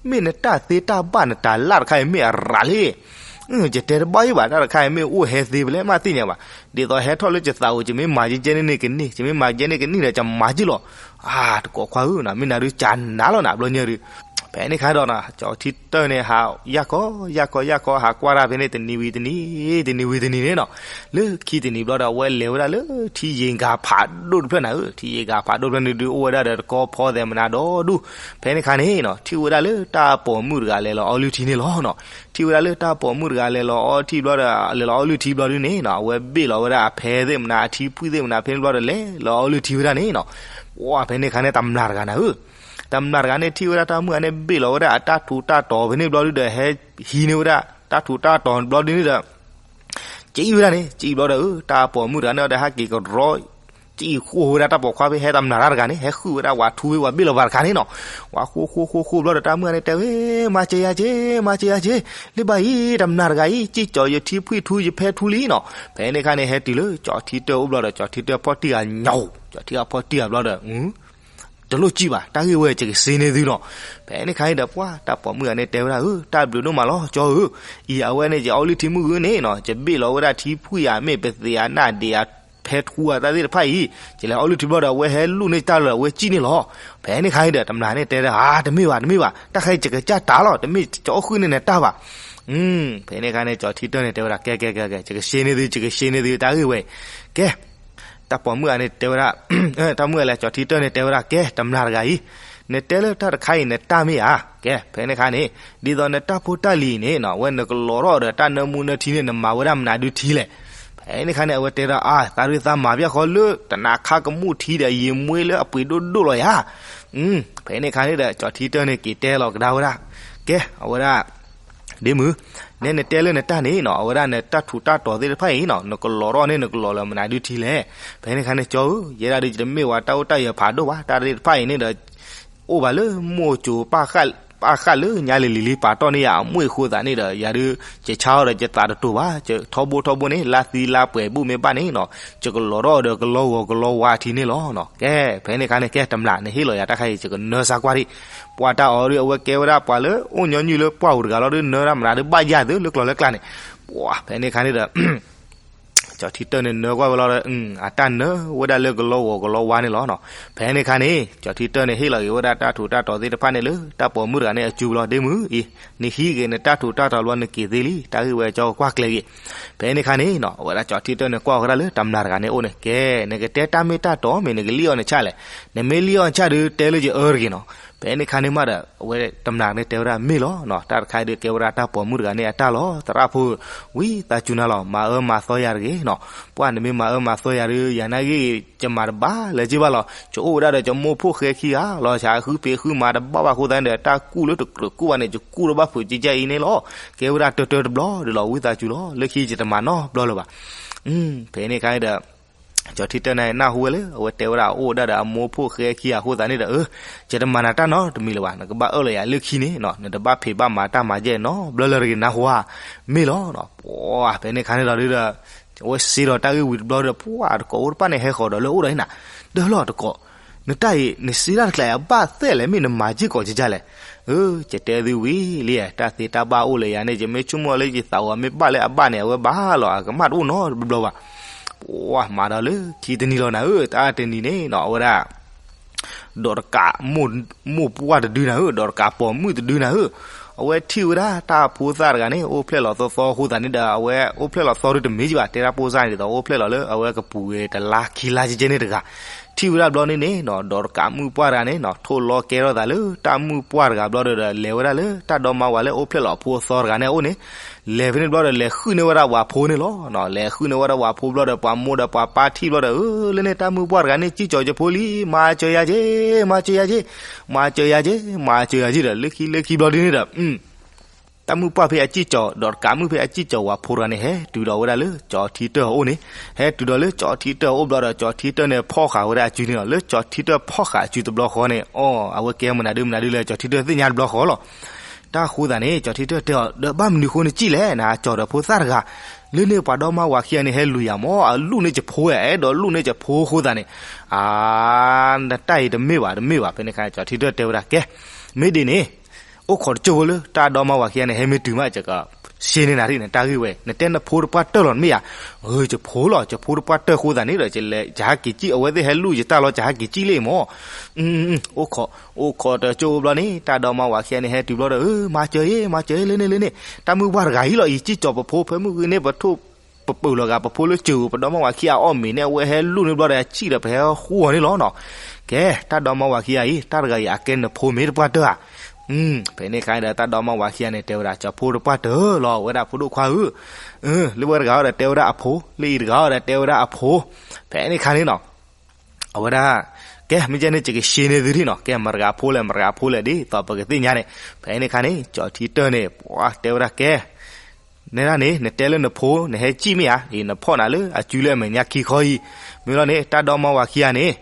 မ့ၢ်နတၢ်သ့တၢ်ဘၣ်နတၢ်လၢ်တခါအံၤ မ့ၢ်အရၤလံ ယတဲတဘၣ်ယံၤဘၣ်, တၢ်တခါအံၤမ့ၢ်အိၣ်ဟဲသ့ဖဲလဲၣ် မ့ၢ်သ့ၣ်ညါဘၣ်. ဒ်သိးဟဲထီၣ်လၢယသးအိၣ် ယမ့ၢ်မၤယဲၢ်န့ၣ်ကန့ၢ်, ယမ့ၢ်မၤယဲၢ်န့ၣ်ကန့ၢ်ဒီး ယမၤယံၤလီၤ. အါ တကိးခွါဧၢ, မ့ၢ်နၤဒုး ကနၤလီၤနၤ ဘျီညါဒုး. ဖဲန့ၣ်ခါဒီး ကၠီၤထံတၢၢ်န့ၣ် ဟးယၢ်ခီယၢ်ခီယၢ်ခီ ဟးကွၢ်တၢ်ဖဲန့ၣ် တနံၤဝံၤတနံၤ, တနံၤဝံၤတနံၤန့ၣ်နီၤ. လၢခံတနံၤဘျီဒီး အဝဲလဲၤဝဲဒၣ်လၢထံယံၤဂၤဖးဒိၣ်တဖျၢၣ်နၤဧၢ, ထံယံၤဂၤဖးဒိၣ်တဖျၢၣ်န့ၣ်ဒုး အိၣ်ဝဲဒၣ်ဒီးတကီၢ်ဖီသဲးမနၤဒီဒူၣ်. ဖဲန့ၣ်ခါန့ၣ်နီၤ ထံၣ်ဝဲဒၣ်လၢတၢ်ပိာ်မုၣ်တဂၤလဲၤလီၤအီလုၢ်ထံန့ၣ်လီၤနီၤ. ထံၣ်ဝဲဒၣ်လၢတၢ်ပိာ်မုၣ်တဂၤလဲၤလီၤအီထံဘျီဒီး လဲၤလီၤအီလုၢ်ထံဘျီဒုန့ၣ်နီၤ အဝဲဘ့ၣ်လီၤဝဲဒၣ်အဖဲသ့ၣ်မနၤ အထံဖှံၣ်သ့ၣ်မနၤ ဖဲန့ၣ်ဘျီဒီး လဲၤလီၤအီလုၢ်ထံဝဲဒၣ်န့ၣ်နီၤ. ပှၤ ဖဲန့ၣ်ခါန့ၣ် တမျၢ်တဂၤနၤဧၢ, တမျၢ်တဂၤန့ၣ် ထံၣ်ဝဲဒၣ်တၢ်မုၣ်ဂၤန့ၣ် ဘ့ၣ်လီၤဝဲဒၣ်အတၢ်ထူးတၢ်တီၤဖဲန့ၣ်ဘျီဒုဒီး ဟဲဟံးန့ၢ်ဝဲဒၣ်တၢ်ထူးတၢ်တီၤဘျီဒုန့ၣ်ဒီး ကအံၣ်ဝဲဒၣ်န့ၣ်, ကအံၣ်ဘျီဒီး တၢ်ပိာ်မုၣ်တဂၤန့ၣ်ဒီး ဟဲက့ၤကရီ ကအံၣ်ဃိဝဲဒၣ်တၢ်ပိာ်ခွါဖဲ ဟဲတမျၢ်တၢ်တဂၤန့ၣ် ဟဲဃုဝဲဒၣ်ဝၤထူဝ့ဝၤဘ့ၣ်လီၤပှၤတခါန့ၣ်နီၤ. ဝၤဃိဃိဃိဃိဘျီဒီး တၢ်မုၣ်ဂၤန့ၣ်တဲဝဲ, မၤစၢၤယၤက့ၤ, မၤစၢၤယၤက့ၤ, လၢဘၣ်အံၤ တမျၢ်တဂၤအံၤ စံၣ်ကၠီၤယထံဖှံၣ်ထူယဖဲထူလံနီၤ. ဖဲန့ၣ်ခါန့ၣ် ဟဲတုၤလၢကၠီၤထံတၢၢ်အိၣ်ဘျီဒီး ကၠီၤထံတၢၢ်ဖီၣ်တံၢ်ဂၤညီ, ကၠီၤထံတၢၢ်ဖီၣ်တံၢ်ဂၤဘျီဒီး တလိၣ်စံၣ်ဘၣ်, တၢ်ဂ့ၢ်ဝဲ ယကစ့န့ၢ်သုနီၤ. ဖဲန့ၣ်ခါန့ၣ်ဒီး ပှၤ တၢ်ပိာ်မုၣ်ဂၤန့ၣ်တဲဝဲဒၣ်, တၢ်ဘျုးဒိၣ်မးလီၤ ကၠီဧၢ, အံၤအဝဲန့ၣ် ယအီလုၢ်ထံမုၢ်ဂုၢ်န့ၣ်နီၤ ယဘ့ၣ်လီၤဝဲဒၣ်ထံဖှံၣ်ဧါ မ့ၢ်ပသ့ၣ်ဧါ နၢ်ဒ့ၣ်ဧါ ဖဲထူဧါ တၢ်သ့ၣ်တဖၣ်အံၤ ယလဲၤအီလုၢ်ထံဘျီဒီး အဝဲဟဲလူၢ်န့ၢ်တၢ်လီၤ အဝဲစံၣ်န့ၢ်လီၤ. ဖဲန့ၣ်ခါန့ၣ်ဒီး တမျၢ်န့ၣ်တဲဒၣ်, အါ တမ့ၢ်ဘၣ် တမ့ၢ်ဘၣ်, တၢ်ခါအံၤ ယကစၢ်တၢ်လီၤ တမ့ၢ် ယအိၣ်ဃုာ်န့ၢ်နတၢ်ဘၣ်. ဖဲန့ၣ်ခါန့ၣ် ကၠီၤထံတၢၢ်န့ၣ်တဲဝဲဒၣ် ကဲ ကဲ ကဲ ကဲ ယကစ့န့ၢ်သု ယကစ့န့ၢ်သု တၢ်ဂ့ၢ်ဝဲ, ကဲ တၢ်ပိာ်မုၣ်ဂၤန့ၣ်တဲဝဲဒၣ်, တၢ်မုၣ်ဂၤလဲၣ် ကၠီၤထံတၢၢ်န့ၣ်တဲဝဲဒၣ် ကဲ တမျၢ်တဂၤအံၤ, နတဲလၢတၢ်တခါအံၤ နတၢ်မ့ၢ်ဧါ. ကဲ ဖဲန့ၣ်ခါန့ၣ် ဒ်သိးနတၢ်ဖိတၢ်လံၤန့ၣ်နီၤ အဝဲနကလီၤထီၣ်ဒီးတၢ်နၢမူနၢထံန့ၣ် နမၤဝဲဒၣ်မနုၤဒုထံလဲၣ်. ဖဲန့ၣ်ခါန့ၣ် အဝဲတဲဒၣ် အါ သးဒုးသးမၤဘၣ်ဃီလၢ တနၤခါကမူၣ်ထံဒီး ယံာ်မှ့လၢအပှ့ၤဒိၣ်ဒိၣ်လီၤယၤ. ဖဲန့ၣ်ခါန့ၣ်ဒီး ကၠီၤထံတၢၢ်န့ၣ်က့ၤတဲလီၤကဒါဝဲဒၣ်, ကဲ အဝဲဒၣ် ဒ့မုၣ်, နဲနတဲလၢနတၢ်န့ၣ်နီၤ အဝဲဒၣ်နတၢ်ထူးတၢ်တီၤသ့ၣ်တဖၣ်အံၤနီၤ နကလီၤထီၣ်န့ၣ် နကလီၤလၢမနုၤဒုထံလဲၣ်. ဖဲန့ၣ်ခါန့ၣ် ကၠီဧၢ, ယဲဒၣ်ဒုး ယတမ့ၢ်ဝဲတၢ်အိၣ်တၢ်ယၢၤဖးဒိၣ်ဘၣ်, တၢ်သ့ၣ်တဖၣ်အံၤန့ၣ်ဒီး အိၣ်ဘၣ်လၢမိၢ်စိၤပၢ်ဃၣ် ပၣ်ဃၣ်လၢညါလံၤလံၤလံ ပာ်တီၢ်န့ၢ်ယၤအမိၢ်အဃိသတးန့ၣ်ဒီး ယၤဒုး ယဆါအီၤဒီးယသးတတိၤဘၣ်, ထီဘိထီဘိန့ၣ် လါသံလါပှဲၤဘူၣ်မ့ၢ်ဘၣ်န့ၣ်နီၤ, ယကလီၤထီၣ်ဒီးကလီၤဝါထံန့ၣ်လီၤနီၤ. ကဲ ဖဲန့ၣ်ခါန့ၣ် ကဲတမျး နဟ့ၣ်လီၤယၤတၢ်ခါအံၤ ယကနၢဆါကွၢ်ဒံး, ပှၤတၢ်အီၤဒုး အဝဲကဲဝဲဒၣ်ပှၤလၢအိၣ်ညီနုၢ်လၢပှၢ်ပူၤတဂၤလီၤဒုး နၢတၢ်မနုၤဒုးဘၣ်ယၢ်သုလၢကျီၤလၢကျါန့ၣ်, ပှၤ ဖဲန့ၣ်ခါန့ၣ်ဒီး ကၠီၤထံတၢၢ်န့ၣ်နၢကွၢ်ဝဲလီၤဒီး အတၢ်နၢဝဲဒၣ်လၢကလီၤဂီၤကလီၤဝါန့ၣ်လီၤနီၤ. ဖဲန့ၣ်ခါန့ၣ် ကၠီၤထံတၢၢ်န့ၣ် ဟ့ၣ်လီၤက့ၤဝဲဒၣ်တၢ်ထူးတၢ်တီၤသ့ၣ်တဖၣ်န့ၣ်လၢ တၢ်ပိာ်မုၣ်တဂၤန့ၣ်အစုပူၤလီၤ. ဒ့မုၣ်အံၤ နဟံးက့ၤနတၢ်ထူးတၢ်တီၤဘျီ နက့ၤသ့လံ, တၢ်ဂ့ၢ်ဝဲကၠီကကွၢ်ကျဲၤက့ၤ. ဖဲန့ၣ်ခါန့ၣ်နီၤ အဝဲဒၣ်ကၠီၤထံတၢၢ်န့ၣ် ကွၢ်ဃီဒၣ်လၢတမျးတဂၤန့ၣ်အအိၣ်န့ၣ်, ကဲ နကတဲတၢ်မ့ၢ်တၢ်တီ မ့ၢ်နကလံၣ်အီၤနဆၣ်လဲၣ်, နမ့ၢ်လံၣ်အီၤနဆၣ်ဒုး တဲလၢယအၢတဂ့ၤနီၤ. ဖဲန့ၣ်ခါန့ၣ်မးဒီး အဝဲတမျးန့ၣ်တဲဝဲဒၣ် မ့ၢ်လီၤနီၤ, တၢ်တခါအံၤဒုးကဲဝဲဒၣ်တၢ်ပိာ်မုၣ်တဂၤန့ၣ်အတၢ်လီၤ. သရၣ်ဖိဧၢ, ဝံသးစူၤနၤလီၤ, မၤအၢမၤသီယၤတဂ့ၤနီၤ. ပှၢ်နမ့ၢ်မၤအၢမၤသီယၤဒုး ယၤနာ်ဂ့ၢ် ယမၤတဘၣ်လၢၤက့ဘၣ်လီၤ. ယအိၣ်ဝဲဒၣ်ဒီးယမိၢ်ဖိၣ်ဃဲခံဂၤလီၤ. ယဃုဖံးဃုမၤတဘၣ်ဘၣ်အဃိသတးန့ၣ်ဒီး တၢ်ကူၣ်လၢတကြၢးကူၣ်ဘၣ်န့ၣ် ယကူၣ်လၢၤဘၣ်ဖုးကကၢ်အံၤန့ၣ်လီၤ. ကဲဝဲဒၣ်တၢတၢတဘျီဒုးလီၤ, ဝံသးစူၤလီၤ, လၢခံယတမၤနီတဘျီလၢၤဘၣ်. ဖဲန့ၣ်ခါန့ၣ်ဒီး ကၠီၤထံတၢၢ်န့ၣ် နၢ်ဟူဝဲလၢ အဝဲတဲဝဲဒၣ်အအိၣ်ဝဲဒၣ်ဒီးအမိၢ်ဖိၣ်ဃဲခံဂၤအဃိသတးန့ၣ်ဒီး အၢ ယတမၤနၤတၢ်နီတမံၤလၢၤဘၣ်, နကဘၣ်အၢၣ်လီၤယၤလၢခံန့ၣ်နီၤ, နတဘၣ်ဖံးဘၣ်မၤတၢ်မၤယဲၢ်နီတဘျီလၢၤတဂ့ၤ နၢ်ဟူဧါ, မ့ၢ်လီၤနီၤ. ပှၢ် ဖဲန့ၣ်ခါန့ၣ်လီၤဒုးဒီး အဝဲစ့ဒီးတၢ်ဂ့ၢ်ဝံၤတဘျီဒီး ပှၢ်တကိးအိၣ်တဖၣ်န့ၣ် ဟဲဃီၤဒီးလၢအိၣ်ဒီးအံၤနၤ, ဒၢလီၤတကိး, နတၢ်အံၤ နစ့တၢ်တကျါအံၤ အဘၣ်သဲလဲၣ် မ့ၢ်နမၤက့ၢ်ကီးကကၢ်လဲၣ်. အၢ ယတဲသုဝံၤလံ, တၢ်သ့တၢ်ဘၣ်အိၣ်လၢယၤန့ၣ် ယမ့ၢ်ဆိကမိၣ်လၢယသးအိၣ်မ့ၢ်ဘၣ်လၢအဘၣ်န့ၣ် အဝဲဘၣ်လီၤ, အကမၣ်တအိၣ်နီတဘျီဘၣ်. ပှၢ် မၤဒီးလၢခံတနံၤလီၤနၤဧၢ, တၢ်တနံၤန့ၣ်နီၤ အဝဲဒၣ် ဒီးတကး မိၢ်ပှၢ်တဒုနၤဧၢ, ဒီးတကးပိာ်မုၣ်တဒုနၤဧၢ, အဝဲထံၣ်ဝဲဒၣ်တၢ်ဖိသၣ်တဂၤန့ၣ် အိၣ်ဖျဲၣ်လီၤသီသီအဃိသတးန့ၣ်ဒီး အဝဲအိၣ်ဖျဲၣ်လီၤသီဒုတမ့ၢ်ကဘၣ်, တဲဒၣ်ဖိသၣ်န့ၣ်ဒ်သိး အိၣ်ဖျဲၣ်လီၤလၢအဝဲကပူၤဝဲတလါခံလါကကဲန့ၣ်တဂၤ, ထံၣ်ဝဲဒၣ်ဘျီန့ၣ်န့ၣ်နီၤ ဒီးတကးမုၣ်ပှၢ်တဂၤန့ၣ်နီၤ ထိၣ်လီၤကဲထီၣ်သးလၢတၢ်မုၣ်ပှၢ်တဂၤဘျီဒီး လဲၤဝဲဒၣ်လၢတၢ်ဒီမါဝၤလၢအိၣ်ဖျဲၣ်လီၤအဖိအသီတဂၤန့ၣ်အအိၣ်န့ၣ်, လဲၤဖဲန့ၣ်ဘျီဒီး လဲၤဃုန့ၢ်ဝဲဒၣ်ပှၤဖိန့ၣ်လီၤ. လဲၤဃုန့ၢ်ဝဲဒၣ်ပှၤဖိဘျီဒီး ပှၤမိၢ်ဒီးပှၤပၢ်ထံၣ်ဘျီဒီး အၢ လၢန့ၣ်တၢ်မုၣ်ပှၢ်တဂၤန့ၣ် စံၣ်ကၠီၤယဖိလံ, မၤစၢၤယၤက့, မၤစၢၤယၤက့, မၤစၢၤယၤက့, မၤစၢၤယၤက့ဒီး လၢခံလၢခံဘျီဒ်န့ၣ်ဒီး တၢ်မုၣ်ပှၢ်ဖဲအစံၣ်ကၠီၤ ဒီးတကးမုၣ်ဖဲအစံၣ်ကၠီၤဝၤဖိတဂၤန့ၣ် ဟဲတုၤဒီးဝဲဒၣ်လၢကၠီၤထံတၢၢ်အအိၣ်န့ၣ်, ဟဲတုၤဒီးလၢကၠီၤထံတၢၢ်အအိၣ်ဘျီဒီး ကၠီၤထံတၢၢ်န့ၣ် ဖီၣ်ဃာ်ဝဲဒၣ်အစုန့ၣ်လီၤ. လၢကၠီၤထံတၢၢ်ဖီၣ်ဃာ်အစုတဘျီဃီန့ၣ် အီ အဝဲကဲမနုၤဒုမနုၤဒုလဲၣ် ကၠီၤထံတၢၢ်သ့ၣ်ညါတဘျီဃီလီၤ. တၢ်အဃိသတးန့ၣ် ကၠီၤထံတၢၢ်တဲအီၤ ဒီးဘၣ်မနုၤအဃိနစံၣ်လဲၣ်, နကၠီၤဒီးဖိသၣ်တဂၤ, လၢန့ၣ်ပှၤဒီမါဝၤခံဂၤန့ၣ် ဟဲလူၤယၤမၢ်, အလူၣ်န့ၢ်ယဖိဝဲ, အဲၣ်ဒိးလူၣ်န့ၢ်ယဖိအဃိသတးန့ၣ်, အ နတၢ်အံၤတမ့ၢ်ဘၣ် တမ့ၢ်ဘၣ်. ဖဲန့ၣ်အခါ ကၠီၤထံတၢၢ်တဲဝဲဒၣ် ကဲ မ့ၢ်ဒ်န့ၣ် အိၣ်ခိးတကၠိဖိလၢတၢ်ဒီမါဝၤခံဂၤန့ၣ် ဟဲမ့ၢ်တုၤမး ယက ရှဲန့ၢ်နၤဒ်န့ၣ် တၢ်ဂ့ၢ်ဝဲ, နတဲနဖိတပှၢ်တၢၢ်လီၤတမ့ၢ်ဧါ. အၢ ယဖိလီၤ, ယဖိတပှၢ်တၢၢ်အဃိသတးန့ၣ်ဒီး ယဟဲက့ၤစံၣ် အဝဲသ့ၣ်ဟဲလူၣ်ယတၢ်လီၤ ယဟဲက့ၤစံၣ်လံမၢ်. အိၣ်ခိး အိၣ်ခိးတကၠိဖိဘျီန့ၣ် တၢ်ဒီမါဝၤခံဂၤန့ၣ် ဟဲတုၤဘျီဒီး အၢ မၤစၢၤအံၤ မၤစၢၤအံၤ လၢန့ၣ်လၢန့ၣ် တၢ်မုၣ်ပှၢ်တဂၤအံၤလီၤအံၤ စံၣ်ကၠီၤပဖိ ဖဲမုၢ်ဂ့ၤန့ၣ် ပထိၣ် ပပၢၤလီၤဂာ်ပဖိလၢစၢၤဧိၤ ပဒီမါဝၤခံဂၤအီၣ်မ့ၤန့ၣ် အဝဲဟဲလူၣ်န့ၢ်ဘျီဒီး အစံၣ်ဒီးပဟဲဃူအီၤန့ၣ်လီၤနီၤ. ကဲ တၢ်ဒီမါဝၤခံဂၤအံၤ တၢ်တဂၤအံၤ အကဲနဖိမ့ၢ်တပှၢ်တၢၢ်ဧါ. ဖဲန့ၣ်အခါဒီး တၢ်ဒီမါဝၤခံဂၤန့ၣ် တဲဝဲဒၣ် ကၠီၤဖိတပှၢ်တၢၢ်လီၤ အဝဲဒၣ်ဖိဒိၣ်ခွါဧၢ, လၢဝဲတဂၤအီၤဒီးတဲဝဲဒၣ်အဖိ, လၢအံၤတဂၤအီၤဒီးတဲဝဲဒၣ်အဖိ. ဖဲန့ၣ်အခါန့ၣ်နီၤ အဝဲဒၣ် ကဲ မ့ၢ်ကဲန့ၣ် ယကရှဲန့ၢ်သုဒ်နီၤ, ကဲ မတၤတဂၤအဖိလဲၣ် မတၤတဂၤအဖိလဲၣ် ဒ်သိးပကသ့ၣ်ညါန့ၣ်. ဖဲန့ၣ်အခါန့ၣ် ကၠီၤထံတၢၢ်န့ၣ် ပှၤတဲဝဲဒၣ် ကဲ နဲဒၣ်န့ၣ် နတဲလၢနဖိ နဟဲစံၣ်မ့ၢ်ဧါ, အံၤနဖီၣ်နၤလၢအစုလၢအမဲာ်ညါခံခီအံၤ. မ့ၢ်လီၤန့ၣ် တၢ်ဒီမါဝၤခံဂၤန့ၣ်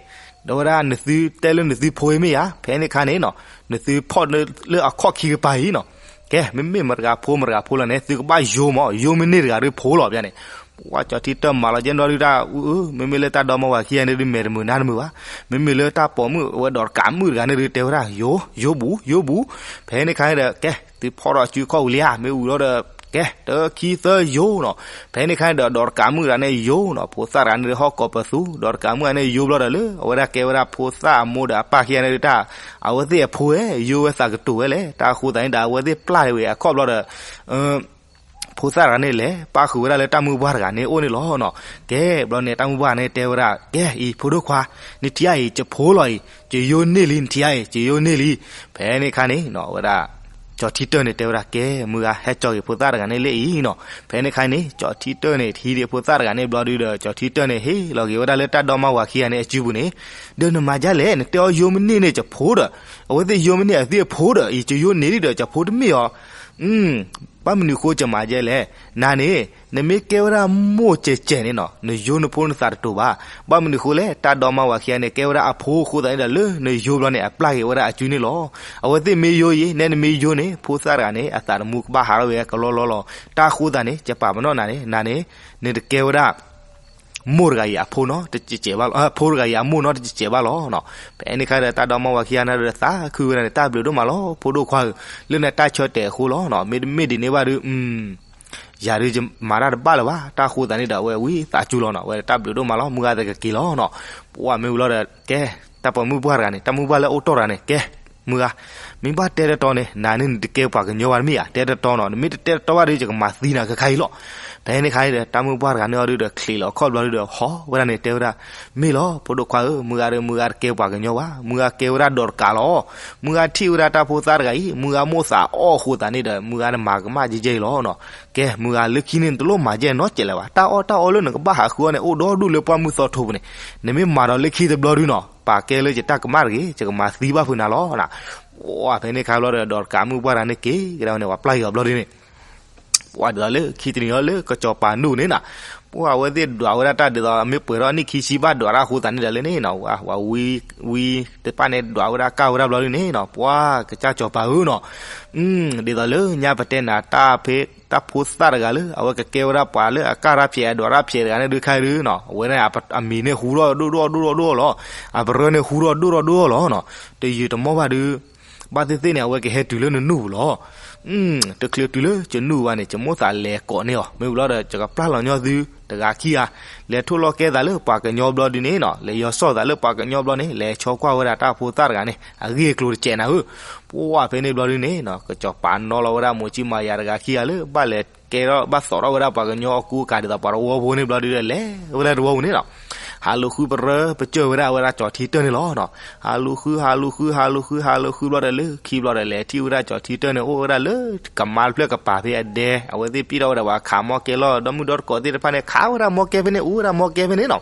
ဒီးဝဲဒၣ်နသုတဲလၢနသုဖိအံၤမ့ၢ်ဧါ, ဖဲန့ၣ်အခါန့ၣ်နီၤ နသုဖီၣ်လၢအခီၣ်ခံကပၤအံၤနီၤ. ကဲ မ့မ့ၢ်မတၤတဂၤဖိမတၤတဂၤဖိလီၤန့ၣ် သုကဘၣ်ယိၤမး, ယိၤမ့ၢ်န့ၢ်တဂၤဒုးဖိလီၤ ပျၢန့ၣ်. ပှၤကၠီၤထံတၢၢ်မၤလီၤကဲဒီဒုတၢ်အူအၢ, မ့မ့ၢ်လၢတၢ်ဒီမါဝၤခံဂၤန့ၣ်ဒုး မဲာ်တမုာ်နါတမုာ်ဘၣ်. မ့မ့ၢ်လၢတၢ်ပိာ်မုၣ်အဝဲဒီးတကးမုၣ်တဂၤန့ၣ်ဒုး တဲဝဲဒၣ် ယိၤ ယိၤဘူး ယိၤဘူး. ဖဲန့ၣ်အခါန့ၣ်ဒီး ကဲ သုဖီၣ်ထီၣ်အစုခီၣ်ဝံၤလံဧါ, မ့ၢ်ဝံၤလီၤဒီး ကဲ တၢခံသၢယိၤနီၤ. ဖဲန့ၣ်အခါန့ၣ်ဒီး ဒီးတကးမုၣ်တဂၤန့ၣ်ယိၤနီၤ, ဖိသၣ်တဂၤန့ၣ်ဒုးဟီၣ်ကိးပသူ, ဒီးတကးမုၣ်တဂၤန့ၣ်ယိၤဘျီဒီးလၢ အဝဲဒၣ်ကဲဝဲဒၣ်ဖိသၣ်အမိၢ်ဒီးအပၢ်ခံဂၤန့ၣ်ဒုးတၢ် အဝဲသ့ၣ်အဖိဝဲ ယိၤဝဲသးကတိၤဝဲလဲၣ်. တၢ်အဃိသတးန့ၣ်ဒီး အဝဲသ့ၣ်ပျၢ်ဝဲအခီၣ်ဘျီဒီး ဖိသၣ်တဂၤန့ၣ်လဲၤ ပၣ်ဃုာ်ဝဲဒၣ်လၢတၢ်မုၢ်ပှၢ်တဂၤန့ၣ်အိၣ်န့ၣ်လီၤနီၤ. ကဲ ဘျီန့ၣ် တၢ်မုၢ်ပှၢ်တဂၤန့ၣ်တဲဝဲဒၣ် ကဲအံၤ ဖိဒိၣ်ခွါ, နထံၣ်အံၤ ယဖိလီၤအံၤ, ယယိၤန့ၢ်လံ နထံၣ်အံၤ ယယိၤန့ၢ်လံ. ဖဲန့ၣ်အခါန့ၣ် အဝဲဒၣ် ကၠီၤထံတၢၢ်န့ၣ်တဲဝဲဒၣ် ကဲ မုၢ်ဂၤဟဲကၠီက့ၤဖိသၣ်တဂၤန့ၣ်လၢအံၤနီၤ. ဖဲန့ၣ်အခါန့ၣ် ကၠီၤထံတၢၢ်န့ၣ် ထံၣ်ဒံးဖိသၣ်တဂၤန့ၣ်ဘျီဒုဒီး ကၠီၤထံတၢၢ်န့ၣ်ဟ့ၣ်လီၤက့ၤဝဲဒၣ်လၢတၢ်ဒီမါဝၤခံဂၤန့ၣ်အစုပူၤန့ၣ်, ဒီးနမၤဒ်လဲၣ် နတဲအီၤယိၤမ့ၢ်န့ၢ်န့ၣ် ယဖိဒီး အဝဲသ့ၣ်ယိၤမ့ၢ်န့ၢ်အသ့ၣ်အဖိဒီး အံၤ ယယိၤန့ၢ်လံဒီး ယဖိတမ့ၢ်အီၤ အ ဘၣ်မနုၤဃိကမၤယဲလဲၣ်, နၤန့ၣ် နမ့ၢ်ကဲဝဲဒၣ်မိၢ်ကဲးကဲးန့ၣ်နီၤ နယိနဖိနသးတတိၤဘၣ်. ဘၣ်မနုၤဃိလဲၣ်, တၢ်ဒီမါဝၤခံဂၤန့ၣ် ကဲဝဲဒၣ်အဖိအဃိသတးန့ၣ်ဒီး လၢနယိဘျီန့ၣ် အပျၢ်က့ၤဝဲဒၣ်အစုန့ၣ်လီၤ. အဝဲသ့ၣ်မ့ၢ်ယိအံၤ နဲနမ့ၢ်ယိန့ၣ် ဖိသၣ်တဂၤန့ၣ် အသးသမူကဘၣ်ဟးထီၣ်ဝဲကလီလီလီၤ. တၢ်အဃိသတးန့ၣ် ယပာ်ပနီၣ်နၤန့ၣ် နၤန့ၣ် နတကဲဝဲဒၣ် မိၢ်တဂၤအံၤအဖိနီတကဲးကဲးဘၣ်လီၤ, ဖိတဂၤအံၤအမိၢ်နီတကဲးကဲးဘၣ်လီၤ. ဖဲန့ၣ်ခါဒီး တၢ်ဒီမါဝၤခံဂၤန့ၣ်ဒီး သးခုဝဲဒၣ်န့ၣ် တၢ်ဘျုးဒိၣ်မးလီၤ ဖိဒိၣ်ခွါဧၢ, လၢနတၢ်ဆၢတဲာ်အဃိလီၤ. မ့တမ့ၢ်ဒ်န့ၣ်ဘၣ်ဒီး ယၤဒုးယမၤတၢ်တဘၣ်လၢၤဘၣ်. တၢ်အဃိသတးန့ၣ်ဒီး အဝဲဝံသးစူၤလီၤနီၤ, အဝဲတၢ်ဘျုးဒိၣ်မးလီၤ, မုၢ်ဂၤသကက့ၤလီၤနီၤ. ပှၢ်မ့ၢ်ဝံၤလီၤဒီး ကဲ တၢ်ပိာ်မုၣ်ပှၢ်တဂၤန့ၣ် တၢ်မုၣ်ပှၢ်လၢအိၣ်တီၢ်တဂၤန့ၣ် ကဲ မုၢ်ဂၤ, မ့ၢ်ဘၣ်တဲတတီန့ၣ် နၤန့ၣ်နတကဲပှၤကညီဘၣ်တမ့ၢ်ဧါ, တဲတတီနီၤ, နမ့ၢ်တတဲတတီဘၣ်ဒီး ယကမၤသံနၤခဲခါအံၤလီၤ. ဖဲန့ၣ်ခါန့ၣ်ဒီး တၢ်မုၣ်ပှၢ်တဂၤန့ၣ်အီၤဒုးဒီး ချံးလီၤအခီၣ်ဘျီဒုးဒီး ဟီဝဲဒၣ်န့ၣ် တဲဝဲဒၣ်, မ့ၢ်လီၤ ဖိဒိၣ်ခွါဧၢ, မုၢ်ဂၤဒီး မုၢ်ဂၤတကဲပှၤကညီဘၣ်, မုၢ်ဂၤကဲဝဲဒၣ်ဒီးတကးလီၤ. မုၢ်ဂၤထံၣ်ဝဲဒၣ်တၢ်ဖိသၣ်တဂၤအံၤ မုၢ်ဂၤမိၣ်သးအီၣ်အဃိသတးန့ၣ်ဒီး မုၢ်ဂၤန့ၣ်မၤကမၣ်ယဲၢ်ယဲၢ်အံၤလီၤနီၤ. ကဲ မုၢ်ဂၤ လၢခံန့ၣ် နတလိၣ်မၤယဲၢ်နီတစဲးလၢၤဘၣ်, တၢ်အီၣ်တၢ်အီလၢနကဘၣ်ဟးဃုအီၣ်န့ၣ် အိၣ်ဒီဒူၣ်လၢပှၢ်မုၢ်သီထိပူၤန့ၣ်, နမ့ၢ်မၤဒီးလၢခံတဘျီဒုးနီၤ ပာ်ကဲလၢယတၢ်ကမၣ်တဂ့ၤ, ယကမၤသံဘၣ်ဖုးနၤလီၤ. ပှၢ်ဖဲန့ၣ်ခါဘျီဒီး ဒီးတကးမုၣ်ပှၢ်တဂၤန့ၣ်က့ၤကဒါဝဲန့ၣ် ပှၤပျၢ်ယီၤဘျီဒုးန့ၣ် ပှၢ်ဒ်သိးလၢခံတနံၤလီၤ လၢကစီၤပၤနူၢ်န့ၣ်နီၤ, ပှၢ်အဝဲသ့ၣ်ဒွးဝဲဒၣ်တၢ်ဒ်သိး မ့ၢ်ပှဲၤထီၣ်အနံၣ်ခံဆံဘၣ်ဒွးတၢ်အဃိသတးန့ၣ်ဒီးလၢန့ၣ်နီၤ, ဝံ ဝံတဖၣ်န့ၣ်ဒွးဝဲဒၣ်ကၢ်ဝဲဒၣ်ဘျီဒုးန့ၣ်နီၤ, ပှၢ်ကစၢ်စီၤပၤဧၢနီၤ, ဒ်သိးလၢညါပတဲနၤတၢ်ဖဲ တၢ်ဖိသၣ်တဂၤလၢ အဝဲကကဲဝဲဒၣ်ပှၤလၢအကၢ်တၢ်ဖျဲးအဒွးတၢ်ဖျဲးတဂၤန့ၣ်ဒုးခါဒုးနီၤ, အဝဲဒၣ်အမံၤန့ၣ်ဟူထီၣ်ဒိၣ်ဒိၣ်ဒိၣ်ဒိၣ်ဒိၣ်လီၤ, အပရၢန့ၣ်ဟူထီၣ်ဒိၣ်ထီၣ်ဒိၣ်ထီၣ်လီၤနီၤ, တယုာ်တမီၢ်ဘၣ်ဒုး ဘၣ်သ့ၣ်သ့ၣ်န့ၣ် အဝဲကဟဲတုၤလၢနနူၢ်ပူၤလီၤ. တချုးတုၤလၢယနူၢ်ဘၣ်န့ၣ် ယမိၣ်သးလဲၤကိးန့ၢ်အီၤ, မ့ၢ်ဝံၤလီၤဒီး ယကပျၢ်လီၤညီသုတဂၤခံဂၤ, လဲၤထိၣ်လီၤကဲသးလၢပှၤကညီဘျီဒုးန့ၣ်နီၤ, လဲၤယီၤစီၣ်သးလၢပှၤကညီဘျီန့ၣ် လဲၤဆီကွၢ်ဝဲဒၣ်တၢ်ဖိသၣ်တဂၤန့ၣ် အဂ့ၢ်အကျိၤတစဲးနၤဧၢ. ပှၢ်ဖဲန့ၣ်ဘျီဒုးန့ၣ်နီၤ ကစီၤပၤနီၤလီၤဝဲဒၣ်မိၢ်ကၠံမၤယၤတဂၤခံဂၤလၢ ဘၣ်လဲၤကဲထီၣ်ဘၣ်သိးထီၣ်ဝဲဒၣ်ပှၤကညီအကူအကၤဒ်သိးပှၤတဝီဖိန့ၣ်ဘျီဒုးဒီး လဲၤဝဲဒၣ်တဝီပူၤန့ၣ်နီၤ ဟးလူၤဃုပရၢပစၢၢ်ဝဲဒၣ်အဝဲဒၣ်ကၠီၤထံတၢၢ်န့ၣ်လီၤ. ဟးလူၤဃု ဟးလူၤဃု ဟးလူၤဃု ဟးလူၤဃုဘျီဒီးလၢခံဘျီဒီး လဲၤထံၣ်ဝဲဒၣ်ကၠီၤထံတၢၢ်န့ၣ် အိၣ်ဝဲဒၣ်လၢကမါတဖျၢၣ်ကပၤဖဲအဒဲ, အဝဲသ့ၣ်ပံၣ်ထီၣ်ဝဲဒၣ်ပှၤခးမီၢ်ကဲလီၤ, ဒီမုၢ်ဒီတကိးသ့ၣ်တဖၣ်န့ၣ် ခးဝဲဒၣ်မီၢ်ကဲဖဲန့ၣ် အိၣ်ဝဲဒၣ်မီၢ်ကဲဖဲန့ၣ်နီၤ.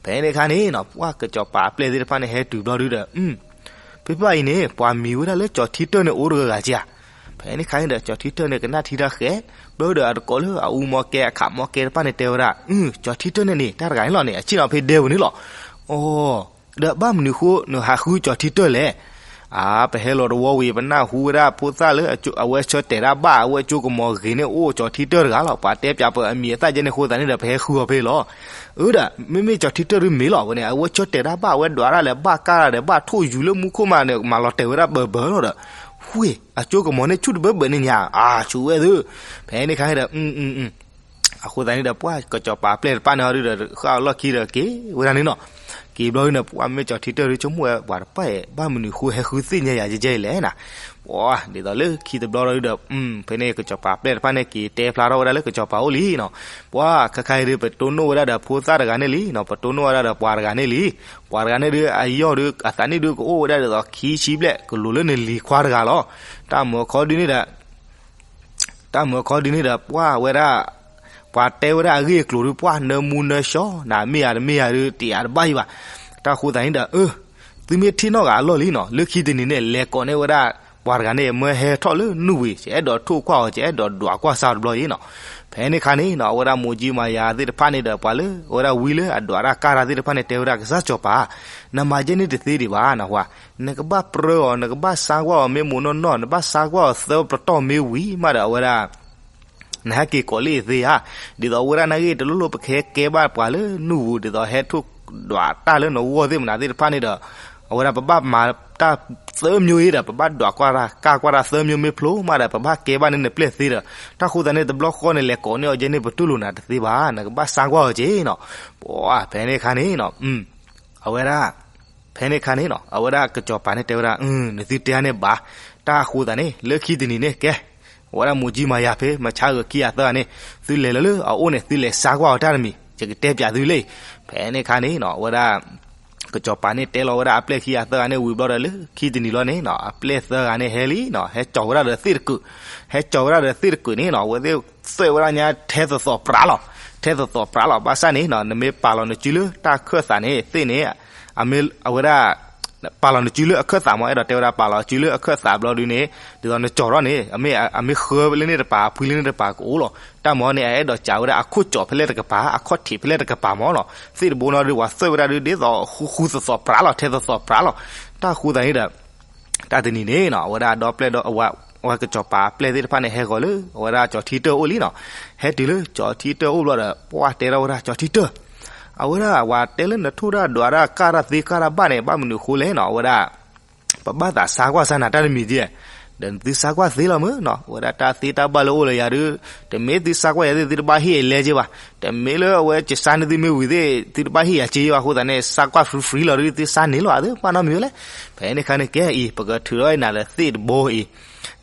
ဖဲန့ၣ်ခါန့ၣ်နီၤ ပှၢ်ကစီၤပၤအပျဲၢ်သ့ၣ်တဖၣ်န့ၣ် ဟဲတုၤဘျီဒုးဒီး ဖဲဖဲအံၤန့ၣ် ပှၤမံၤဝဲဒၣ်လၢကၠီၤထံတၢၢ်န့ၣ် အိၣ်တဂၤဂၤက့ဧါ. ဖဲန့ၣ်ခါန့ၣ်ဒီး ကၠီၤထံတၢၢ်န့ၣ် ကနၣ်ထံတၢ်ဃဲ, ဘျီဒီးအတကိးလၢအအူမီၢ်ကဲ အခးမီၢ်ကဲတဖၣ်န့ၣ် တဲဝဲဒၣ်, ကၠီၤထံတၢၢ်န့ၣ်န့ၣ် တၢ်တဂၤန့ၣ်လီၤန့ၣ် အဆ့ၣ်နီၤဖဲဒဲပူၤန့ၣ်လီၤ. အိ ဒီးဘၣ်မနုၤဃိ နဟးဃုကၠီၤထံတၢၢ်လဲၣ်. အါ ပဟဲလီၤတဝီဝံၤ ပနၢ်ဟူဝဲဒၣ်ဖိသၣ်လၢ အဝဲဆၢတဲာ်ဒၣ်ဘၣ် အဝဲကၠိကမီၤဂ့ၤန့ၣ် အိၣ်ကၠီၤထံတၢၢ်တဂၤလီၤ. ပှၤတဲပၠးပအမံၤအသၣ်ယဲန့ၣ်အဃိသတးန့ၣ်ဒီး ပဟဲဃုအီၤဖဲလီၤ. အၢဒီး မ့မ့ၢ်ကၠီၤထံတၢၢ်ဒုးမ့ၢ်လီၤဝဲန့ၣ် အဝဲဆၢတဲာ်ဒၣ်ဘၣ် အဝဲဒွးတၢ်လဲၤဘၣ်ကၢ်တၢ်ဒီး ဘၣ်ထိၣ်ယူၤလၢမူခိၣ်မးန့ၣ် မၤလီၤတဲာ်ဝဲဒၣ်ဘၢဘၢလီၤဒီး ဝ့ၢ် အကၠိကမီၤန့ၣ်ဆူၣ်တဘၢဘၢန့ၣ်ညါ အါဆိဝဲသု. ဖဲန့ၣ်ခါန့ၣ်ဒီး အဃိသတးန့ၣ်ဒီး ပှၢ်ကစီၤပၤအပျဲၢ်တဖၣ်န့ၣ်အီၤဒုးဒီး ဃၣ်အလီၢ်ခံဒီးက့ၤဝဲဒၣ်န့ၣ်နီၤ. က့ၤဘျီဒုးန့ၣ် ပှၢ်မ့ၢ်ကၠီၤထံတၢၢ်ဒုး ဆိကမိၣ်ဝဲပှၤတပၢ်အံၤ ဘၣ်မနုၤဃိဟဲဃုသ့ၣ်ညါယၤယဲယဲအံၤလဲၣ်နၤ. ပှၢ်ဒ်သိးလၢခံတဘျီဒုးဒီး ဖဲန့ၣ်ကစီၤပၤအပျဲၢ်တဖၣ်န့ၣ် က့ၤတဲဖျါထီၣ်ဝဲဒၣ်လၢကစီၤပၤအိၣ်လံနီၤ. ပှၢ်ခဲခါအံၤဒုး ပတိၢ်နီၣ်ဝဲဒၣ်ဒီးဖိသၣ်တဂၤန့ၣ်လံနီၤ, ပတိၢ်နီၣ်ဝဲဒၣ်ဒီးပှၤတဂၤန့ၣ်လံ. ပှၤတဂၤန့ၣ်ဒုး အယီၢ်ဒုး အသးနံၣ်ဒုးကအိၣ်ဝဲဒၣ်ဒ်သိးခံဆံဘျဲၣ် ကလိၤလၢနလံၤခွါတဂၤလီၤ. တၢ်မၢခီဒုးန့ၣ်ဒီး တၢ်မၢခီဒုးန့ၣ်ဒီး ပှၢ်ဝဲဒၣ် ပှၤတဲဝဲဒၣ်အဂ့ၢ်အကျိၤဒုး ပှၢ်နၢမူနၢဆှီ နမ့ၢ်ယၤတမ့ၢ်ယၤဒုး တယာ်တဘၣ်ယံၤဘၣ်. တၢ်ဃိသတးန့ၣ်ဒီး အၢ သုမ့ၢ်ထံၣ်နီၢ်ဂၤအလီၢ်လံနီၤ လၢခံတနံၤန့ၣ် လဲၤကိးန့ၢ်ဝဲဒၣ် ပှၤတဂၤန့ၣ် မၢဟဲထီၣ်လၢနူၢ်ဝံၤ ယအဲၣ်ဒိးထိၣ်ကွၢ်အီၤ ယအဲၣ်ဒိးဒွးကွၢ်စၢ်တဘျီအံၤနီၤ. ဖဲန့ၣ်ခါန့ၣ်နီၤ အဝဲဒၣ်မိၢ်ကၠံမၤယၤသ့ၣ်တဖၣ်န့ၣ်ဒီး ပှၤလၢ အဝဲဒၣ်ဝံလၢအဒွးတၢ်ကၢ်တၢ်သ့ၣ်တဖၣ်န့ၣ် တဲဝဲဒၣ် ကစၢ်စီၤပၤ နမၤယဲန့ၣ်တသ့ဒံးဘၣ် နဟါ နကဘၣ်ပြၢအီၤ နကဘၣ်ဆါကွၢ်အီၤ မ့ၢ်မိၢ်နီၢ်နီၢ် နဘၣ်ဆါကွၢ်အီၤသၢပတီၢ်မ့ၢ်ဝံၤမးဒီး အဝဲဒၣ် နဟဲက့ၤကိးလၢအသ့ဧါ. ဒ်သိးအဝဲဒၣ်နာ်ဂ့ၢ် တလိၣ်လိၣ်ပကဟဲကဲဘၣ်ပှၤလၢနူၢ်ပူၤ ဒ်သိးဟဲထိၣ်ဒွးတၢ်လၢနဂီၢ်သ့ၣ်မနုၤသ့ၣ်တဖၣ်န့ၣ်ဒီး အဝဲဒၣ်ပဘၣ်မၤတၢ်သၢမံၤအံၤဒီး ပဘၣ်ဒွးကွၢ်တၢ် ကၢ်ကွၢ်တၢ်သၢမံၤမ့ၢ်ဖျိမးဒီး ပဘၣ်ကဲဘၣ်န့ၢ်နပျဲၢ်သ့ဒီး တၢ်ဃိသတးန့ၣ် တဘျီဃီန့ၣ် လဲၤကိးန့ၢ်အီၤယဲန့ၣ် ပတူၢ်လိာ်နၤတသ့ဘၣ် နကဘၣ်ဆါကွၢ်အီၤက့ၤနီၤ. ပှၤ ဖဲန့ၣ်ခါန့ၣ်နီၤ အဝဲဒၣ် ဖဲန့ၣ်ခါန့ၣ်နီၤ အဝဲဒၣ်ကစီၤပၤန့ၣ်တဲဝဲဒၣ် နသုတဲအါန့ၢ်ဘၣ် တၢ်ဃိသတးန့ၣ် လၢခံတနံၤန့ၣ် ကဲ အဝဲဒၣ်မိၢ်ကၠံမၤယၤဖဲ မဆါဂၤခံဂၤသၢဂၤန့ၣ် သုလဲၤလၢလၢအအိၣ်န့ၣ် သုလဲၤဆါကွၢ်အီၤတၢ်တမံၤ ယကတဲပၠးသုလံ. ဖဲန့ၣ်ခါန့ၣ်နီၤ အဝဲဒၣ် ကစီၤပၤန့ၣ်တဲလီၤဝဲဒၣ်အပျဲၢ်ခံဂၤသၢဂၤန့ၣ်ဝံၤဘျီဒီး လၢခံတနံၤလီၤန့ၣ်နီၤ အပျဲၢ်သၢဂၤန့ၣ်ဟဲလံနီၤ ဟဲကၠီၤဝဲဒၣ်ဒီးသ့ၣ်တကုး ဟဲကၠီၤဝဲဒၣ်ဒီးသ့ၣ်တကုးန့ၣ်နီၤ အဝဲသ့ၣ်သွဲၣ်ဝဲဒၣ်ညါထဲသိးသိးပြးလီၤ ထဲသိးသိးပြးလီၤ ဘၣ်ဆၣ်န့ၣ်နီၤ နမ့ၢ်ပာ်လီၤနစုလၢတၢ်ခၢၣ်သးန့ၣ် သ့ၣ်န့ၣ် အမ့ၢ်အဝဲဒၣ် ပာ်လီၤနစုလၢအခၢၣ်သးမး, အဲၣ်ဒိးတဲဝဲဒၣ်ပာ်လီၤစုလၢအခၢၣ်သးဘျီဒုန့ၣ်, ဒ်သိးနကၠီၤထီၣ်န့ၣ် အမ့ၢ်အမ့ၢ်ဃၢလၢန့ၣ်တပၤ အဖှံလၢန့ၣ်တပၤကအိၣ်လီၤ. တၢ်မၤန့ၣ် အအဲၣ်ဒိးကးဝဲဒၣ်အခိၣ်ကၠီၤဖဲလဲၣ်တကပၤ, အခီၣ်ထံးဖဲလဲၣ်တကပၤမးနီၤ. သ့ၣ်တဘိနီၤဒုး ပှၤသွဲၣ်ဝဲဒၣ်ဒုး ဒ်သိးဃူဃူသိးသိးပြးလီၤ, ထဲသိးသိးပြးလီၤ. တၢ်ဃိသးန့ၣ်ဒီး တၢ်တနံၤန့ၣ်နီၤ အဝဲဒၣ်ဒီပျဲၢ်ဒီ အဝဲကစီၤပၤအပျဲၢ်သ့ၣ်တဖၣ်န့ၣ် ဟဲဃီၤလၢအဝဲဒၣ်ကၠီၤထံတၢၢ်အိၣ်လံနီၤ. ဟဲတုၤလၢကၠီၤထံတၢၢ်အိၣ်ဘျီဒီး ပှၢ်တဲထီၣ်ဝဲဒၣ်ကၠီၤထံတၢၢ်, အဝဲဒၣ် ပှၤတဲလၢနထိၣ်တၢ်ဒွးတၢ် ကၢ်တၢ်သ့ကၢ်တၢ်ဘၣ်န့ၣ် ဘၣ်မနုၤအဃိလဲၣ်နီၤ. အဝဲဒၣ် ပဘၣ်သးဆါကွၢ်ဆါနၤတၢ်တမံၤက့, ဒီးသုဆါကွၢ်သ့လီၤမ့ၢ်နီၤ. အဝဲဒၣ်တၢ်သ့တၢ်ဘၣ်လၢအိၣ်လၢယၤဒုး, တမ့ၢ်သုဆါကွၢ်ယၤသ့ၣ် သုတဘၣ်ဟ့ၣ်အလဲက့ဘၣ်. တမ့ၢ်လၢအဝဲကဆါန့ၢ်သုမ့ၢ်ဝံၤသ့ၣ် သုတဘၣ်ဟ့ၣ်ယၤက့ဘၣ်အဃိသတးန့ၣ် ဆါကွၢ် free free လီၤဒုး သုဆါန့ၢ်လီၤ သုဘၣ်နီတမံၤဝဲလဲၣ်. ဖဲန့ၣ်အခါန့ၣ် ကဲအံၤ ပကထုးထီၣ်အံၤနၤလၢသ့ၣ်တဘိအံၤ,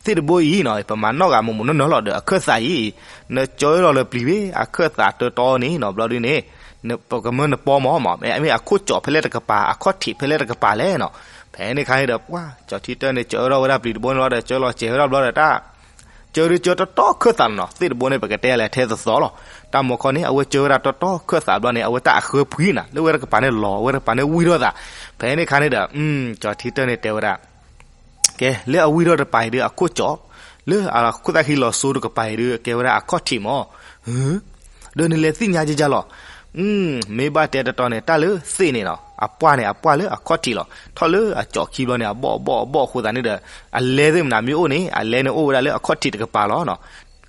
သ့ၣ်တဘိအံၤနီၤ ပမၤနီၣ်ဂၤမုာ်မုာ်နီၢ်နီၢ်လီၤဒီးအခၢၣ်သးအံၤ, နကၠီၤအၢထီၣ်လၢပျံၤဝဲ အခၢၣ်သးတတီၤန့ၣ်နီၤ ဘျီဒုန့ၣ် ပကမၢနပီမးမး မ့ၢ်အခိၣ်ကၠီၤဖဲလဲၣ်တကပၤ အခီၣ်ထံးဖဲလဲၣ်တကပၤလဲၣ်နီၤ. ဖဲန့ၣ်အခါန့ၣ်ဒီး ပှၢ်ကၠီၤထံတၢၢ်န့ၣ် ကၠီၤအၢထီၣ်ဝဲဒၣ်ပျံၤတဘိန့ၣ်လီၤဒီး ကၠီၤလီၤစဲၤဝဲဒၣ်ဘျီဒီးတၢ် ကၠီၤဒုးကၠီၤတတီၤခၢၣ်သးလီၤနီၤ. သ့ၣ်တဘိန့ၣ် ပကတဲလဲၤထဲသိးသိးလီၤ. တၢ်မၤခီန့ၣ် အဝဲကၠီၤဝဲဒၣ်တတီၤခၢၣ်သးဘျီန့ၣ် အဝဲတၢ်အဃၢဖှံနၤ လၢဝဲတကပၤန့ၣ်လီၤ အဝဲတကပၤန့ၣ်ဝံထီၣ်သး. ဖဲန့ၣ်အခါန့ၣ်ဒီး ကၠီၤထံတၢၢ်န့ၣ်တဲဝဲဒၣ် ကဲ လၢအဝံထီၣ်တပၤအံၤဒုး အခိၣ်ကၠီၤ, လၢအခိၣ်သၣ်ခံလီၤစိတကပၤအံၤဒုး ကဲဝဲဒၣ်အခီၣ်ထံးမး. ဒီးနလဲၤသ့ၣ်ညါကကလီၤ. မ့ၢ်ဘၣ်တဲတတီၤန့ၣ် တၢ်လၢသ့ၣ်န့ၣ်နီၤ အပှၢ်န့ၣ် အပှၢ်လၢအခီၣ်ထံးလီၤ. ထီၣ်လၢအကၠီၤခံဘျီန့ၣ် အဘီၣ်အဘီၣ်အဘီၣ်အဃိသတးန့ၣ်ဒီး အလဲသ့ၣ်မနုၤမ့ၢ်အိၣ်န့ၣ် အလဲန့ၣ်အိၣ်ဝဲဒၣ်လၢအခီၣ်ထံးတကပၤလီၤ.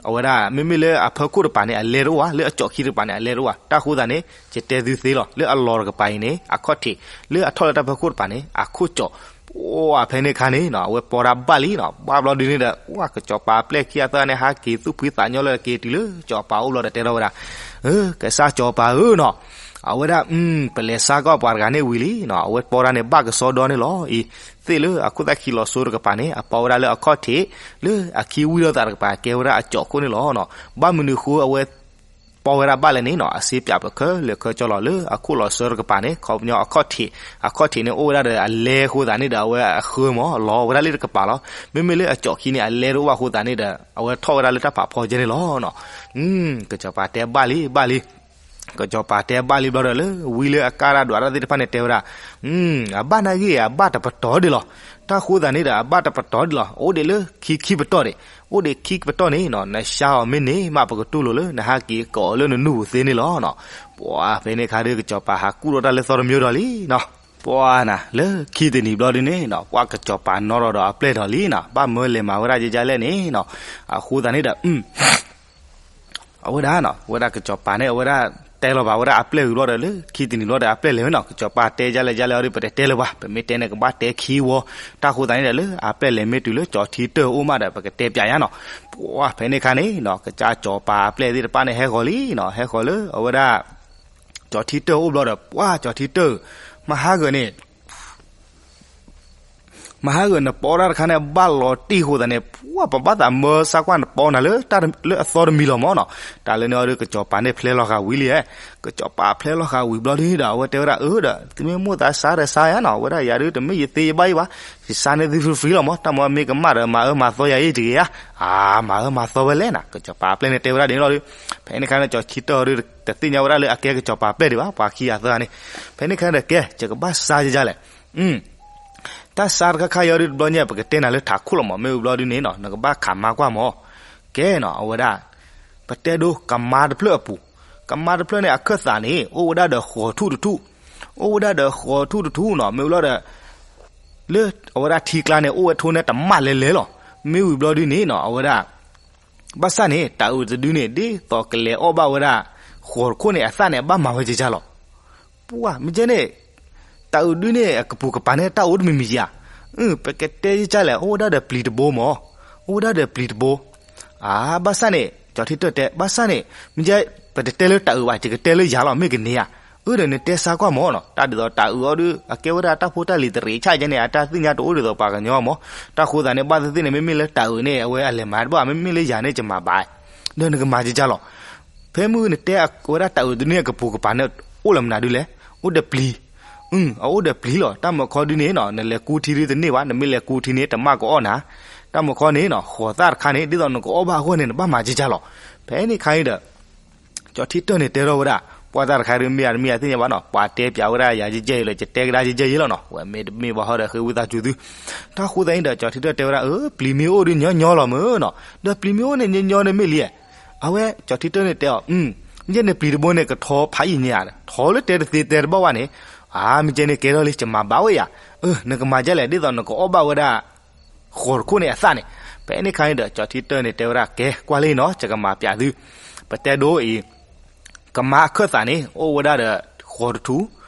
အဝဲဒၣ် မ့မ့ၢ်လၢအဖီခိၣ်တပၤန့ၣ် အလဲတအိၣ်ဘၣ်, လၢအကၠီၤခံတကပၤန့ၣ် အလဲတအိၣ်ဘၣ်. တၢ်ဃိသတးန့ၣ် ယတဲသုသ့လီၤ. လၢအလီၤတကပၤအံၤန့ၣ် အခီၣ်ထံး, လၢအထီၣ်လၢတၢ်ဖီခိၣ်တပၤန့ၣ် အခိၣ်ကၠီၤ. ပှၢ်ဖဲန့ၣ်အခါန့ၣ်နီၤ အဝဲပီတၢ်ဘၣ်လံနီၤ. ဘၣ်ဘျီဒုန့ၣ်ဒီး ပှၢ်ကစီၤပၤအပျဲၢ်ခံဂၤသၢဂၤန့ၣ် ဟးက့ၤသူၣ်ဖှံသးညီလၢက့ၤတုၤလၢစီၤပၤအိၣ်ဘျီဒီးတဲထီၣ်ဝဲဒၣ်, ကစၢ်စီၤပၤဧၢနီၤ, အဝဲဒၣ် ပလဲၤဆါကွၢ်ပှၤတဂၤန့ၣ်ဝံၤလံနီၤ. အဝဲပီတၢ်န့ၣ်ဘၣ်ကစီဒီန့ၣ်လီၤအံၤ, သ့ၣ်လၢအခိၣ်သၣ်ခံလီၤစိတကပၤန့ၣ် အပီဝဲဒၣ်လၢအခီၣ်ထံး, လၢအခံဝံထီၣ်သးတကပၤ ကဲဝဲဒၣ်အကၠီၤခိၣ်န့ၣ်လီၤ. ဘၣ်မနုၤဃိအဝဲ ပီဝဲဒၣ်ဘၣ်လဲၣ်န့ၣ်နီၤ အစ့ပၠးပခဲလၢာ်ခဲဆ့လီၤ. လၢအခိၣ်လီၤစိတကပၤန့ၣ် ခီပညီအခီၣ်ထံး, အခီၣ်ထံးန့ၣ်အိၣ်ဝဲဒၣ်ဒီးအလဲအဃိသတးန့ၣ်ဒီး အဝဲအဃၢမး လီၤဝဲဒၣ်လၢတကပၤလီၤ. မ့မ့ၢ်လၢအကၠီၤခံန့ၣ် အလဲတအိၣ်ဘၣ်အဃိသတးန့ၣ်ဒီး အဝဲထီၣ်ဝဲဒၣ်လၢတၢ်ဖးဖီကဲန့ၣ်လီၤ. ကစီၤပၤတဲဘၣ်လံ ဘၣ်လံ ကစီၤပၤတဲဘၣ်လံဘျီဒီး လၢဝံလၢအကၢ်တၢ်ဒွးတၢ်သ့ၣ်တဖၣ်န့ၣ်တဲဝဲဒၣ်, အဘၣ်နာ်ဂ့ၢ် အဘၣ်တပတီၢ်ဒံးလီၤ. တၢ်ဃိသတးန့ၣ်ဒီး အဘၣ်တပတီၢ်ဒံးလီၤ. အိၣ်ဒံးလၢခံခံပတီၢ်ဒံး, အိၣ်ဒံးခံပတီၢ်န့ၣ်နီၤ နဆါအီၤမ့ၢ်န့ၢ်မး ပကတူၢ်လိာ်လၢ နဟးက့ၤကိးအီၤလၢနနူၢ်ပူၤသ့န့ၣ်လီၤ. ပှၢ်ဖဲန့ၣ်အခါဒီး ကစီၤပၤဟးကူၣ်ထီၣ်တၢ်လၢသီတမံၤဒီးလံနီၤ. ပှၢ်နၤ လၢခံတနံၤဘျီဒုန့ၣ်နီၤ ပှၢ်ကစီၤပၤနီၣ်ထီၣ်ဒီးအပျဲၢ်ဒီးလံနီၤ ဘၣ်မၢလဲၤမၤဝဲဒၣ်ယဲယဲလဲၣ်န့ၣ်နီၤ. အဃိသတးန့ၣ်ဒီး အဝဲဒၣ်နီၤ အဝဲဒၣ်ကစီၤပၤန့ၣ် အဝဲဒၣ်တဲလီၤဘၣ်ဝဲဒၣ်အပျဲၢ်ဝံၤဘျီဒီး လၢခံတနံၤဘျီဒီးအပျဲၢ်လဲၤဝဲနီၤ. ကစီၤပၤတဲယဲလဲၣ်ယဲလဲၣ်အီၤဒီး ပတတဲလၢၤဘၣ်, ပမ့ၢ်တဲန့ၣ် ကဘၣ်တဲခံဝီ. တၢ်ဃိသတးန့ၣ်ဒီး လၢအပျဲၢ်လဲၤမ့ၢ်တုၤလၢကၠီၤထံတၢၢ်အိၣ်မးဒီး ပကတဲပၠးယါနီၤ. ပှၢ်ဖဲန့ၣ်အခါန့ၣ်နီၤ ကစၢ်စီၤပၤအပျဲၢ်သ့ၣ်တဖၣ်န့ၣ် ဟဲဃီၤလံနီၤ ဟဲဃီၤလၢအဝဲဒၣ် ကၠီၤထံတၢၢ်အိၣ်ဘျီဒီး ပှၢ်ကၠီၤထံတၢၢ် မဟါဂၤန့ၣ် မဟါဂၤနပီတၢ်တခါန့ၣ် ဘၣ်လီၤတံၢ်အဃိသတးန့ၣ် ပှၢ်ပဘၣ်သးမၢဆါကွၢ်နပီနၤလၢ လၢအသီတမံၤလီၤမးနီၤ. တၢ်လၢန့ၣ်အီၤဒီး ကစီၤပၤန့ၣ်ဖျဲလီၤဃာ်ဝံၤလံ. ကစီၤပၤဖျဲလီၤဃာ်ဝံၤဘျီဒုဒီး အဝဲတဲဝဲဒၣ်အၢဒီး သုမ့ၢ်မိၣ်သးစါဒီးစါယါနီၤ အဝဲဒၣ်ယၤဒုး တမ့ၢ်ယသ့ယဘၣ်ယံၤဘၣ်, ယစါန့ၢ်သု free free လီၤမး, တၢ်မ့ၢ်မ့ၢ်ကမၣ်ဒီးမၤအၢမၤသီယၤအံၤတဂ့ၤဧါ. အါ မၤအၢမၤသီဝဲလဲၣ်နီၤ ကစီၤပၤအပျဲၢ်န့ၣ်တဲဝဲဒၣ်ဒ်န့ၣ်လီၤဒီး ဖဲန့ၣ်အခါန့ၣ် ကၠီၤထံတၢၢ်အီၤဒီး တသ့ၣ်ညါဝဲဒၣ်လၢအကဲကစီၤပၤအပျဲၢ်ဒံးဘၣ် ပှၤခံဂၤသၢဂၤန့ၣ်. ဖဲန့ၣ်အခါဒီး ကဲ ယကဘၣ်စါယဲယဲလဲၣ် တၢ်စါတခါခါအံၤအီၤဒီး တဘျီညါ ပကတဲနၤလၢထးခိၣ်လီၤမး, မ့ၢ်ဝံၤဘျီဒုန့ၣ်နီၤ နကဘၣ်ခးမါကွၢ်မး. ကဲနီၤ အဝဲဒၣ် ပတဲဒိကမါတဖျၢၣ်အပူၤ, ကမါတဖျၢၣ်န့ၣ် အခၢၣ်သးန့ၣ် အိၣ်ဝဲဒၣ်ဒီးဃီၤထူၣ်တထူၣ်, အိၣ်ဝဲဒၣ်ဒီးဃီၤထူၣ်တထူၣ်နီၤ, မ့ၢ်ဝံၤလီၤဒီး လၢအဝဲဒၣ်ထံကျါန့ၣ် အိၣ်ဝဲထိန့ၣ်တမၣ်လဲၤလဲၤလီၤ. မ့ၢ်ဝံၤဘျီဒုန့ၣ်နီၤ အဝဲဒၣ် ဘၣ်ဆၣ်န့ၣ် တၤအုးတဒုန့ၣ် ဒ်သိးကလဲၤအီၣ်ဘၣ်ဝဲဒၣ် ဃီၤတခိၣ်န့ၣ် အသၣ်န့ၣ် အဘၣ်မၤဝဲကကၢ်လီၤ. ပှၢ် မ့ၢ်ကဲန့ၣ် တၤအုးဒုန့ၣ် အကပူၤကပၤန့ၣ် တၢ်အိၣ်တမံၤမံၤဧါ. ပကတဲကကၢ်လဲၣ် အိၣ်ဝဲဒၣ်ဒီးပျံၤတဘိမး, အိၣ်ဝဲဒၣ်ဒီးပျံၤတဘိ. အါ ဘၣ်ဆၣ်န့ၣ် ကၠီၤထံတၢၢ်တဲ ဘၣ်ဆၣ်န့ၣ် မ့ၢ်ကဲ ပတတဲလၢတၤအုးဘၣ် ယကတဲလၢယၤလီၤ မ့ၢ်ကန့ၢ်ဧါ. အၢဒီးနတဲစါကွၢ်မးနီၤ တၢ်ဒ်သိးတၤအုးအီၤဒုး အကဲဝဲဒၣ်တၢ်ဖိတၢ်လံၤတရံးဆၣ်ကဲန့ၣ် အတၢ်သ့ၣ်ညါတအိၣ်ဒ်သိးပှၤကညီမး. တၢ်ဃိသတးန့ၣ် ဘၣ်သ့ၣ်သ့ၣ်န့ၣ် မ့မ့ၢ်လၢတၤအုးန့ၣ် အဝဲအလဲၤမၤတဘၣ် မ့မ့ၢ်လၢယၤန့ၣ် ယမၤဘၣ် ဒီးနကမၤကကၢ်လီၤ. ဖဲမုၢ်နတဲဝဲဒၣ်တၤအုးဒုန့ၣ် အကပူၤကပၤန့ၣ် အိၣ်လၢမနုၤဒုလဲၣ်, အိၣ်ဒီးပျံၤ အအိၣ်ဒီးပျံၤလီၤ. တၢ်မၤခီဒုန့ၣ်နီၤ နလဲၤကူထံဒုတန့ၢ်ဘၣ်, နမ့ၢ်လဲၤကူထံန့ၣ် တမၣ်ကအီၣ်နၤ. တၢ်မၤခီန့ၣ်နီၤ ဃီၤသၣ်တခါန့ၣ် ဒ်သိးနကအီၣ်ဘၣ်အဂီၢ်န့ၣ် နဘၣ်မၤကကၢ်လီၤ. ဖဲန့ၣ်ခါအံၤဒီး ကၠီၤထံတၢၢ်န့ၣ်တဲထီၣ်ဝဲဒၣ် ပှၤတၢ်တခါဒုးမ့ၢ်ဧါတမ့ၢ်ဧါသ့ၣ်ညါဘၣ်နီၤ, ပှၤတဲပၠးဝဲဒၣ်ယၤယဲၢ်ယဲၢ်အံၤလီၤ, ယတဲကဒါယဲၢ်ယဲၢ်အံၤလီၤနီၤ, ဝဲမ့ၢ်တမ့ၢ်ဘၣ်ဟီဒီးဃ့ဝံသးစူၤသု. တၢ်ဃိသတးန့ၣ်ဒီး ကၠီၤထံတၢၢ်တဲဝဲဒၣ် အၢ ပျံၤမ့ၢ်အိၣ်ဒုးညီညီလီၤမ့ၢ်နီၤ, ဒီးပျံၤမ့ၢ်အိၣ်န့ၣ်ညီညီန့ၣ်မ့ၢ်လံ. အဝဲကၠီၤထံတၢၢ်န့ၣ်တဲအီၤ, ယဲၢ်န့ၣ်ပျံၤတဘိန့ၣ် ကထီဖးယံာ်ညါဧါ, ထီလၢတဲတသ့တဲတဘၣ်ဝဲန့ၣ်, အါ မ့ၢ်ကဲန့ၣ်ကဲထီၣ်လံ ယမၤဘၣ်ဝဲယၤ, အၢ နကမၤဒ်လဲၣ် ဒ်သိးနကအီၣ်ဘၣ်ဝဲဒၣ် ဃီၤတခိၣ်န့ၣ်အသၣ်န့ၣ်. ဖဲန့ၣ်အခါန့ၣ်ဒီး ကၠီၤထံတၢၢ်န့ၣ်တဲဝဲဒၣ် ကဲကွၢ်လံနီၤ ယကမၤပၠးသု, ပတဲဒိအံၤ ကမါအခၢၣ်သးန့ၣ် အိၣ်ဝဲဒၣ်ဒီး ဃီၤတထူ,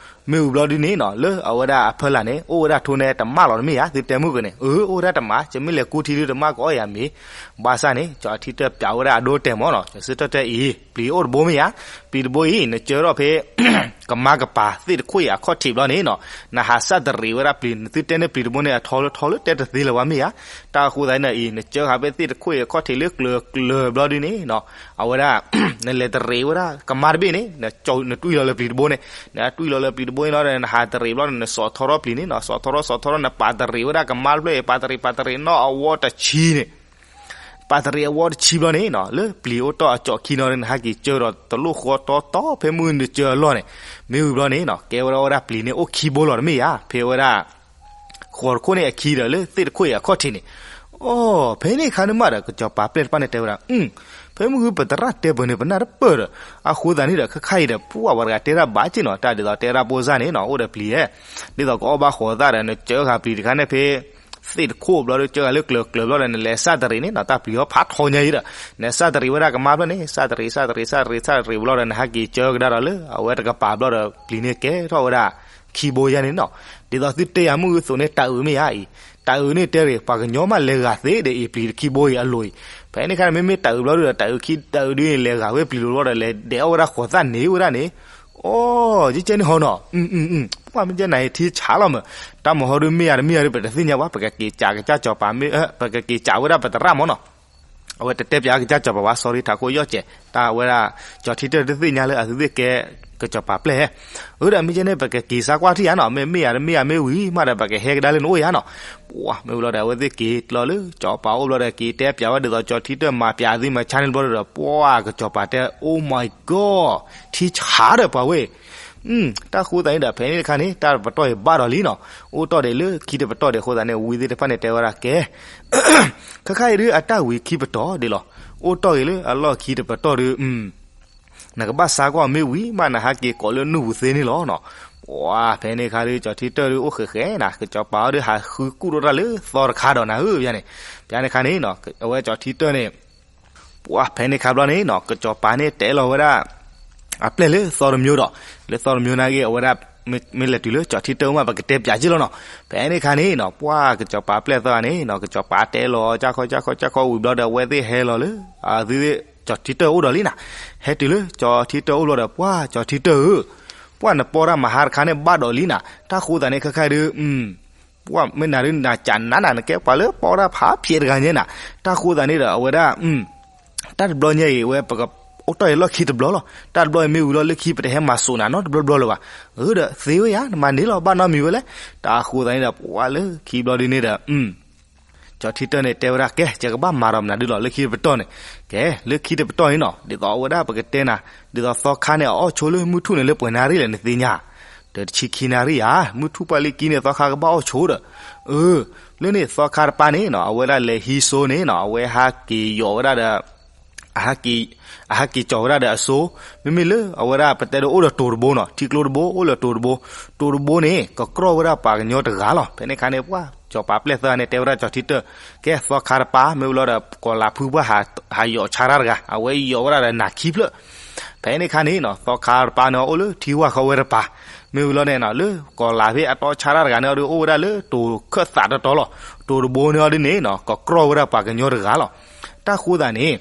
မ့ၢ်ဝံၤဘျီဒုန့ၣ်နီၤ လၢအဝဲဒၣ်အဖီလာ်န့ၣ် အိၣ်ဝဲဒၣ်ထိန့ၣ်တမၣ်လီၤတမ့ၢ်ဧါ, သုတဲမုၢ်ကန့ၣ်, အၢ အိၣ်ဝဲဒၣ်တမၣ်, ယမ့ၢ်လဲၤကူထံဒုတမၣ်ကအီၣ်ယၤမ့ၤ, ဘၣ်ဆၣ်န့ၣ် ကၠီၤထံတၢၢ်ပၠးဝဲဒၣ်အဒိတဲာ်မးနီၤ, ကၠီၤထံတၢၢ်တဲအံၤ ပျံၤအိၣ်တဘိမ့ၢ်ဧါ, ပျံၤတဘိအံၤ နကၢထီၣ်ဖဲ ကမါကပၤသ့ၣ်တခိၣ်အံၤအခီၣ်ထံးဘျီန့ၣ်နီၤ, နဟးစၢ်တရံးဝဲဒၣ်ပျံၤ, နသုတဲန့ၣ်ပျံၤတဘိန့ၣ် အထီလၢထီလၢတဲတသ့လၢၤဝဲမ့ၢ်ဧါ, တၢ်ဃိသတးန့ၣ်အံၤ နကၢဃာ်ဖဲသ့ၣ်တခိၣ်အံၤအခီၣ်ထံးလၢကျၢၤကျၢၤဘျီဒုန့ၣ်နီၤ, အဝဲဒၣ် နလဲၤတရံးဝဲဒၣ်ကမါတဘ့ၣ်န့ၣ် နတွံၢ်လီၤလၢပျံၤတဘိန့ၣ်, နတွံၢ်လီၤလၢပျံၤတဘိန့ၣ်လီၤဒီး နဟးတရံးဘျီဒီး နစိာ်ထီထီၣ်ပျံၤန့ၣ်နီၤ, စိာ်ထီထီၣ်စိာ်ထီထီၣ် နပာ်တရံးဝဲဒၣ်ကမါတဖျၢၣ်အံၤ ပာ်တရံးပာ်တရံးနီၣ်အဝီတဆံန့ၣ် ပာ်တရံးအဝီတဆံဘျီန့ၣ်နီၤ လၢပျံၤအိၣ်တီၢ်အကၠီၣ်ခံနီၤ နဟဲက့ၤကၢဒီးတလိၣ်ဃီတီတီဖဲမုၢ်နကၢအလီၢ်န့ၣ်, မ့ၢ်ဝံၤဘျီန့ၣ်နီၤ ကဲဝဲဒၣ်ဝဲဒၣ်ပျံၤန့ၣ်အိၣ်ခံဘိလီၤတမ့ၢ်ဧါ, ဖဲဝဲဒၣ် ဃီၤတခိၣ်န့ၣ်အခံဒီးလၢသ့ၣ်တခိၣ်အံၤအခီၣ်ထံးန့ၣ်, အိ ဖဲန့ၣ်အခါန့ၣ်မးဒီး ကစီၤပၤပျဲၢ်တဖၣ်န့ၣ်တဲဝဲဒၣ်, ဖဲမုၢ်ဂုၢ်ပသရၣ်တဲပှဲၤန့ၣ် ပနၢ်တပၢၢ်ဒီး, အဃိသတးန့ၣ်ဒီး ခဲခါအံၤဒီး ပှၢ်ပှၤတဂၤတဲတၢ်ဘၣ်က့နီၤ, တၢ်ဒ်သိးတဲရၣ်ပိၢ်စၢ်န့ၣ်နီၤ အိၣ်ဒီးပျံၤဧဲ, ဒ်သိးကအီၣ်ဘၣ်ဃီၤသၣ်ဒီး နကၢဃာ်ပျံၤတခါန့ၣ်ဖဲ သ့ၣ်တခိၣ်ဘျီဒီး ကၢဃာ်လၢကျၢၤကျၢၤဘျီဒီး နလဲၤစၢ်တရံးန့ၣ်နီၤ တၢ်ပျံၤအီၣ်ဖးထီညါအံၤဒီး, နစၢ်တရံးဝဲဒၣ်ကမါဖျၢၣ်န့ၣ် စၢ်တရံး စၢ်တရံး စၢ်တရံး စၢ်တရံးဘျီဒီး နဟဲက့ၤကၢကဒါဒီးလၢ အဝဲတကပၤဘျီဒီး ပျံၤန့ၣ်ကဲထီၣ်ဝဲဒၣ် ခံဘိယါန့ၣ်နီၤ, ဒ်သိးသုတဲယၤမုၢ်ဂုၢ်သိးန့ၣ် တၢ်အုးမ့ၢ်ယါအံၤ, တၢ်အုးန့ၣ်တဲရ့ၣ် ပှၤကညီမးလဲၤဂာ်သ့ဒီးအံၤ ပျံၤတခံဘိအံၤအလိၤအံၤ, ဖဲန့ၣ်ခါန့ၣ် မ့မ့ၢ်တၢ်အုးဘျီဒီး တၢ်အုးခံတၢ်အုးဒုန့ၣ် လဲၤဂာ်ဝဲပျံၤလိၤဘျီဒီးလဲၤဒဲးအီၣ်ဝဲဒၣ်ဃီၤသၣ်န့ၣ်ဝဲဒၣ်န့ၣ်, အိ ယကဲန့ၣ်ဟီနီၤ, ပှၢ်မ့ၢ်ကဲနၤအံၤထံဆးလီၤမး, တၢ်မၤဟီဒုမ့ၢ်ယါတမ့ၢ်ယါဒု ပတသ့ၣ်ညါဘၣ် ပကက့ၤကးကစၢ်စီၤပၤမ့ၢ် ပကက့ၤကးဝဲဒၣ်ပသရၣ်မးနီၤ အဝဲတတဲပၠးကစၢ်စီၤပၤဘၣ် sorry ထးခိၣ်ယီၣ်စဲး တၢ်ဝဲဒၣ် ကၠီၤထံတၢၢ်တသ့ၣ်ညါလၢအသုသ့ၣ်ကဲ ကစီၤပၤပျဲၢ်ဟဲ, အၢ ဒီးမ့ၢ်ကဲန့ၣ် ပကက့ၤစါကွၢ်ထံၣ်ဧါနီၤ မ့မ့ၢ်ယါတမ့ၢ်ယါမ့ၢ်ဝံၤမးဒီး ပကဟဲကဒါလၢနအိၣ်ဧါနီၤ, ပှၢ် မ့ၢ်ဝံၤလီၤဒီး အဝဲသ့ၣ်က့ၤကျီလၢစီၤပၤအိၣ်ဘျီဒီး က့ၤတဲပၠးဝဲဒ်သိးကၠီၤထံတၢၢ်မၤပၠးသုမၤဆါန့ၣ်ဘျီဒီး ပှၢ် ကစီၤပၤတဲ Oh my God ထံဆးဒီးပှၤဝဲ တၢ်ဃိသတးန့ၣ်ဒီး ဖဲန့ၣ်တခါန့ၣ် တၢ်တပတီၢ်အံၤဘၣ်ဒီးလံနီၤ, အိၣ်တီၢ်ဒံးလၢခံတပတီၢ်ဒံးအဃိသတးန့ၣ် ဝံၤသ့ၣ်တဖၣ်န့ၣ်တဲဝဲဒၣ်ကဲ, ခဲခါအံၤဒုအတၢ်ဝံၤခံပတီၢ်ဒံးလီၤ, အိၣ်တီၢ်ဂ့ၤလၢအလီၢ်ခံတပတီၢ်ဒု နကဘၣ်စါကွၢ်မ့ၢ်ဝံၤမး နဟးက့ၤကိးလၢနူၢ်ပူၤသ့န့ၣ်လီၤနီၤ, ပှၢ် ဖဲန့ၣ်ခါဒု ကၠီၤထံတၢၢ်ဒုအိၣ်ဃဲးဃဲးနၤ ကစီၤပၤအီၤဒုဟးဃုကူၣ်ထီၣ်တၢ်လၢသီတခါဒီးနၤဧၢ ပန့ၣ်, ဖဲန့ၣ်ခါန့ၣ်နီၤ အဝဲကၠီၤထံတၢၢ်န့ၣ် ပှၢ် ဖဲန့ၣ်ခါဘျီန့ၣ်နီၤ ကစီၤပၤန့ၣ်တဲလီၤဝဲဒၣ် အပျဲၢ်လၢသီတမျိုးဒီး လၢသီတမျိုးနာ်က့ အဝဲဒၣ် မ့ၢ်လဲၤတုၤလၢကၠီၤထံတၢၢ်မး ပကတဲပၠးက့လီၤနီၤ, ဖဲန့ၣ်ခါန့ၣ်နီၤ ပှၢ် ကစီၤပၤပျဲၢ်သီန့ၣ်နီၤ ကစီၤပၤတဲလီၤ ကၠၢ်ခီကၠၢ်ခီကၠၢ်ခီဝံၤဘျီဒီး အဝဲသ့ၣ်ဟဲလီၤလၢ သု ကၠီၤထံတၢၢ်အိၣ်ဒီးလံနၤ, ဟဲတုၤလၢကၠီၤထံတၢၢ်အိၣ်ဘျီဒီး ပှၢ် ကၠီၤထံတၢၢ်ဧၢ, ပှၢ် နပီတၢ်မဟါတခါန့ၣ်ဘၣ်ဒီးလံနၤ, တၢ်ဃိသတးန့ၣ် ခဲခါဒု ပှၢ် မ့ၢ်နၤဒု နကးနးနၤ နကဲပှၤလၢပီတၢ်ဖးဖျဲးတဂၤညါနၤ, တၢ်ဃိသတးန့ၣ်ဒီး အဝဲဒၣ် တၢ်တဘျီညါအံၤ အဝဲပကအိၣ်တီၢ်အံၤလီၢ်ခံတဘျီလီၤ, တၢ်တဘျီအံၤမ့ၢ်ဝံၤလီၤ လၢခံပတဟဲမၤစိးနၤနီတဘျီဘျီလၢၤဘၣ်, အၢ ဒီးသ့ဝဲယါ နမၤန့ၢ်လီၤ ဘၣ်နီတမံၤဝဲလဲၣ်, တၢ်ဃိသတးန့ၣ်ဒီး ပှၢ် လၢခံဘျီဒုန့ၣ်ဒီး ကၠီၤထံတၢၢ်န့ၣ်တဲဝဲဒၣ် ကဲ ယကဘၣ်မၤဒီးမနုၤဒုလီၤ လၢခံတပတီၢ်န့ၣ်, ကဲ လၢခံတပတီၢ်န့ၣ်နီၤ ဒ်သိးအဝဲဒၣ်ပကတဲနၤ, ဒ်သိးသီခါန့ၣ် အအီၣ်ဆိလၢမုၢ်ထူၣ်န့ၣ်လၢပှဲၤနၣ်ရံၣ်လဲၣ် နသ့ၣ်ညါ, ဒီးတဆံခံနၣ်ရံၣ်ဧါ, မုၢ်ထူၣ်ပှၢ်လံကံန့ၣ် သီခါကဘၣ်အီၣ်ဆိဒီး, အၢ လၢန့ၣ်သီခါတပၤန့ၣ်နီၤ အဝဲဒၣ်လဲၤဟံးစိန့ၣ်နီၤ အဝဲဟးက့ၤယိးဝဲဒၣ်ဒီး အဟးက့ၤ အဟးက့ၤကၠီၤဝဲဒၣ်ဒီးအစိ, မ့မ့ၢ်လၢအဝဲဒၣ်ပတဲဒီးအိၣ်ဒီးတိၤတဘိနီၤ ထံကျိတဘိ အိၣ်လၢတိၤတဘိ, တိၤတဘိန့ၣ် ကကြီၢ်ဝဲဒၣ်ပှၤကညီတဂၤလီၤ, ဖဲန့ၣ်ခါန့ၣ် ပှၢ် ကစီၤပၤပျဲၢ်သၢန့ၣ် တဲဝဲဒၣ်ကၠီၤထံတၢၢ်, ကဲသီခါတပၤ မ့ၢ်ဝံၤလီၤဒီး ကီၤလးဖုပှၢ် ဟးယိးဆါတၢ်တဂၤ အဝဲယိးဝဲဒၣ်ဒီးနၢ်ခံဖျၢၣ်, ဖဲန့ၣ်ခါန့ၣ်နီၤ သီခါတပၤန့ၣ် အိၣ်လၢထံဝၢ်ခီဝဲတပၤ, မ့ၢ်ဝံၤလီၤန့ၣ်နီၤ လၢကီၤလးဖဲအတီဆါတၢ်တဂၤန့ၣ် အဒုးအိၣ်ဝဲဒၣ်လၢတိၤခၢၣ်သးတီတီလီၤ, တိၤတဘိန့ၣ်အီၤဒုန့ၣ်နီၤ ကကြီၢ်ဝဲဒၣ်ပှၤကညီတဂၤလီၤ, တၢ်ဃိသတးန့ၣ်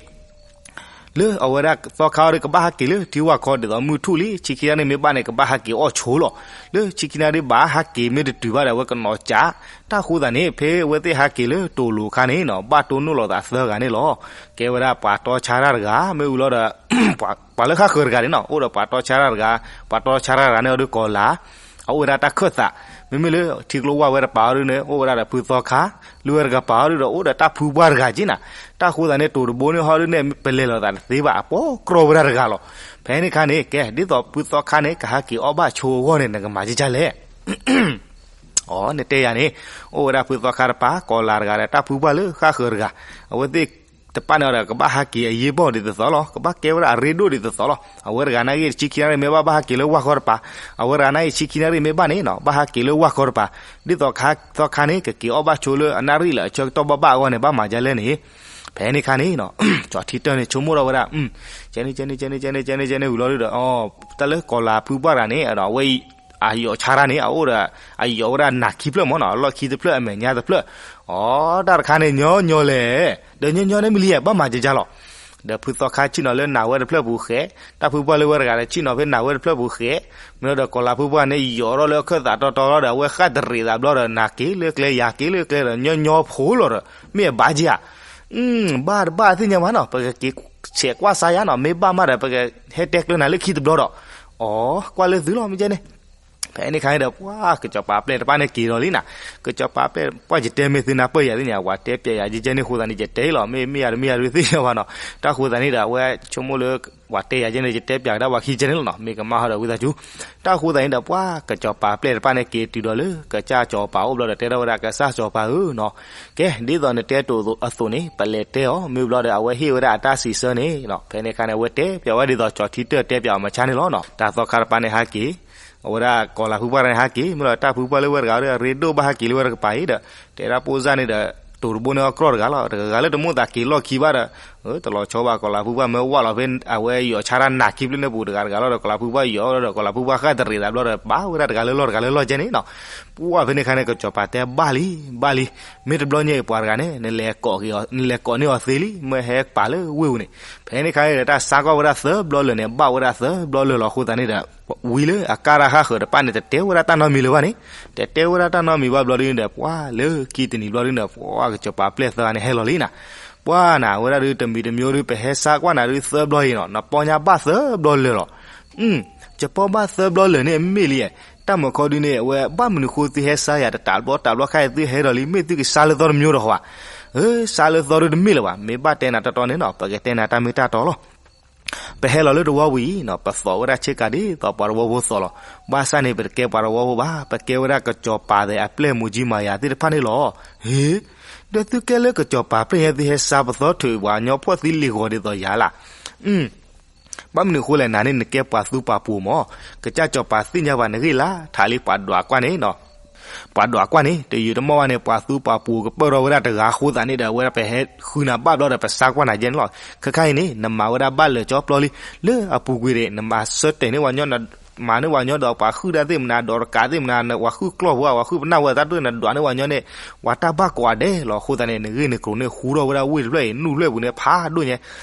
လၢအဝဲဒၣ်သီခါအီၤဒီး ကဘၣ်ဟးက့ၤလၢထံဝၢ်ခီ ဒ်သိးမုၢ်ထူၣ်လံ ဆံခံနၣ်ရံၣ်မ့ၢ်ဘၣ်န့ၣ် ကဘၣ်ဟးက့ၤအီၣ်ဆိလီၤ, လၢဆံခံနၣ်ရံၣ်ဘၣ်ဟးက့ၤမ့ၢ်တတုၤဘၣ်ဒီး အဝဲကနီၤကး, တၢ်ဃိသတးန့ၣ် ဖဲအဝဲသ့ၣ်ဟးက့ၤလၢတိၤလိၤခါန့ၣ်နီၤ ဘၣ်တိၢ်နီၣ်လိာ်သးသၢဂၤန့ၣ်လီၤ, ကဲဝဲဒၣ်ပှၤတီဆါတၢ်တဂၤ မ့ၢ်ဝံၤလီၤဒီး ပှၤလၢဃၣ်ဃၢၤတဂၤန့ၣ်နီၤ အိၣ်ဒီးပှၤတီဆါတၢ်တဂၤ, ပှၤတီဆါတၢ်တဂၤန့ၣ်အီၤဒုးကီၤလၤ, အအိၣ်ဝဲဒၣ်တၢ်ခၢၣ်သး, မ့မ့ၢ်လၢထံကျိဝၢ်ဝဲတပၤအီၤဒုန့ၣ် အိၣ်ဝဲဒၣ်ဒီးဖုသီခါ, လၢဝဲတကပၤအီၤဒုဒီး အိၣ်ဒီးတၢ်ဖုပှၢ်တဂၤက့နၤ. တၢ်ဃိသးန့ၣ် တိၤတဘိန့ၣ်ဟီဒုန့ၣ် ပလဲၤလိာ်သးတသ့ဘၣ် အပိာ်ကြီဝဲဒၣ်တဂၤလီၤ. ဖဲန့ၣ်ခါန့ၣ် ကဲ ဒ်သိးဖုသီခါန့ၣ် ကဟးက့ၤအီၣ်ဘၣ်ဆိအဂီၢ်န့ၣ် နကမၤကကလဲၣ် အီ နတဲယၤန့ၣ် အိၣ်ဝဲဒၣ်ဖုသီခါတပၤ ကီၤလၤတဂၤဒီး တၢ်ဖုပှၢ်လၢဃၣ်ဃၢၤတဂၤ, အဝဲသ့ၣ်တဖၣ်န့ၣ်ဒီး ကဘၣ်ဟးက့ၤအယ့ၢ်ဘီၣ်ဒ်သိးသိးလီၤ. ကဘၣ်ကဲဝဲဒၣ်အရ့ဒိၣ်ဒ်သိးသိးလီၤ. အဝဲတဂၤနာ်က့ တဆံခံနၣ်ရံၣ်မ့ၢ်ဘၣ် ဘၣ်ဟးက့ၤလၢဝၢ်ဃီတပၤ, အဝဲတဂၤနာ်က့ တဆံခံနၣ်ရံၣ်မ့ၢ်ဘၣ်န့ၣ်နီၤ ဘၣ်ဟးက့ၤလၢဝၢ်ဃီတပၤ, ဒ်သိးသီခါန့ၣ် ကက့ၤအီၣ်ဘၣ်ဆိလၢအနၣ်ရံၣ်လၢအဆၢကတီၢ်ဘၣ်ဘၣ်အဂီၢ်န့ၣ် ဘၣ်မၤဒ်လဲၣ်န့ၣ်. ဖဲန့ၣ်ခါန့ၣ်နီၤ ကၠီၤထံတၢၢ်န့ၣ် ဆိကမိၣ်ထီၣ်ဝဲဒၣ် ကဲန့ၣ် ကဲန့ၣ် ကဲန့ၣ် ကဲန့ၣ် ကဲန့ၣ်ဝံၤလီၤဒုဒီး တၢ်လၢကီၤလၤဖုပှၢ်တဂၤန့ၣ် အဝဲအံၤ အယိးဆါတၢ်န့ၣ် အအိၣ်ဒီး အယိးဝဲဒၣ်နးခံဖျၢၣ်မ့ၢ်နီၤ အလီၢ်ခံတဖျၢၣ် အမဲာ်ညါတဖျၢၣ်. အီ တၢ်တခါန့ၣ် ညီညီလဲၣ်, ဒီးညီညီန့ၣ်မ့ၢ်လံ ဘၣ်မၤကကလီၤ. ဒီးဖုသီခါဆ့ၣ်နီၤလၢနးဝဲတဖျၢၣ်ပူၤဃဲ, တၢ်ဖုပှၢ်လၢဝဲတဂၤဒီး ဆ့ၣ်နီၤဖဲနးဝဲတဖျၢၣ်ပူၤဃဲ, မ့ၢ်ဒီးကီၤလၤဖုပှၢ်န့ၣ် ယိးထီၣ်လၢအခၢၣ်သးတီတီလီၤဒီး အဝဲဃၣ်တရံးသးဘျီဒီး နးက့ၤလၢကျဲ ယၤက့ၤလၢကျဲဒီး ညီညီဖိလီၤဒီး မ့ၢ်အဘၣ်က့ဧါ ဘၣ်တဘၣ်သ့ၣ်ညါဘၣ်နီၤ ပကက့ၤဆဲးကွၢ်စါယါနီၤ မ့ၢ်ဘၣ်မးဒီး ပကဟဲတဲကျၢၤနၤလၢခံတဘျီဒီး, အီ ကွၢ်လၢသုလီၤ မ့ၢ်ကဲန့ၣ်. ဖဲန့ၣ်ခါန့ၣ်ဒီး ပှၤကစီၤပၤပျဲၢ်တဖၣ်န့ၣ်က့ၤဒီးလံနၤ, ကစီၤပၤပျဲၢ် ပှၤယတဲမ့ၢ်သုနၢ်ပၢၢ်ယၤသ့ၣ်ညါ ပှၤတဲပျဲၢ်ယၤကဲန့ၣ်အဃိသတးန့ၣ် ယတဲလီၤ မ့ၢ်မ့ၢ်ယၤတမ့ၢ်ယၤတသ့ၣ်ညါဘၣ်နီၤ. တၢ်ဃိသတးန့ၣ်ဒီး အဝဲဆိကမိၣ်လၢ ပှၤတဲယၤကဲန့ၣ် ယတဲပျဲၢ်ကဒါပှၤခံကဲန့ၣ်လီၤနီၤ မ့ၢ်ကမၣ်ဟီဒီးဝံသးစူၤ. တၢ်ဃိသတးန့ၣ်ဒီး ပှၤကစီၤပၤပျဲၢ်တဖၣ်န့ၣ်က့ၤတုၤဒီးလၢ ကစၢ်စီၤပၤအိၣ်ဘျီဒီး တဲထီၣ်ဝဲဒၣ် ကစၢ်စီၤပၤဧၢနီၤ ကဲ ဒ်သိးနတဲတိၤအသိးန့ၣ် ပလဲၤတဲအီၤ မ့ၢ်ဘျီဒီး အဝဲဟ့ၣ်ဝဲဒၣ်အတၢ်စံးဆၢန့ၣ်နီၤ. ဖဲန့ၣ်ခါန့ၣ် အဝဲတဲပျဲၢ်ဝဲဒ်သိးကၠီၤထံတၢၢ်တဲပျဲၢ်အီၤမဆါန့ၣ်လီၤနီၤ. တၢ်သီခါတပၤန့ၣ်ဟးက့ၤ, အဝဲဒၣ်ကီၤလၤဖုပှၢ်တဂၤန့ၣ်ဟးက့ၤ မ့ၢ်လီၤတၢ်ဖုပှၢ်လၢဝဲတဂၤဒီး အရ့ဒိၣ်ဘၣ်ဟးက့ၤလၢဝဲတကပၤအံၤဒီး တဲဒၣ်ပိၢ်စၢ်န့ၣ်ဒီး တိၤတဘိန့ၣ်အီၣ်ကြီတဂၤလီၤ တဂၤဂၤလၢတမိၣ်သးက့ၤလီၢ်ခံဘၣ်ဒီး တလီၤဆီဘၣ် ကီၤလၤဖုပှၢ်မ့ၢ်ဝၢ်လီၤဖဲ အဝဲယိးဆါတၢ်နးခံဖျၢၣ်န့ၣ်ပူၤ တဂၤတဂၤလီၤဒီး ကီၤလၤဖုပှၢ်ယိးဒီး ကီၤလၤဖုပှၢ်ဃၣ်တရံးသးဘျီဒီး ဘၣ်ဝဲဒၣ်တဂၤလၢလီၢ်တဂၤလၢလီၢ်ကဲန့ၣ်နီၤ. ပှၤဖဲန့ၣ်ခါန့ၣ် ကစီၤပၤတဲဘၣ်လံ ဘၣ်လံ, မ့ၢ်တဘျီညါအံၤပှၤတဂၤန့ၣ် နလဲၤကိးန့ၢ်အီၤသ့လံ မ့ၢ်ဟဲပာ်လၢဝ့ၢ်ပူၤန့ၣ်. ဖဲန့ၣ်ခါန့ၣ်ဒီး တၢ်စါကွၢ်ဝဲဒၣ်သၢဘျီလၢာ်န့ၣ် ဘၣ်ဝဲဒၣ်သၢဘျီလၢာ်လီၤအဃိသတးန့ၣ်ဒီး ဝံၤလၢအကါတၢ်ဃၣ်ဃၢၤတဖၣ်န့ၣ် တတဲဝဲဒၣ်တၢ်နီတမံၤလၢၤဘၣ်န့ၣ်, တတဲဝဲဒၣ်တၢ်နီတမံၤဘၣ်ဘျီဒုန့ၣ်ဒီး ပှၤလၢခံတနံၤဘျီဒုန့ၣ်ဒီး ပှၤကစီၤပၤပျဲၢ်သၢဂၤန့ၣ်ဟဲလီၤလံနၤ. ပှၤနၤဝဲဒၣ်ဒုတမံၤတမံၤဒု ပဟဲစါကွၢ်နၤဒုသၢဘျီအံၤနီၤ နပီညါဘၣ်သၢဘျီလၢာ်လီၤ. ယပီၢ်ဘၣ်သၢဘျီလၢာ်န့ၣ် မ့ၢ်လံ, တၢ်မုၢ်ခီဒုန့ၣ် အဝဲဘၣ်မနုၤဃိသုဟဲစါယၤတတးဘျီတးဘျီခါအံၤ သုဟဲဒီးလံ မ့ၢ်သုကစါလၢသီတမံၤဒီးဟီဧါ. စါလၢသီဒုတမ့ၢ်လၢၤဘၣ်, မ့ၢ်ဘၣ်တဲနၤတီတီန့ၣ်နီၤ ပကတဲနၤတၢ်မ့ၢ်တၢ်တီလီၤ. ပဟဲလီၤလၢတဝီဝံၤအံၤနီၤ ပသိးဝဲဒၣ်ဆ့ကၤဒ်သိးပှၤတဝီဖိသိးလီၤ. ဘၣ်ဆၣ်န့ၣ် ပတကဲပှၤတဝီဖိဘၣ်, ပကဲဝဲဒၣ်ကစီၤပၤသဲးအပျဲၢ်မူၤကၠံမၤယၤသ့ၣ်တဖၣ်န့ၣ်လီၤ. ဟ့, ဒီးသုကဲလၢကစီၤပၤပျဲၢ်ညါ သုဟဲစါပသီထုးပှၤကညီဖှီၣ်သံလံာ်ဂီၤဒ်သိးယၤလၢ် ဘၣ်မနုၤအဃိလဲၣ် နၤန့ၣ်နကဲပှၤသူပှၤပှိၤမး, ကစၢ်စီၤပၤသ့ၣ်ညါဘၣ်နဂ့ၢ်လၢ် ထးလံပှၤဒွးကွၢ်န့ၣ်နီၤ. ပှၤဒွးကွၢ်န့ၣ် တယုာ်တမီၢ်ဘၣ်န့ၣ် ပှၤသူပှၤပှိၤကပၢၢ်ထီၣ်ဝဲဒၣ်တဂၤအဃိသတးန့ၣ်ဒီး အဝဲဒၣ်ပဟဲဃုနၤဘၣ်ဘျီဒီး ပစါကွၢ်နၤယဲန့ၣ်လီၤ. ခဲခါအံၤန့ၣ် နမၤဝဲဒၣ်ဘၣ်လၢာ်ကၠီပျီလံ, လၢအပူၤကွံာ်န့ၣ် နမၤဆၢတဲာ်န့ၢ်ပှၤညီ နမၤန့ၢ်ပှၤညီဒီးပှၤဟုၣ်တၢ်သ့ၣ်မနၤ ဒီးတကးသ့ၣ်မနၤ ပှၤဟုၣ်ကျီၢ်ဖိ ပှၤဟုၣ်ပနၢ်ဝဲတၢ်ဒိၣ် နဒွးန့ၢ်ပှၤညီန့ၣ် ပှၤတၢ်ဘၣ်ကိးဂၤဒဲးလီၤ. အဃိသတးန့ၣ် နဂ့ၢ်နကျိၤန့ၣ် ဟူထီၣ်ဝဲဒၣ်ဝ့ၢ်တဖျၢၣ်အံၤ နူၢ်ဖျၢၣ်ပူၤန့ၣ် ဖးဒိၣ်ညါ.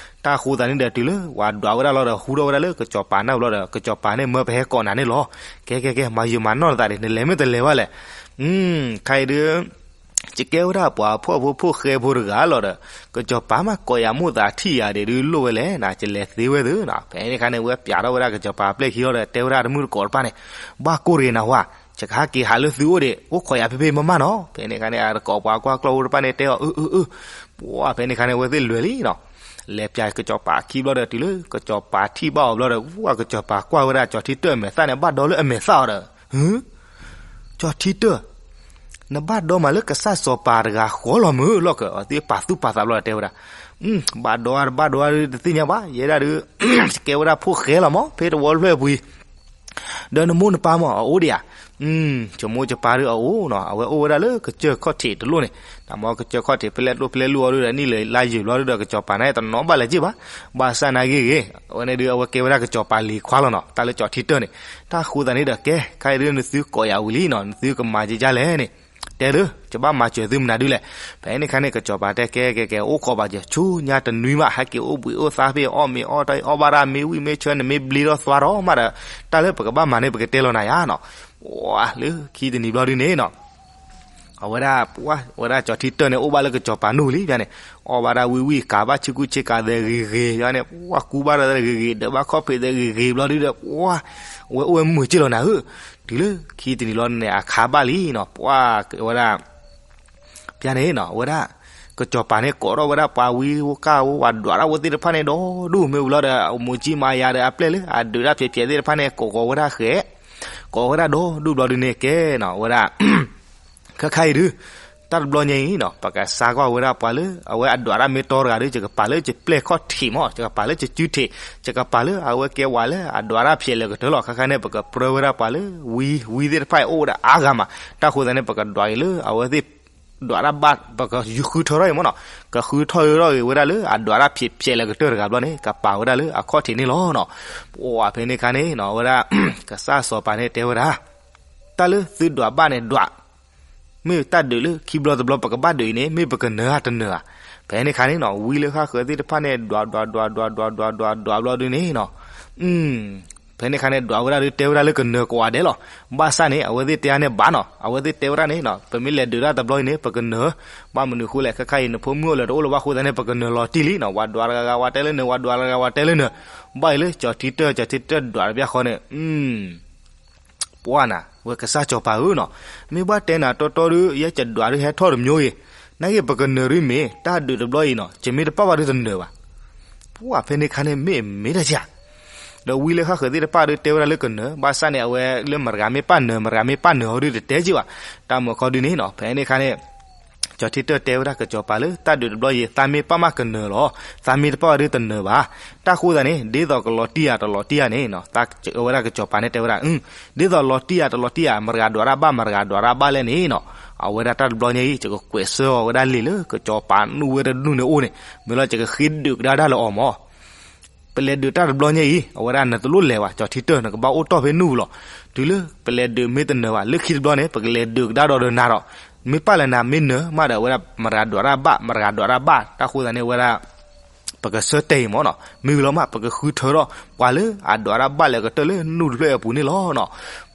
တၢ်ဃိသတးန့ၣ်ဒီး တုၤလၢပှၤဒွးဝဲဒၣ်လီၤဒီး ဟူထီၣ်ဝဲဒၣ်လၢကစီၤပၤနၢ်ဘျီဒီး ကစီၤပၤန့ၣ်မၢပဟဲကိးနၤန့ၣ်လီၤ. ကဲကဲကဲ မၤယုာ်မၤနီၢ်နသးဒံး နလဲၤမ့ၢ်တလဲၤဘၣ်လဲၣ်. ခါအံၤဒု ယကဲဝဲဒၣ်ပှၤဖှီၣ်ဖိဖှီၣ်ဃဲဖိတဂၤလီၤဒီး ကစီၤပၤမးကိးယၤမိၣ်သးထံၣ်ယၤဒံးဒု လိၣ်ဝဲလဲၣ်နၤ ယလဲၤသ့ဝဲသ့နီၤ. ဖဲန့ၣ်ခါန့ၣ် ဝဲပျးထီၣ်ဝဲဒၣ်ကစီၤပၤပျဲၢ်ခံလီၤဒီး တဲဝဲဒၣ်တမုၢ်တကိးတဖၣ်န့ၣ် ဘၣ်ကိၢ်တဂ့ၤနၤဝါ, ယကဟးက့ၤဟးလၢသုအိၣ်ဒံး အိၣ်ခိးယၤဖဲဖဲမးမးနီၤ. ဖဲန့ၣ်ခါန့ၣ် အတကိးပှၤကွၢ်ကျီၢ်ဖိတဖၣ်န့ၣ်တဲအီၤ အၢ အၢ အၢ ပှၤဖဲန့ၣ်ခါန့ၣ် အဝဲသ့ၣ်လွဲၤလံနီၤ. လဲၤပျးကစီၤပၤခံဘျီဒီး တုၤလၢကစီၤပၤထံၣ်ဘၣ်အီၤဘျီဒီး ဝဲကစီၤပၤကွၢ်ဝဲဒၣ်ကၠီၤထံတၢၢ်အမဲာ်သၣ်န့ၣ် ဘၣ်ဒီလၢအမဲာ်သၣ်အီၤဒီး ကၠီၤထံတၢၢ်, နဘၣ်ဒီမးလၢကစၢ်စီၤပၤတဂၤဃီလီၤမုၢ်လီၤကၢၤ အဝဲသ့ၣ်ပာ်သူၣ်ပာ်သးဘျီဒီးတဲဝဲဒၣ်, ဘၣ်ဒီအါတဘၣ်ဒီအါတသ့ၣ်ညါဘၣ် ယဲဒၣ်ဒု ယကဲဝဲဒၣ်ဖိၣ်ဃဲလီၤမး ဖဲတဝီတဖျၢၣ်အပူၤအံၤ ဒီးနမိၢ်နပၢ်မး အအိၣ်ဒံးဧါ. ယမိၢ်ယပၢ်ဒုအအိၣ်နီၤ အဝဲအိၣ်ဝဲဒၣ်လၢကစၢၢ်ခီၣ်ထံးတလိၣ်န့ၣ်, တၢ်မ့ၢ်ကစၢၢ်ခီၣ်ထံးဖဲလဲၣ်တလိၣ်ဖဲလဲၣ်လိၣ်အီၤဒုဒီး နံၣ်လၢလါယုာ်ဘျီဒုဒီး ကစီၤပၤန့ၣ် တနီၤဘၣ်လဲၤက့ၢ်ဘၣ်. ဘၣ်ဆၣ်နာ်ဂ့ၢ်ဂ့ၢ် အဝဲန့ၣ်ဒု အဝဲကဲဝဲဒၣ်ကစီၤပၤလံၤခွါလီၤနီၤ တၢ်လၢကၠီၤထံတၢၢ်န့ၣ်. တၢ်ဃိသတးန့ၣ်ဒီး ကဲ ခဲအံၤဒု နသုကိးယၤဝံၤလံနီၤ နသုကမၤယကလဲၣ်န့ၣ် တဲဒု ယဘၣ်မၤစၢၤသုမနုၤဒုလဲၣ်. ဖဲန့ၣ်ခါန့ၣ် ကစီၤပၤတဲ ကဲ ကဲ ကဲ အိၣ်ခိးဘၣ်ယ ဆူညါတနွံဘၣ် ဟဲက့ၤအိၣ်ဘှံးအိၣ်သါဖဲ အီၣ်မ့ၤအီၣ်တၢ် အီၣ်ဘၣ်တၢ်မ့ၢ်ဝံၣ်မ့ၢ်ဆၢ နမ့ၢ်ဘျ့ထီၣ်သွါထီၣ်မးဒီး တၢ်လၢပကဘၣ်မၤန့ၣ် ပကတဲလီၤနၤယါနီၤ. လၢခံတနံၤဘျီဒုန့ၣ်နီၤ အဝဲဒၣ် ပှၢ် ဝဲဒၣ်ကၠီၤထံတၢၢ်န့ၣ် အိၣ်ဘၣ်လၢကစီၤပၤနူၢ်လံ ပျၢ်န့ၣ်, အီၣ်ဘၣ်ဒၣ်ဝံၣ်ဝံၣ် ကးဘၣ်ဆ့ကူဆ့ကၤသဲးဂ့ၤဂ့ၤ ပျၢ်န့ၣ်, ပှၢ် ကူဘၣ်ဒၣ်သဲးဂ့ၤဂ့ၤ ဒၢးဘၣ်ခီၣ်ဖံးသဲးဂ့ၤဂ့ၤ ဘျီဒုဒီး ပှၢ် ဝဲအိၣ်ဝဲမုာ်က့ၢ်လီၤနၤဧၢ, တုၤလၢခံတနံၤလီၤန့ၣ် အခါဘၣ်လံနီၤ, ပှၢ် ဝဲဒၣ် ပျၢ်န့ၣ်နီၤ ဝဲဒၣ် ကစီၤပၤန့ၣ် ကိးထီၣ်ဝဲဒၣ်ပှၤဝံဝဲကၢ်ဝဲ ပှၤဒွးတၢ်ဝဲသ့ၣ်တဖၣ်န့ၣ်ဒီဒူၣ် မ့ၢ်ဝံၤလီၤဒီး မူၤကံမၤယၤဒီးအပျဲၢ်လၢ အဒုးတၢ်ဖျဲးဖျဲးသ့ၣ်တဖၣ်န့ၣ် ကိးကိးဝဲဒၣ်ဃဲ, ကိးဝဲဒၣ်ဒီဒူၣ် ဘျီဒုန့ၣ်ကဲနီၤ ဝဲဒၣ် ခဲခါအံၤဒုး တၢ်တဘျီညါအံၤနီၤ ပကစါကွၢ်ဝဲဒၣ်ပှၤလၢ အဝဲအဒွးတၢ်မ့ၢ်တီတဂၤဒီး ယကပာ်လၢယပျဲၢ်ခီၣ်ထံးမး ယကပာ်လၢယစုထံး ယကပာ်လၢအဝဲကဲဝဲလၢအဒွးတၢ်ဖျဲးလၢကတၢၢ်လီၤ. ခဲခါန့ၣ် ပကပြၢဝဲဒၣ်ပှၤလၢ ဝံ ဝံသ့ၣ်တဖၣ်အံၤအိၣ်ဝဲဒၣ်အါဂၤမး တၢ်ဃိသတးန့ၣ် ပကဒွးက့ၤလၢအဝဲသ့ၣ် ဒွးတၢ်ဘၣ် ပကဃုထၢထီၣ်အံၤမးနီၤ ကဃုထၢထီၣ်ဝဲဒၣ်လၢအဒွးတၢ်ဖျဲးဖျဲးလၢကတၢၢ်တဂၤဘျီန့ၣ် ကပာ်ဝဲဒၣ်လၢအခီၣ်ထံးန့ၣ်လီၤနီၤ. ပှၢ် ဖဲန့ၣ်ခါန့ၣ်နီၤ ဝဲဒၣ် ကစၢ်စီၤပၤန့ၣ်တဲဝဲဒၣ် တၢ်လၢသုဒွးဘၣ်န့ၣ်ဒွး မ့ၢ်တၢ်ဒုးလၢခံဘျီတဘျီပကဘၣ်ဒုးအံၤန့ၣ် မ့ၢ်ပကနၢၤဧါတနၢၤဧါ. ဖဲန့ၣ်ခါန့ၣ်နီၤ ဝံလၢဃၣ်ဃၢၤသ့ၣ်တဖၣ်န့ၣ် ဒွးဒွးဒွးဒွးဒွးဒွးဒွးဒွးဘျီဒုန့ၣ်နီၤ ဖဲန့ၣ်ခါန့ၣ် ဒွးဝဲဒၣ်ဒီးတဲဝဲဒၣ်လၢကနၢၤကိးဂၤဒဲးလီၤ. ဘၣ်ဆၣ်န့ၣ် အဝဲသ့ၣ်တဲအါန့ၢ်ဘၣ်နီၤ အဝဲသ့ၣ်တဲဝဲဒၣ်န့ၣ်နီၤ ပမ့ၢ်လဲၤဒုးတၢ်တဘျီအံၤန့ၣ် ပကနၢၤ ဘၣ်မနုၤဃိလဲၣ် ခဲခါအံၤ နဖိမုၣ်အိၣ်လၢၤတအိၣ်လၢၤဘၣ်အဃိသတးန့ၣ် ပကနၢၤလီၤတံၢ်လံနီၤ ပှၤဒွးတဂၤဂၤပှၤတဲလၢနၢၤ ပှၤဒွးတဂၤဂၤပှၤတဲလၢနၢၤ ဘၣ်အံၤလၢကၠီၤထံတၢၢ် ကၠီၤထံတၢၢ်ဒွးတဘျီဃီန့ၣ် ပှၢ်နၤ ဝဲကစၢ်စီၤပၤဧၢနီၤ, မ့ၢ်ဘၣ်တဲနၤတီတီဒီး ယဲယဒွးဒုးဟဲထီၣ်တမံၤအံၤ, နာ်က့ပကနၢၤဒုးမ့ၢ် တၢ်ဒုးတဘျီအံၤနီၤ ယမ့ၢ်တပာ်ဘၣ်ဒုးတနၢၤဘၣ်. ပှၢ်ဖဲန့ၣ်ခါန့ၣ်မ့ၢ်မ့ၢ်တၢ်ဆါ, ဒီးဝံလၢဃၣ်ဃၢၤသ့ၣ်တဖၣ်ဒုးတဲဝဲဒၣ်လၢကနၢၤ, ဘၣ်ဆၣ်န့ၣ် အဝဲလၢမတၤဂၤမ့ၢ်ပာ်နၢၤ မတၤဂၤမ့ၢ်ပာ်နၢၤအီၤဒုးတတဲက့ၤဘၣ်. တၢ်မၤခီဒုးန့ၣ်နီၤ ဖဲန့ၣ်ခါန့ၣ် ကၠီၤထံတၢၢ်တဲဝဲဒၣ်ကစီၤပၤလၢ တၢ်ဒုးတဘျီအံၤ သးမ့ၢ်ပာ်မးကနၢၤလီၤ, သးမ့ၢ်တပာ်ဘၣ်ဒုးတနၢၤဘၣ်. တၢ်ဃိသတးန့ၣ် ဒ်သိးကလီၤတံၢ်ဧါတလီၤတံၢ်ဧါန့ၣ်နီၤ, ဝဲဒၣ်ကစီၤပၤန့ၣ်တဲဝဲဒၣ် ဒ်သိးလီၤတံၢ်ဧါတလီၤတံၢ်ဧါ မတၤဂၤဒွးတၢ်ဘၣ် မတၤဂၤဒွးတၢ်ဘၣ်လဲၣ်န့ၣ်နီၤ, အဝဲဒၣ်တၢ်တဘျီညါအံၤ ယကကွဲးဆၢအီၤဝဲဒၣ်လံာ်လၢကစီၤပၤနူၢ်ဝဲတနူၢ်န့ၣ်အိၣ်န့ၣ်, မ့ၢ်လီၤယကဃ့ဒုးကဒါတၢ်လၢအီၤမး ပလဲၤဒုးတၢ်တဘျီညါအံၤ အဝဲဒၣ်နတလိၣ်လဲၤဘၣ် ကၠီၤထံတၢၢ် နကဘၣ်အိၣ်တီၢ်ဖဲနူၢ်လီၤ. တုၤလၢပလဲၤဒုးမ့ၢ်တနၢၤဘၣ် လၢခံတဘျီန့ၣ် ပကလဲၤဒုးကဒါဒီးနၤဒီး မ့ၢ်ပာ်လၢနၤမ့ၢ်နၢၤမးဒီး အဝဲဒၣ်မတၤဂၤဒွးတၢ်ဘၣ် မတၤဂၤဒွးတၢ်ဘၣ် တၢ်ဃိသတးန့ၣ် အဝဲဒၣ် ပကဆၢတဲာ်အံၤမးနီၤ မ့ၢ်ဝံၤလီၤမး ပကဃုထၢထီၣ်ပှၤလၢအဒွးတၢ်ဘၣ်လၢကတၢၢ်လၢနူၢ်တဖျၢၣ်အပူၤန့ၣ်လီၤနီၤ.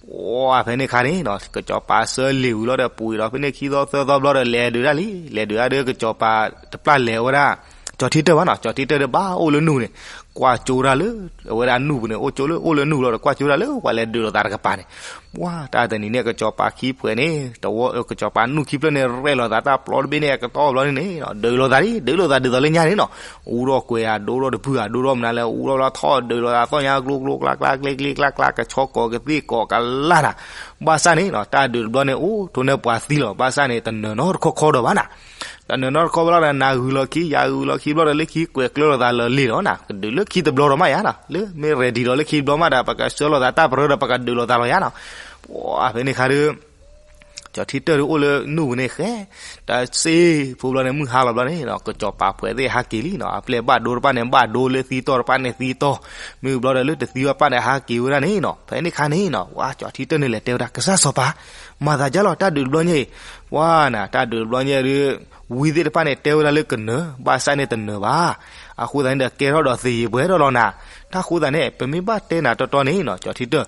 ပှၢ်ဖဲန့ၣ်ခါန့ၣ်နီၤ ကစီၤပၤဆၢလံာ်ဝံၤလီၤဒီး ပှ့ၤဒီးဖဲန့ၣ်ခံသီသၢသီဘျီဒီး လဲၤဒုးတၢ်လံ လဲၤဒုးတၢ်ဒီးကစီၤပၤတပျၢ်လဲၤဝဲဒၣ် ကၠီၤထံတၢၢ်ဘၣ်နီၤ ကၠီၤထံတၢၢ်ဒီးဘၣ်အိၣ်လၢနူၢ်န့ၣ် ကွၢ်ကၠိတၢ်လၢ အဝဲဒၣ်နူၢ်ပူၤန့ၣ် အိၣ်ကၠိလၢအိၣ်လၢနူၢ်လီၤဒီး ကွၢ်ကၠိတၢ်လၢပှၤလဲၤဒုးလိာ်သးတကပၤန့ၣ် ပှၢ်တၢ်တနံၤန့ၣ် ကစီၤပၤခံဖှဲးန့ၣ် တဝီ ကစီၤပၤနူၢ်ခံဖျၢၣ်န့ၣ် ရဲၣ်လိာ်သးတၢ်ပျီတဘ့ၣ်န့ၣ် အကတီၢ်ဘျီန့ၣ်န့ၣ် ဒုးလိာ်သးလံ ဒုးလိာ်သးဒ်သိးလၢညါန့ၣ်နီၤ အူထီၣ်ကွဲၤဧါ ဒိထီၣ်တပုၢ်ဧါ ဒိထီၣ်မနုၤလဲၣ် အူထီၣ်ဘျီထီၣ်ဒုးလိာ်သးသီၣ်ညါကျိကျိကျါကျါကျ့ကျ့ကျါကျါ ကဆီကိးကသ့ၣ်ကိးကလၢ်နၤ ဘၣ်ဆၣ်န့ၣ်နီၤ တၢ်ဒုးတဘျီန့ၣ် အိၣ်ထိးန့ၢ်ပှၤသံလီၤ ဘၣ်ဆၣ်န့ၣ် တနၢၤနီတခီခီဒီးဘၣ်နၤ တနၢၤနီတခီဘျီဒီး နၤဂုၤလီၤခံ ယၤဂုၤလီၤခံဘျီဒီး လၢခံကွဲးကျၢၤလိာ်သးလၢာ်လံလီၤနၤ ကဒုးလၢခံတဘျီဒီးမးယါနီၤ လၢမ့ၢ် ready ဒီးလၢခံတဘျီမးဒီး ပကဆှၢလိာ်သးတၢ်ပရၢဒီး ပကဒုးလိာ်သးလီၤယါနီၤ ပှၢ်ဖဲန့ၣ်ခါဒီး ကၠီၤထံတၢၢ်ဒီးအိၣ်လၢနူၢ်ပူၤန့ၣ်ဃဲ တၢ်စ့ဖိဘျီန့ၣ် မုၢ်ဟါလီၤဘျီန့ၣ် ကစီၤပၤဖှဲးသ့ၣ်ဟးက့ၤလံနီၤ အပျဲၢ်ဘၣ်ဒိတဖၣ်န့ၣ် ဘၣ်ဒိလၢသံတီၢ်တဖၣ်န့ၣ်သံတီၢ် မ့ၢ်ဘျီဒီးလၢတသံဘၣ်ပၣ်န့ၣ်ဟးက့ၤဝဲဒၣ်န့ၣ်နီၤ ဖဲန့ၣ်ခါန့ၣ်နီၤ ဝဲကၠီၤထံတၢၢ်န့ၣ်လဲၤတဲဝဲဒၣ် ကစၢ်စီၤပၤ မၤသးဒ်လီၤ တၢ်ဒုးတဘျီညါအံၤ ပှၢ်နၤ တၢ်ဒုးတဘျီညါဒီး ဝံသ့ၣ်တဖၣ်န့ၣ် တဲဝဲဒၣ်လၢကနၢၤ ဘၣ်ဆၣ်န့ၣ်တနၢၤဘၣ် အဃိသတးန့ၣ်ဒီး ကဲထီၣ်ဒီးသယံၤပှဲၤထီၣ်လီၤနၤ တၢ်ဃိသတးန့ၣ် ပမ့ၢ်ဘၣ်တဲနၤတီတီန့ၣ်နီၤ ကၠီၤထံတၢၢ်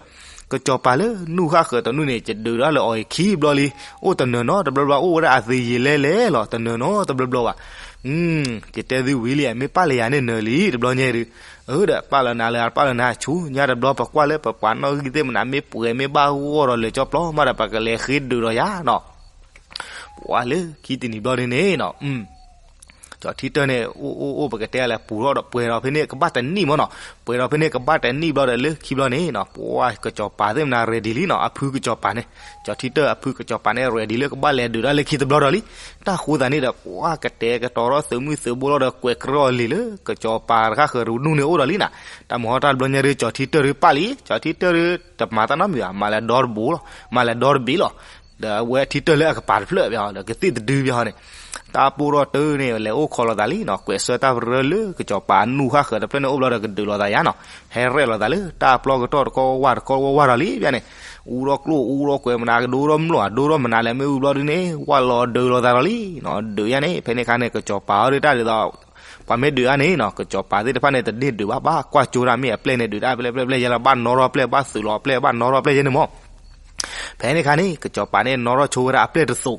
ကစီၤပၤလၢနူၢ်ဃၣ်ဃၢၤတနူၢ်န့ၣ် ယဒုးဒၣ်လၢအီၤအံၤခံဘျီလံ အိၣ်တနၢၤနီတဘျီဘျီ အိၣ်ဝဲဒၣ်အသယံၤလဲလဲလီၤ တနၢၤနီတဘျီဘျီဘၣ် ယတဲသုဝံၤလံ မ့ၢ်ပာ်လၢယၤန့ၣ်နၢၤလံ တဘျီညါဒီး အၢ ဒီးပာ်လီၤနၤလၢ ပာ်လီၤနၤဆူညါတဘျီ ပကွၢ်လၢပပှၤနီၣ်ဂံၢ်သ့ၣ်မနုၤ မ့ၢ်ပှဲၤမ့ၢ်ဘၣ်ဂီၢ်ဒီးလၢာ်ကၠီပျီမးဒီး ပကလဲၤဃ့ဒုးဒီးယၤနီၤ ပှၢ်လၢခံတနံၤဘျီန့ၣ်န့ၣ်နီၤ ကၠီၤထံတၢၢ်န့ၣ် အိၣ်အိၣ်အိၣ် ပကတဲလဲၣ် ပူၤထီၣ်ဒီးပှဲၤဒီးဖဲန့ၣ်ကဘၣ်တနံၣ်မးနီၤ ပှဲၤဒီးဖဲန့ၣ်ကဘၣ်တနံၣ်ဘျီဒီးလၢခံဘျီန့ၣ်နီၤ ပှၢ်ကစီၤပၤသ့ၣ်မနုၤ ready လံနီၤ အဖုကစီၤပၤန့ၣ် ကၠီၤထံတၢၢ်အဖုကစီၤပၤန့ၣ် ready လၢကဘၣ်လဲၤဒုးတၢ်လၢခံတဘျီဒီးလံ တၢ်ဃိသတးန့ၣ်ဒီး ပှၢ်ကတဲာ်ကတီၤထီၣ်သုးမုၢ်သုးဘိလီၤဒီး ကွဲးကြၢးအီၤလံာ်လၢ ကစီၤပၤတဃၣ်ဃၢၤတနူၢ်န့ၣ်အိၣ်ဒီးလံနီၤ တၢ်မၤဟီၣ်တၢ်တဘျီညါဒီး ကၠီၤထံတၢၢ်ဒုးပာ်လံ ကၠီၤထံတၢၢ်ဒုး တမၤတၢ်နီတမံၤဘၣ် မၤလဲၤဒီတဘ့ၣ်လီၤ မၤလဲၤဒီတဘ့ၣ်လီၤ ဒီးအဝဲထံတၢၢ်လၢအကပၤတဖျၢၣ်ဘၣ်ဒီး ကသ့ၣ်တဒုဘၣ်န့ၣ် တၢ်ပိၢ်ထီၣ်တၢ်န့ၣ် လဲၤအိၣ်ခိးလိာ်သးလံနီၤ ကွဲးဆၢတၢ်ပရၢလၢကစီၤပၤနူၢ်ဃၣ်ဃၢၤတဖျၢၣ်န့ၣ်အိၣ်ဘျီဒီးကဒုးလိာ်သးယါနီၤ ဟဲရဲၣ်လိာ်သးလၢတၢ်ပျီကတီၢ်တကီၢ်ဝၢ်တကီၢ်ဝၢ်ဝၢ်ဒီးလံ ဘၣ်န့ၣ် အူထီၣ်ကျိၣ်အူထီၣ်ကွဲၤမနုၤ ကဒိထီၣ်မျိာ် အဒိထီၣ်မနုၤလဲၣ် မ့ၢ်အူဘျီဒုန့ၣ် ဝၢ်လီၤဒုးလိာ်သးဒီးလံနီၤ ဒုးယါန့ၣ် ဖဲန့ၣ်ခါန့ၣ် ကစီၤပၤအီၤဒုးတၢ်ဒ်သိး ပှၤမ့ၢ်ဒုးအါန့ၣ်နီၤ ကစီၤပၤသ့ၣ်တဖၣ်န့ၣ် တန့ၢ်ဒုးဘၣ် ဘၣ်ကွၢ်ကၠိတၢ် မ့ၢ်အပျဲၢ်န့ၣ် ဒုးတၢ်အပျဲၢ်ပျဲၢ်ပျဲၢ်ယဲလီၤ ဘၣ်နီထီၣ်အပျဲၢ် ဘၣ်သုးလီၤအပျဲၢ် ဘၣ်နီထီၣ်အပျဲၢ်ယဲန့ၣ်မး ဖဲန့ၣ်ခါန့ၣ် ကစီၤပၤန့ၣ် နီထီၣ်ဆိဝဲဒၣ်အပျဲၢ်တသိး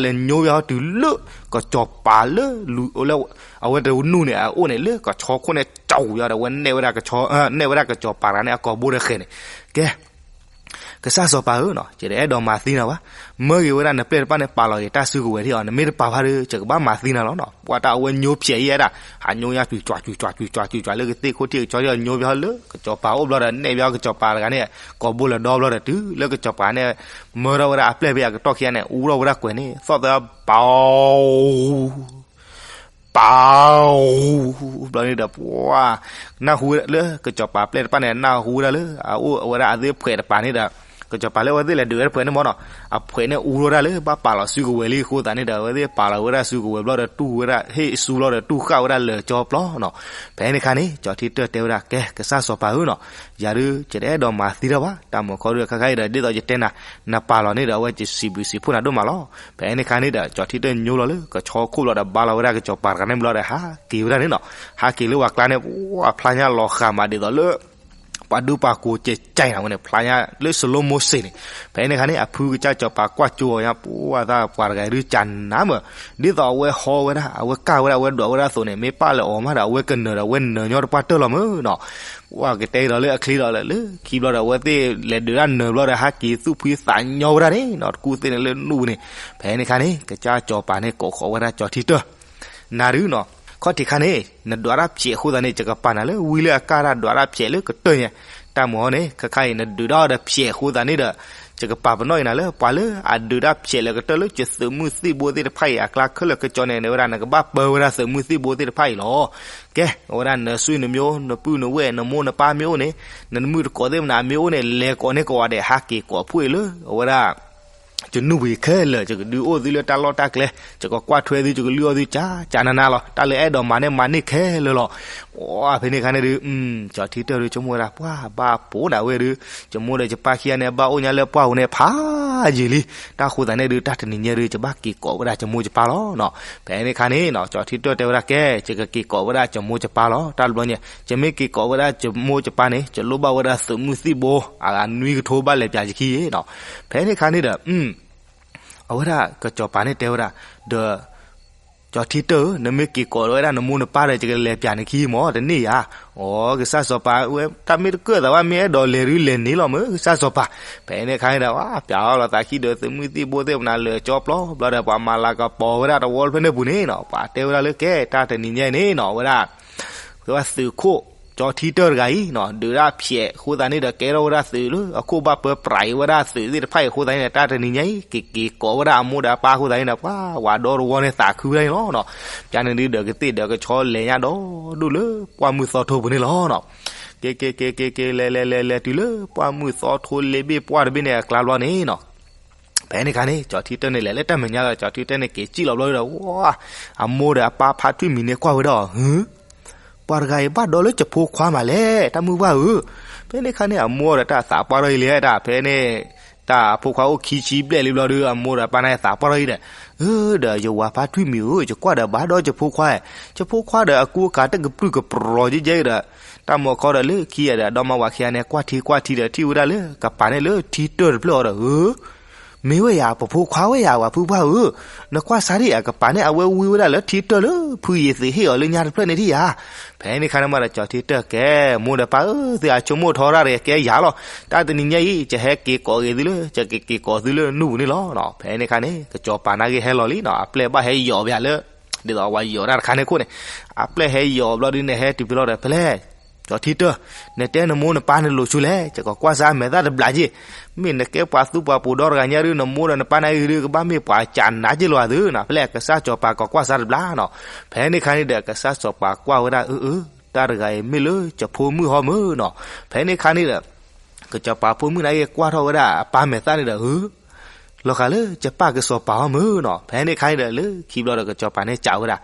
အဝဲလဲၤညိဘၣ်ဟီတုၤလၢ ကစီၤပၤလၢ လၢ အဝဲတနူၢ်န့ၣ် အအိၣ်န့ၣ် လၢကဆီခိၣ်န့ၣ် ကၠီဝံၤဒီး အဝဲနဲၣ်ဝဲဒၣ်ကဆီ နဲၣ်ဝဲဒၣ်ကစီၤပၤတဂၤန့ၣ် အကိာ်ဘိဒီးဃဲၤန့ၣ်, ကဲ ကစၢ်စီၤပၤဧၢနီၤ, ယတအဲၣ်ဒိးမၤသံနၤဘၣ်. မၢဂ့ၤဝဲဒၣ်နပျဲၢ်တဖၣ်န့ၣ် ပာ်လီၤက့ၤတၢ်စုကဝဲၤထံၣ်အီၤ, နမ့ၢ်တပာ်ဘၣ်ဒီး ယကဘၣ်မၤသံနၤလီၤနီၤ. ပှၤတၢ်အဝဲညိဖျဲးအံၤဝဲဒၣ်, ဟးညိညါကွံာ်ကွံာ်ကွံာ်ကွံာ်ကွံာ်ကွံာ်ကွံာ် လၢကသ့ၣ်ခိၣ်ထံၣ်ကဆီထံၣ်အီၤ ညိဘၣ်ဟီလၢကစီၤပၤအိၣ်ဘျီဒီး နဲၣ်ဘၣ်ကစီၤပၤတဂၤန့ၣ် ကိာ်ဘိလၢဒီဘျီဒီး တုၤလၢကစီၤပၤန့ၣ် မၢထီၣ်ဝဲဒၣ်အပျဲၢ်ဖဲအကတီၢ်ခံဂၤန့ၣ် အူထီၣ်ဝဲဒၣ်ကွဲၤန့ၣ် သီၣ်သၢ ပၢ် ပၢ် ဘျီန့ၣ်ဒီး ပှၤ နၢ်ဟူဝဲဒၣ်လၢကစီၤပၤပျဲၢ်တဖၣ်န့ၣ် နၢ်ဟူဝဲဒၣ်လၢ အအိၣ်ဝဲဒၣ်အသ့ၣ်ဖှဲးတပၤန့ၣ်ဒီး ကစီၤပၤလၢအဝဲသ့ၣ်လဲၤဒုးဝဲတဖှဲးန့ၣ်မ့ၢ်နီၤ, အဖှဲးန့ၣ်အူထီၣ်ဝဲဒၣ်လၢ ဘၣ်ပာ်လီၤစုကဝဲၤလံအဃိသတးန့ၣ်ဒီး အဝဲသ့ၣ်ပာ်လီၤဝဲဒၣ်စုကဝဲၤဘျီဒီး တူၢ်ဝဲဒၣ် ဟ့ၣ်အစုဘျီဒီး တူၢ်ဃာ်ဝဲဒၣ်လၢာ်ကၠီပျီနီၤ. ဖဲန့ၣ်အခါန့ၣ် ကၠီထံတၢၢ်တဲဝဲဒၣ် ကဲ ကစၢ်စီၤပၤဧၢနီၤ, ယၤဒုး ယတအဲၣ်ဒိးမၤသံတၢ်ဘၣ်, တၢ်မုၢ်ခီဒုး ခါခါအံၤဒီး ဒ်သိးယတဲနၤ နပာ်လီၤန့ၣ်ဒီး အဝဲယစံးဘျုးစံးဖှိၣ်နၤဒိၣ်မးလီၤ. ဖဲန့ၣ်အခါန့ၣ်ဒီး ကၠီထံတၢၢ်ညိလီၤလၢကဆီခိၣ်ဘျီဒီး ဘါလီၤဝဲဒၣ်ကစီၤပၤတဂၤန့ၣ်ဘျီဒီး ဟးက့ၤဝဲဒၣ်န့ၣ်နီၤ. ဟးက့ၤလၢပှၤကျါန့ၣ် ပှၤဖျါညါလီၤဃာ်မးဒ်သိးလၢ ပှၤဒူပှၤကိးကဲကၠဲးနၤဝဲန့ၣ် ဖျါညါလၢ slow motion န့ၣ်. ဖဲန့ၣ်အခါန့ၣ် အဖုကစၢ်စီၤပၤကွၢ်ကၠိအီၤညါ ပှၤသးပှၤတဂၤဒုးကၢ်နၤမး, ဒ်သိးအဝဲဟီဝဲဒၣ် အဝဲကၢ်ဝဲဒၣ် အဝဲဒွးဝဲဒၣ်အသိးန့ၣ် မ့ၢ်ပၢ်လဲၤအီၤမးဒီး အဝဲကနၢၤဒီး အဝဲနၢၤညီတပှၢ်တၢၢ်လီၤမးနီၤ. ပှၤကတဲဒီးလၢအချ့ဒီးလၢခံဘျီဒီး အဝဲသ့ၣ်လဲၤဒုးတၢ်နၢၤဘျီဒီး ဟးက့ၤသူၣ်ဖှံသးညီဝဲဒၣ်န့ၣ်နီၤ, တကူၣ်သ့ၣ်န့ၣ်လၢနူၢ်ပူၤန့ၣ်. ဖဲန့ၣ်အခါန့ၣ် ကစၢ်စီၤပၤန့ၣ် ကိးဃီၤဝဲဒၣ်ကၠီထံတၢၢ် နၤဒုးနီၤ, ခီၣ်ထံးခါန့ၣ် နဒွးတၢ်ဖျဲးအဃိသတးန့ၣ် ယကပာ်နၤလၢဝံလၢအကၢ်တၢ်ဒွးတၢ်ဖျဲးလၢကတၢၢ်ညါ. တၢ်မုၢ်ဟီန့ၣ် ခါခါအံၤ နဒုးတၢ်အီၤဒီးဖျဲးအဃိသတးန့ၣ်ဒီး ယကပာ်ပနီၣ်အံၤနၤလၢ ပှၤလၢအဒုးတၢ်ဖျဲးလၢကတၢၢ်လၢယသုးမုၢ်သံၣ်ဘိသ့ၣ်တဖၣ်အံၤ အကျါခဲလၢာ်ကစီၣ်န့ၣ် ဝဲဒၣ်နကဘၣ်ပၢဝဲဒၣ်သုးမုၢ်သံၣ်ဘိသ့ၣ်တဖၣ်အံၤလီၤ. ကဲ အဝဲဒၣ်နဆွေနမျိုး နပုၢ်နဝဲၢ် နမိၢ်နပၢ်မ့ၢ်အိၣ်န့ၣ် နမုၣ်တကိးသ့ၣ်မနၤမ့ၢ်အိၣ်န့ၣ် လဲၤကိးန့ၢ်ကိးဂၤဒဲး ဟးက့ၤကိးဖှိၣ်အံၤလၢ အဝဲဒၣ် ယနူၢ်ပူၤခဲလၢာ် ယကဒုးအိၣ်သုလၢတၢ်လီၢ်တၢ်ကျဲ, ယကကွၢ်ထွဲသု ယကလုၢ်အီၣ်သု ကၠးကၠးနးနးလီၤ. တၢ်လၢအဲၣ်ဒိးမၤန့ၣ် မၤန့ၢ်ခဲလၢာ်လီၤ. အဖဲန့ၣ်အခါန့ၣ်ဒုး ကၠီထံတၢၢ်ဒုး ဆိကမိၣ်ဝဲဒၣ် ပှၤဘၣ်ပိာ်ဒၣ်ဝဲဒုး ယမိၢ်ဒီးယပၢ်ခံဂၤန့ၣ် ဘၣ်အိၣ်ညါလၢပှၢ်ပူၤန့ၣ် ဖးယံာ်လံ. တၢ်ဃိသတးန့ၣ်ဒုး တၢ်တနံၤညါဒုး ယဘၣ်က့ၤကိးဝဲဒၣ်ယမိၢ်ယပၢ်လီၤနီၤ. ဖဲန့ၣ်အခါန့ၣ်နီၤ ကၠီထံတၢၢ်တဲဝဲဒၣ် ကဲ ယကက့ၤကိးဝဲဒၣ်ယမိၢ်ယပၢ်လီၤ. တၢ်တဘျီညါ ယမ့ၢ်က့ၤကိးဝဲဒၣ်ယမိၢ်ယပၢ်န့ၣ် ယလိၣ်ဘၣ်ဝဲဒၣ်သုးမုၢ်သံၣ်ဘိ အနွံကထိဘၣ်လဲၤပၠးယခံနီၤ. ဖဲန့ၣ်အခါန့ၣ်ဒီး အဝဲဒၣ်ကစီၤပၤန့ၣ်တဲဝဲဒၣ် ဒီး ကၠီထံတၢၢ်ဧၢ, နမ့ၢ်က့ၤကိးဝဲဒၣ်နမိၢ်နပၢ်ဒီး ယကလဲၤပၠးနခံမ့ၢ်တန့ၢ်ဧါ. အိ ကစၢ်စီၤပၤဝဲ တၢ်မ့ၢ်တကၢၢ်သးဘၣ် မ့ၢ်အဲၣ်ဒိးလဲၤဒုးလဲၤန့ၢ်လီၤမ့ၢ် ကစၢ်စီၤပၤ. ဖဲန့ၣ်အခါန့ၣ်ဒီး ပၠးအီၣ်လီၤသးခံဒီးသုးမုၢ်သံၣ်ဘိသ့ၣ်မနၤလၢာ်ကၠီပျီဘျီဒီး ပှၤမၤလၤကပီၤဝဲဒၣ်တဝီဖဲန့ၣ်ပူၤန့ၣ်နီၤ ပှၤတဲဝဲဒၣ်လၢကဲ တၢ်တနံၤညါအံၤန့ၣ်နီၤ အဝဲဒၣ် ဝဲဒၣ်သုးခိၣ် ကၠီထံတၢၢ်တဂၤအံၤနီၤ ဒုးဒၣ်ဖျဲးအဃိသတးန့ၣ်ဒီး ကဲထီၣ်ဝဲဒၣ်သုးလၢအခိၣ်ဘၣ်ပၢပြးအံၤဝဲဒၣ်သုးသ့ၣ်တဖၣ်အံၤအဃိသတးန့ၣ်ဒီး တၢ်တနံၤညါအံၤ က့ၤက့ၤကိးဝဲဒၣ်အမိၢ်ဒီးအပၢ်အဃိသတးန့ၣ်ဒီး ပှၤဝးဒီတဝီန့ၣ်သးခုဝဲဒၣ်န့ၣ်လီၤနီၤ. ပၠးန့ၣ်ဒုးဒီးကသ့ၣ်ဒီးကဆီလဲၤညါဒီးဒိၣ်လၢပှၢ်မုၢ်သီထိပူၤန့ၣ်လီၤနီၤ. က့ၤက့ၤက့ၤက့ၤက့ၤ လဲၤလဲၤလဲၤလဲၤတုၤလၢ ပှၢ်မုၢ်သီထိလ့ဘ့ၣ်ပှၢ်တဘ့ၣ်န့ၣ်အကျါဘျီန့ၣ်နီၤ ဖဲန့ၣ်အခါန့ၣ် ကၠီထံတၢၢ်န့ၣ်လဲၤလၢတၢ်မဲာ်ညါဒီး ကၠီထံတၢၢ်န့ၣ်က့ၤစံၣ်လီၤဘျီဒီး ဝါ အမိၢ်ဒီးအပၢ်ဖါထွံၣ်မံၤန့ၣ်ကွၢ်ဝဲဒၣ်အီၤ ဟု ပှၤတဂၤအံၤဘၣ်ဒီးလၢယဖိခွါမးလဲၣ် တၢ်မုၢ်ဝၢ်ဧၢ. ဖဲန့ၣ်အခါန့ၣ် အမိၢ်ဒီးတၢ်သးပှၢ်ထီၣ်အံၤလဲၣ် တၢ်ဖဲန့ၣ် တၢ်အဖိခွါအိၣ်ခံဆံဘျဲၣ်လံဘျီဒီး အမိၢ်ဒီးပၢ်န့ၣ်သးပှၢ်ထီၣ်အံၤဒီး ဧၢ ဒီးယဝၤဖါထွံၣ်မံၤဧၢ ယကွၢ်ဒီးဘၣ်ဒီးယဖိခွါ ယဖိခွါဒီးအကူအကၤတကပြုၢ်ကပြီၤယဲယဲဒီး တၢ်မုၢ်ခီဒီးလၢခံဂၤဒီး ဒီမါဝၤခံဂၤန့ၣ် ကွၢ်ထံကွၢ်ထံဒီးထံၣ်ဝဲဒၣ်လၢကပၤန့ၣ်လၢထံတၢၢ်တဖျၢၣ်အီၤဒီး ဧၢ မ့ၢ်ဝဲယၤ ပဖိခွါဝဲယၤ ပှၤဖုပှၢ်ဧၢ, နကွၢ်စါဒံး အကပၤန့ၣ် အဝဲဝံဝဲဒၣ်လၢထံတၢၢ်လၢ ဖုယ့ၤသ့းဟ့ၣ်အီၤလၢညါတဖျၢၣ်န့ၣ်ဒံးဧါ. ဖဲန့ၣ်ခါန့ၣ်မးဒီး ကၠီၤထံတၢၢ်ကဲ, မိၢ်ဒီးပၢ်ဧၢ, သုအဆိကမိၣ်ထီရၣ်တဂ့ၤ ကဲယၤလီၤ. တၢ်တနံၤညါအံၤ ယဟဲက့ၤကိးက့ၤသုလၢ ယကက့ၤကိးသုလၢနူၢ်ပူၤန့ၣ်လီၤ. ဖဲန့ၣ်ခါန့ၣ် ကစီၤပၤနာ်က့ဟဲလီၤလံနီၤ, အပျဲၢ်ဘၣ်ဟဲယီၤပယၤလၢ ဒ်သိးပှၤယီၤတၢ်တခါန့ၣ်ခိၣ်န့ၣ်, အပျဲၢ်ဟဲယီၤဘျီဒုန့ၣ် ဟဲတုၤဖဲလီၤဒီး ဖဲလဲၣ် ကၠီၤထံတၢၢ်, နတဲနမိၢ်နပၢ်န့ၣ်လိၤဆူလဲၣ်, ယကကွၢ်စါမဲာ်သၣ်တဘျးက့ၢ်. မ့ၢ်နကဲပှၤသူပှၤပိာ်ဒီတဂၤညါဒု နမိၢ်ဒီးနပၢ်နာ်က့ဒု ကဘၣ်မ့ၢ်ပှၤကးနးက့ၢ်လီၤဧါသုနီၤ. ဖဲလဲၣ် ကစၢ်စီၤပၤကိးကွၢ်စါတဘျးနီၤ. ဖဲန့ၣ်ခါန့ၣ်ဒီး ကစၢ်စီၤပၤကွၢ်ဝဲဒၣ် အၢ အၢ, တၢ်တဂၤအံၤ မ့ၢ်လၢကၠီၤဖိမုၣ်ဟီမၢ်နီၤ. ဖဲန့ၣ်ခါန့ၣ်ဒီး ကစီၤပၤဖိမုၣ်နာ်က့ကွၢ်ထီၣ်ဝဲဒၣ်အပၢ်မဲာ်သၣ်န့ၣ်ဒီး အၢ လီၤဂာ်လၢကပၢ်ကစီၤပၤဟီမၢ်နီၤ. ဖဲန့ၣ်ခါန့ၣ်ဒီး လၢခံဘျီဒီး ကစီၤပၤန့ၣ်စံးဝဲဒၣ်,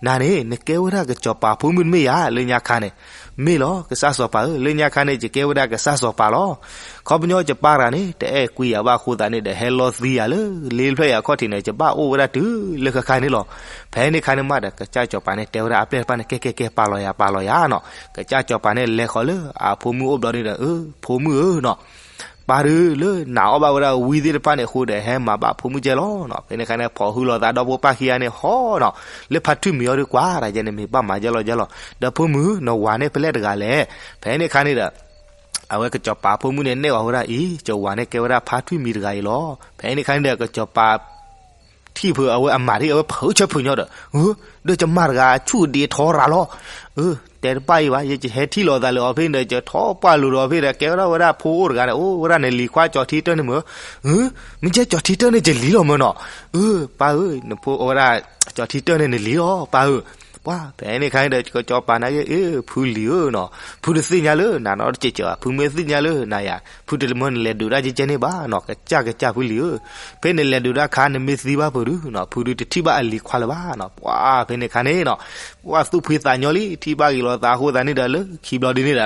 နၤန့ၣ် နကဲဝဲဒၣ်ကစီၤပၤဖိမုၣ်တမ့ၢ်ဧါ, လၢညါခါန့ၣ်. မ့ၢ်လီၤ ကစၢ်စီၤပၤဧၢ, လၢညါခါန့ၣ် ယကဲဝဲဒၣ်ကစၢ်စီၤပၤလီၤ. ခီပညီယပၢ်တဂၤန့ၣ် တအဲၣ်ကွံယၤဘၣ်အဃိသတးန့ၣ်ဒီး ဟဲလီၤသံယၤလၢ လ့တဖျၢၣ်အံၤအခီၣ်ထံးန့ၣ် ယဘၣ်အိၣ်ဝဲဒၣ်တုၤလၢခဲခါန့ၣ်လီၤ. ဖဲန့ၣ်ခါန့ၣ်မးဒီး ကစၢ်စီၤပၤန့ၣ်တဲဝဲဒၣ်အပျဲၢ်တဖၣ်န့ၣ် ကဲ ကဲ ကဲ ပာ်လီၤယၤ ပာ်လီၤယၤနီၤ. ကစၢ်စီၤပၤန့ၣ်လဲၤဃီၤလၢအဖိမုၣ်အိၣ်ဘျီန့ၣ်ဒီး အၢ ဖိမုၣ်ဧၢနီၤ, ပၢ်ဒုလၢနာ်အီၣ်ဘၣ်ဝဲဒၣ်ဝံသ့ၣ်တဖၣ်န့ၣ်အဃိဒီး ဟဲမၤဘၣ်ဖိမုၣ်ကဲလီၤနီၤ. ဖဲန့ၣ်ခါန့ၣ် ဖိးဟုလိာ်သးဒီဖိပၢ်ခံဂၤန့ၣ်ဟီနီၤ, လၢဖါထွံၣ်မံၤအီၤဒုကွၢ်တၢ်ယဲန့ၣ် မ့ၢ်ဘၣ်မၤယဲလီၤယဲလီၤ. ဒီးဖိမုၣ် နဝၤန့ၣ်ဖဲလဲၣ်တဂၤလဲၣ်. ဖဲန့ၣ်ခါန့ၣ်ဒီး အဝဲကစီၤပၤဖိမုၣ်န့ၣ်နဲၣ်အီၤဝဲဒၣ်အံၤ, ယဝၤန့ၣ်ကဲဝဲဒၣ်ဖါထွံၣ်မံၤတဂၤအံၤလီၤ. ဖဲန့ၣ်ခါန့ၣ်ဒီး ကစီၤပၤ ထံၣ်ဖုးအဝဲအမၤဒ်အဝဲဖုးဆၢဖုးညီဒီး, ဒီးယမါတဂၤဆူၣ်ဒ့ထီရၤလီၤ. အၢ တဲတဘၣ်အံၤဘၣ်, ယဟဲထံၣ်လိာ်သးလၢအီၤဖဲန့ၣ်ဒီး ယထီၣ်ပှၢ်လိၤဒီးအီၤဖဲဒီး ကဲဝဲဒၣ်ဝဲဒၣ်ဖိအိၣ်တဂၤဒီး အိၣ်ဝဲဒၣ်နလံၤခွါကၠီၤထံတၢၢ်န့ၣ်မၢ်. မ့ၢ်ကဲကၠီၤထံတၢၢ်န့ၣ် ယလံၤလီၤမၢ်နီၤ. အၢ ပၢ်ဧၢ, နဖိအိၣ်ဝဲဒၣ် ကၠီၤထံတၢၢ်န့ၣ်နလံၤလီၤ ပၢ်ဧၢ. ပှၤ ဖဲန့ၣ်ခါန့ၣ်ဒီး ကစီၤပၤနာ်က့ အၢ ဖုလံၤဧၢနီၤ, ဖုတသ့ၣ်ညါလၢနၤနီတစဲးစဲးဘၣ်, ဖုမ့ၢ်သ့ၣ်ညါလၢနၤယၤ ဖုတမၢနလဲၤဒုးတၢ်ကဲကဲန့ၣ်ဘၣ်နီၤ, ကစၢ်ကစၢ်ဖုလံၤဧၢ, ဖဲနလဲၤဒုးတၢ်ခါ နမ့ၢ်သံဘၣ်ဖုးဒုနီၤ ဖုဒုတထံၣ်ဘၣ်အလံၤခွါလၢၤဘၣ်နီၤ. ပှၤ ဖဲန့ၣ်ခါန့ၣ်နီၤ ပှၤသူၣ်ဖှံသးညီလံ ထံၣ်ဘၣ်ဂ့ၤလိာ်သးအဃိသတးန့ၣ်ဒီး လၢခံဘျီဒ်န့ၣ်ဒီး ဟး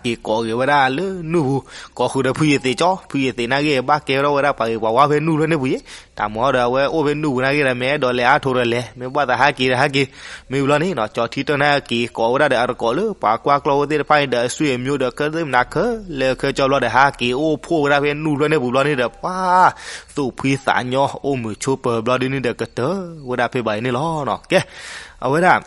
က့ၤကိးက့ၤဝဲဒၣ်လၢနူၢ်ပူၤ, ကိးဃုာ်ဒီးဖုယ့ၤသ့းကၠီ, ဖုယ့ၤသ့းနာ်က့ ဘၣ်ကဲထီၣ်ဝဲဒၣ်ပှၤဂ့ၤပှၤဝါဖဲနူၢ်ဖျၢၣ်န့ၣ်ပူၤယဲ, တၢ်မၤဒီးအဝဲအိၣ်ဖဲနူၢ်ပူၤနာ်က့ဒီး မ့ၢ်အဲၣ်ဒိးလဲၤအါထိးဒီးလဲၤ, မ့ၢ်ဘၣ်သးဟးက့ၤဒီးဟးက့ၤ, မ့ၢ်ဘျီန့ၣ်နီၤ ကၠီထံတၢၢ်န့ၣ်က့ၤကိးဝဲဒၣ်ဒီးအတကိးလၢပှၤကွၢ်ကျီၢ်ဝဲသ့ၣ်တဖၣ်န့ၣ်ဒီး အဆွေမျိုးဒီး ကသ့ၣ်မနၤခဲလၢာ်ခဲဆ့ဘျီဒီး ဟးက့ၤအိၣ်ဖှိၣ်ဝဲဒၣ်ဖဲနူၢ်ဖျၢၣ်န့ၣ်ပူၤဘျီန့ၣ်ဒီး ပှၤ သူၣ်ဖှံသးညီ အိၣ်မုာ်ဆိးပၢၤဘျီဒ်န့ၣ်ဒီး ကတၢၢ်ဝဲဒၣ်ဖဲဘၣ်အံၤန့ၣ်လီၤနီၤ. ကဲ အဝဲဒၣ်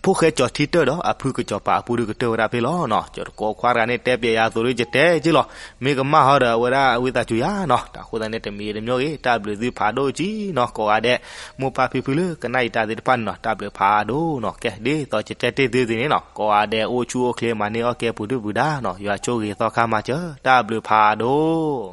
ဖိၣ်ဃဲကၠီထံတၢၢ်ဒီးအဖုကစီၤပၤအပူၤဒုကတၢၢ်ဝဲဒၣ်ဖဲလီၤနီၤ. ကၠီတကိးခွါတဂၤန့ၣ် တဲပျဲယၤအသိးလၢယတဲက့လီၤ, မ့ၢ်ကမၣ်ဟီဒီးအဝဲဒၣ်ဝံသးစူၤယၤနီၤ. တၢ်ဃိသတးန့ၣ် တမံၤတမံၤဂ့ၤ တၢ်ဘျုးသုဖးဒိၣ်ကံနီၤ ကိးဂၤဒဲး, မိၢ်ပၢ်ဖံဖုလၢကနၣ်အံၤတၢ်သ့ၣ်တဖၣ်န့ၣ်နီၤ တၢ်ဘျုးဖးဒိၣ်နီၤ. ကဲ ဒ်သိးယတဲတ့ၢ်သုသ့ၣ်န့ၣ်နီၤ ကိးဂၤဒဲးအိၣ်ဆူၣ်အိၣ်ချ့မၤန့ၢ်အီၣ်ကဲပူၤဒုၣ်ပူၤဒါနီၤ ယွၤဆိၣ်ဂ့ၤသီခါမၤစၢၤ တၢ်ဘျုးဖးဒိၣ်